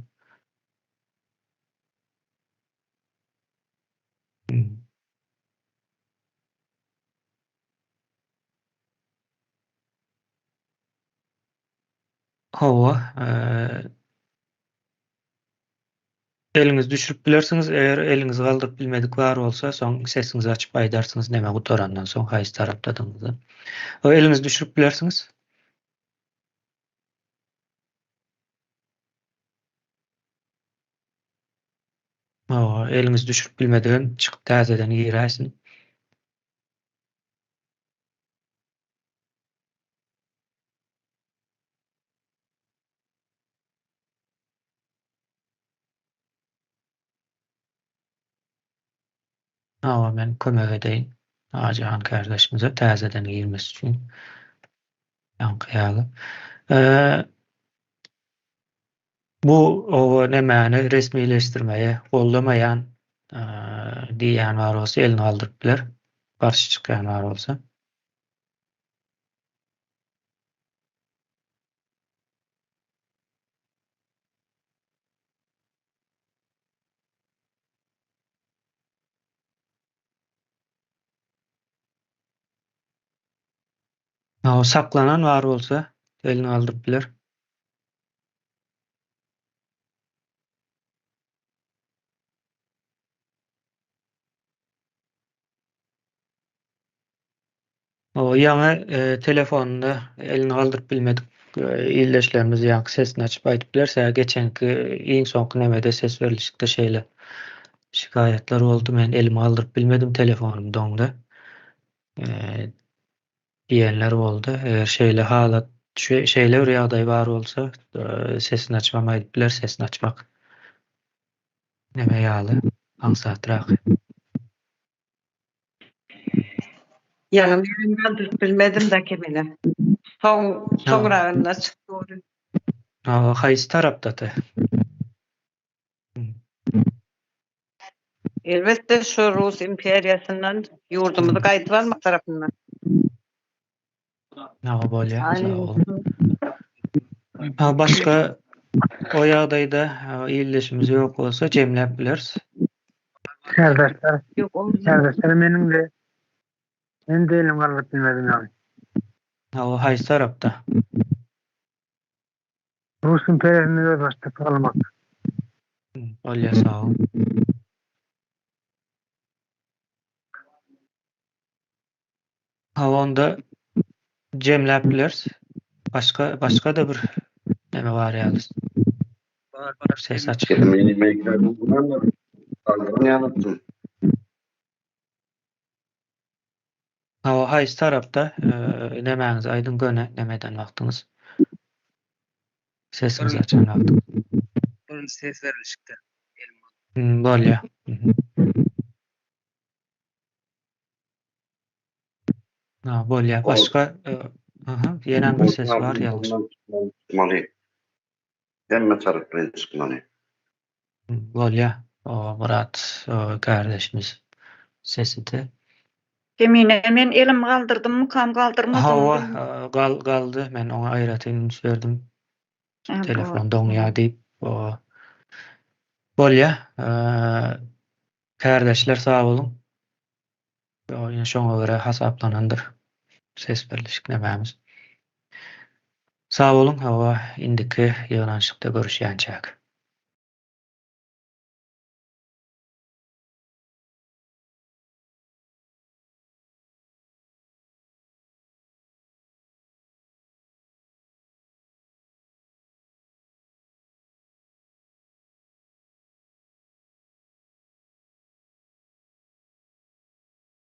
Hawa, Eliňizi düşürip bilersiňiz, eger eliňizi galdyryp bilmedik bar bolsa, soň sesiňizi açyp aýdarsyňyz neme gutarandan soň haýsy tarapdadygyňyzy. O eliňizi düşürip bilersiňiz. Hawa, eliňizi düşürip bilmedigem çykyp täzeden giräýsin. Hawa men kömek edeýin Ajahan kärdeşimize täzeden girmesi üçin. Ýaňky ýaly. Bu oba nemäni resmileşdirmegi goldamaýan diýýän bar bolsa elini galdyryp biler. Garşy çykýan bar bolsa. Hawa, saklanan bar bolsa, elini galdyryp biler. O ýaňy telefonda elini galdyryp bilmedik ildeşlerimiz ýaňky sesini açyp aýdyp biler. Sebäbi geçenki iň soňky nemede ses berlişikde şeýle şikaýatlar boldy. Men elimi galdyryp bilmedim, telefonym doňdy diýenler boldy. Eger şeýle halat, şeýle bir ýagdaý bar bolsa, sesini açybam aýdyp biler, sesini açmak neme ýaly aňsatrak. Ýaňy men galdyryp bilmedim da Kemine. Soň soňragynda çykdy ol. Hawa, haýsy tarapdady? Elbetde şu Rus imperiýasyndan ýurdumyzy gaýdyp almak tarapyndan. Hawa bolýar, sag bol. Ha başga o ýagdaýda ildeşimiz ýok bolsa jemläp bileris. Kärdeşler, kärdeşler meniň de men de elim galdyryp bilmedim ýaly. Hawa haýsy tarapda? Rus imperiýasyndan özbaşdak galmak. Bolýar sag bol. Hawa onda jemläp bileris. Başga başga-da bir neme bar ýaly. Bar bar. Ses açyk. Hawa haýsy tarapda nemäňizi aýdyň göni neme eden wagtyňyz. Sesiňizi açan wagtyňyz. Birinji ses berlişikde. Bolýa. Ha, bolýar. Başga, aha, ýene bir ses bar, ýalňyş. Çykmaly. Hemme taraplaýyn çykmaly. Bolýar. O Myrat kardeşimiz sesidi. Kemine men elim galdyrdym mykam galdyrmadym. Hawa, gal galdy. Men oňa aýratyn üns berdim. Telefon doňýar diýip. Bolýar. Kärdeşler sag boluň. Ýöne şoňa görä hasaplanandyr ses berlişik nämämiz. Sag boluň, hawa, indiki ýygnanyşykda görüşýänçäk.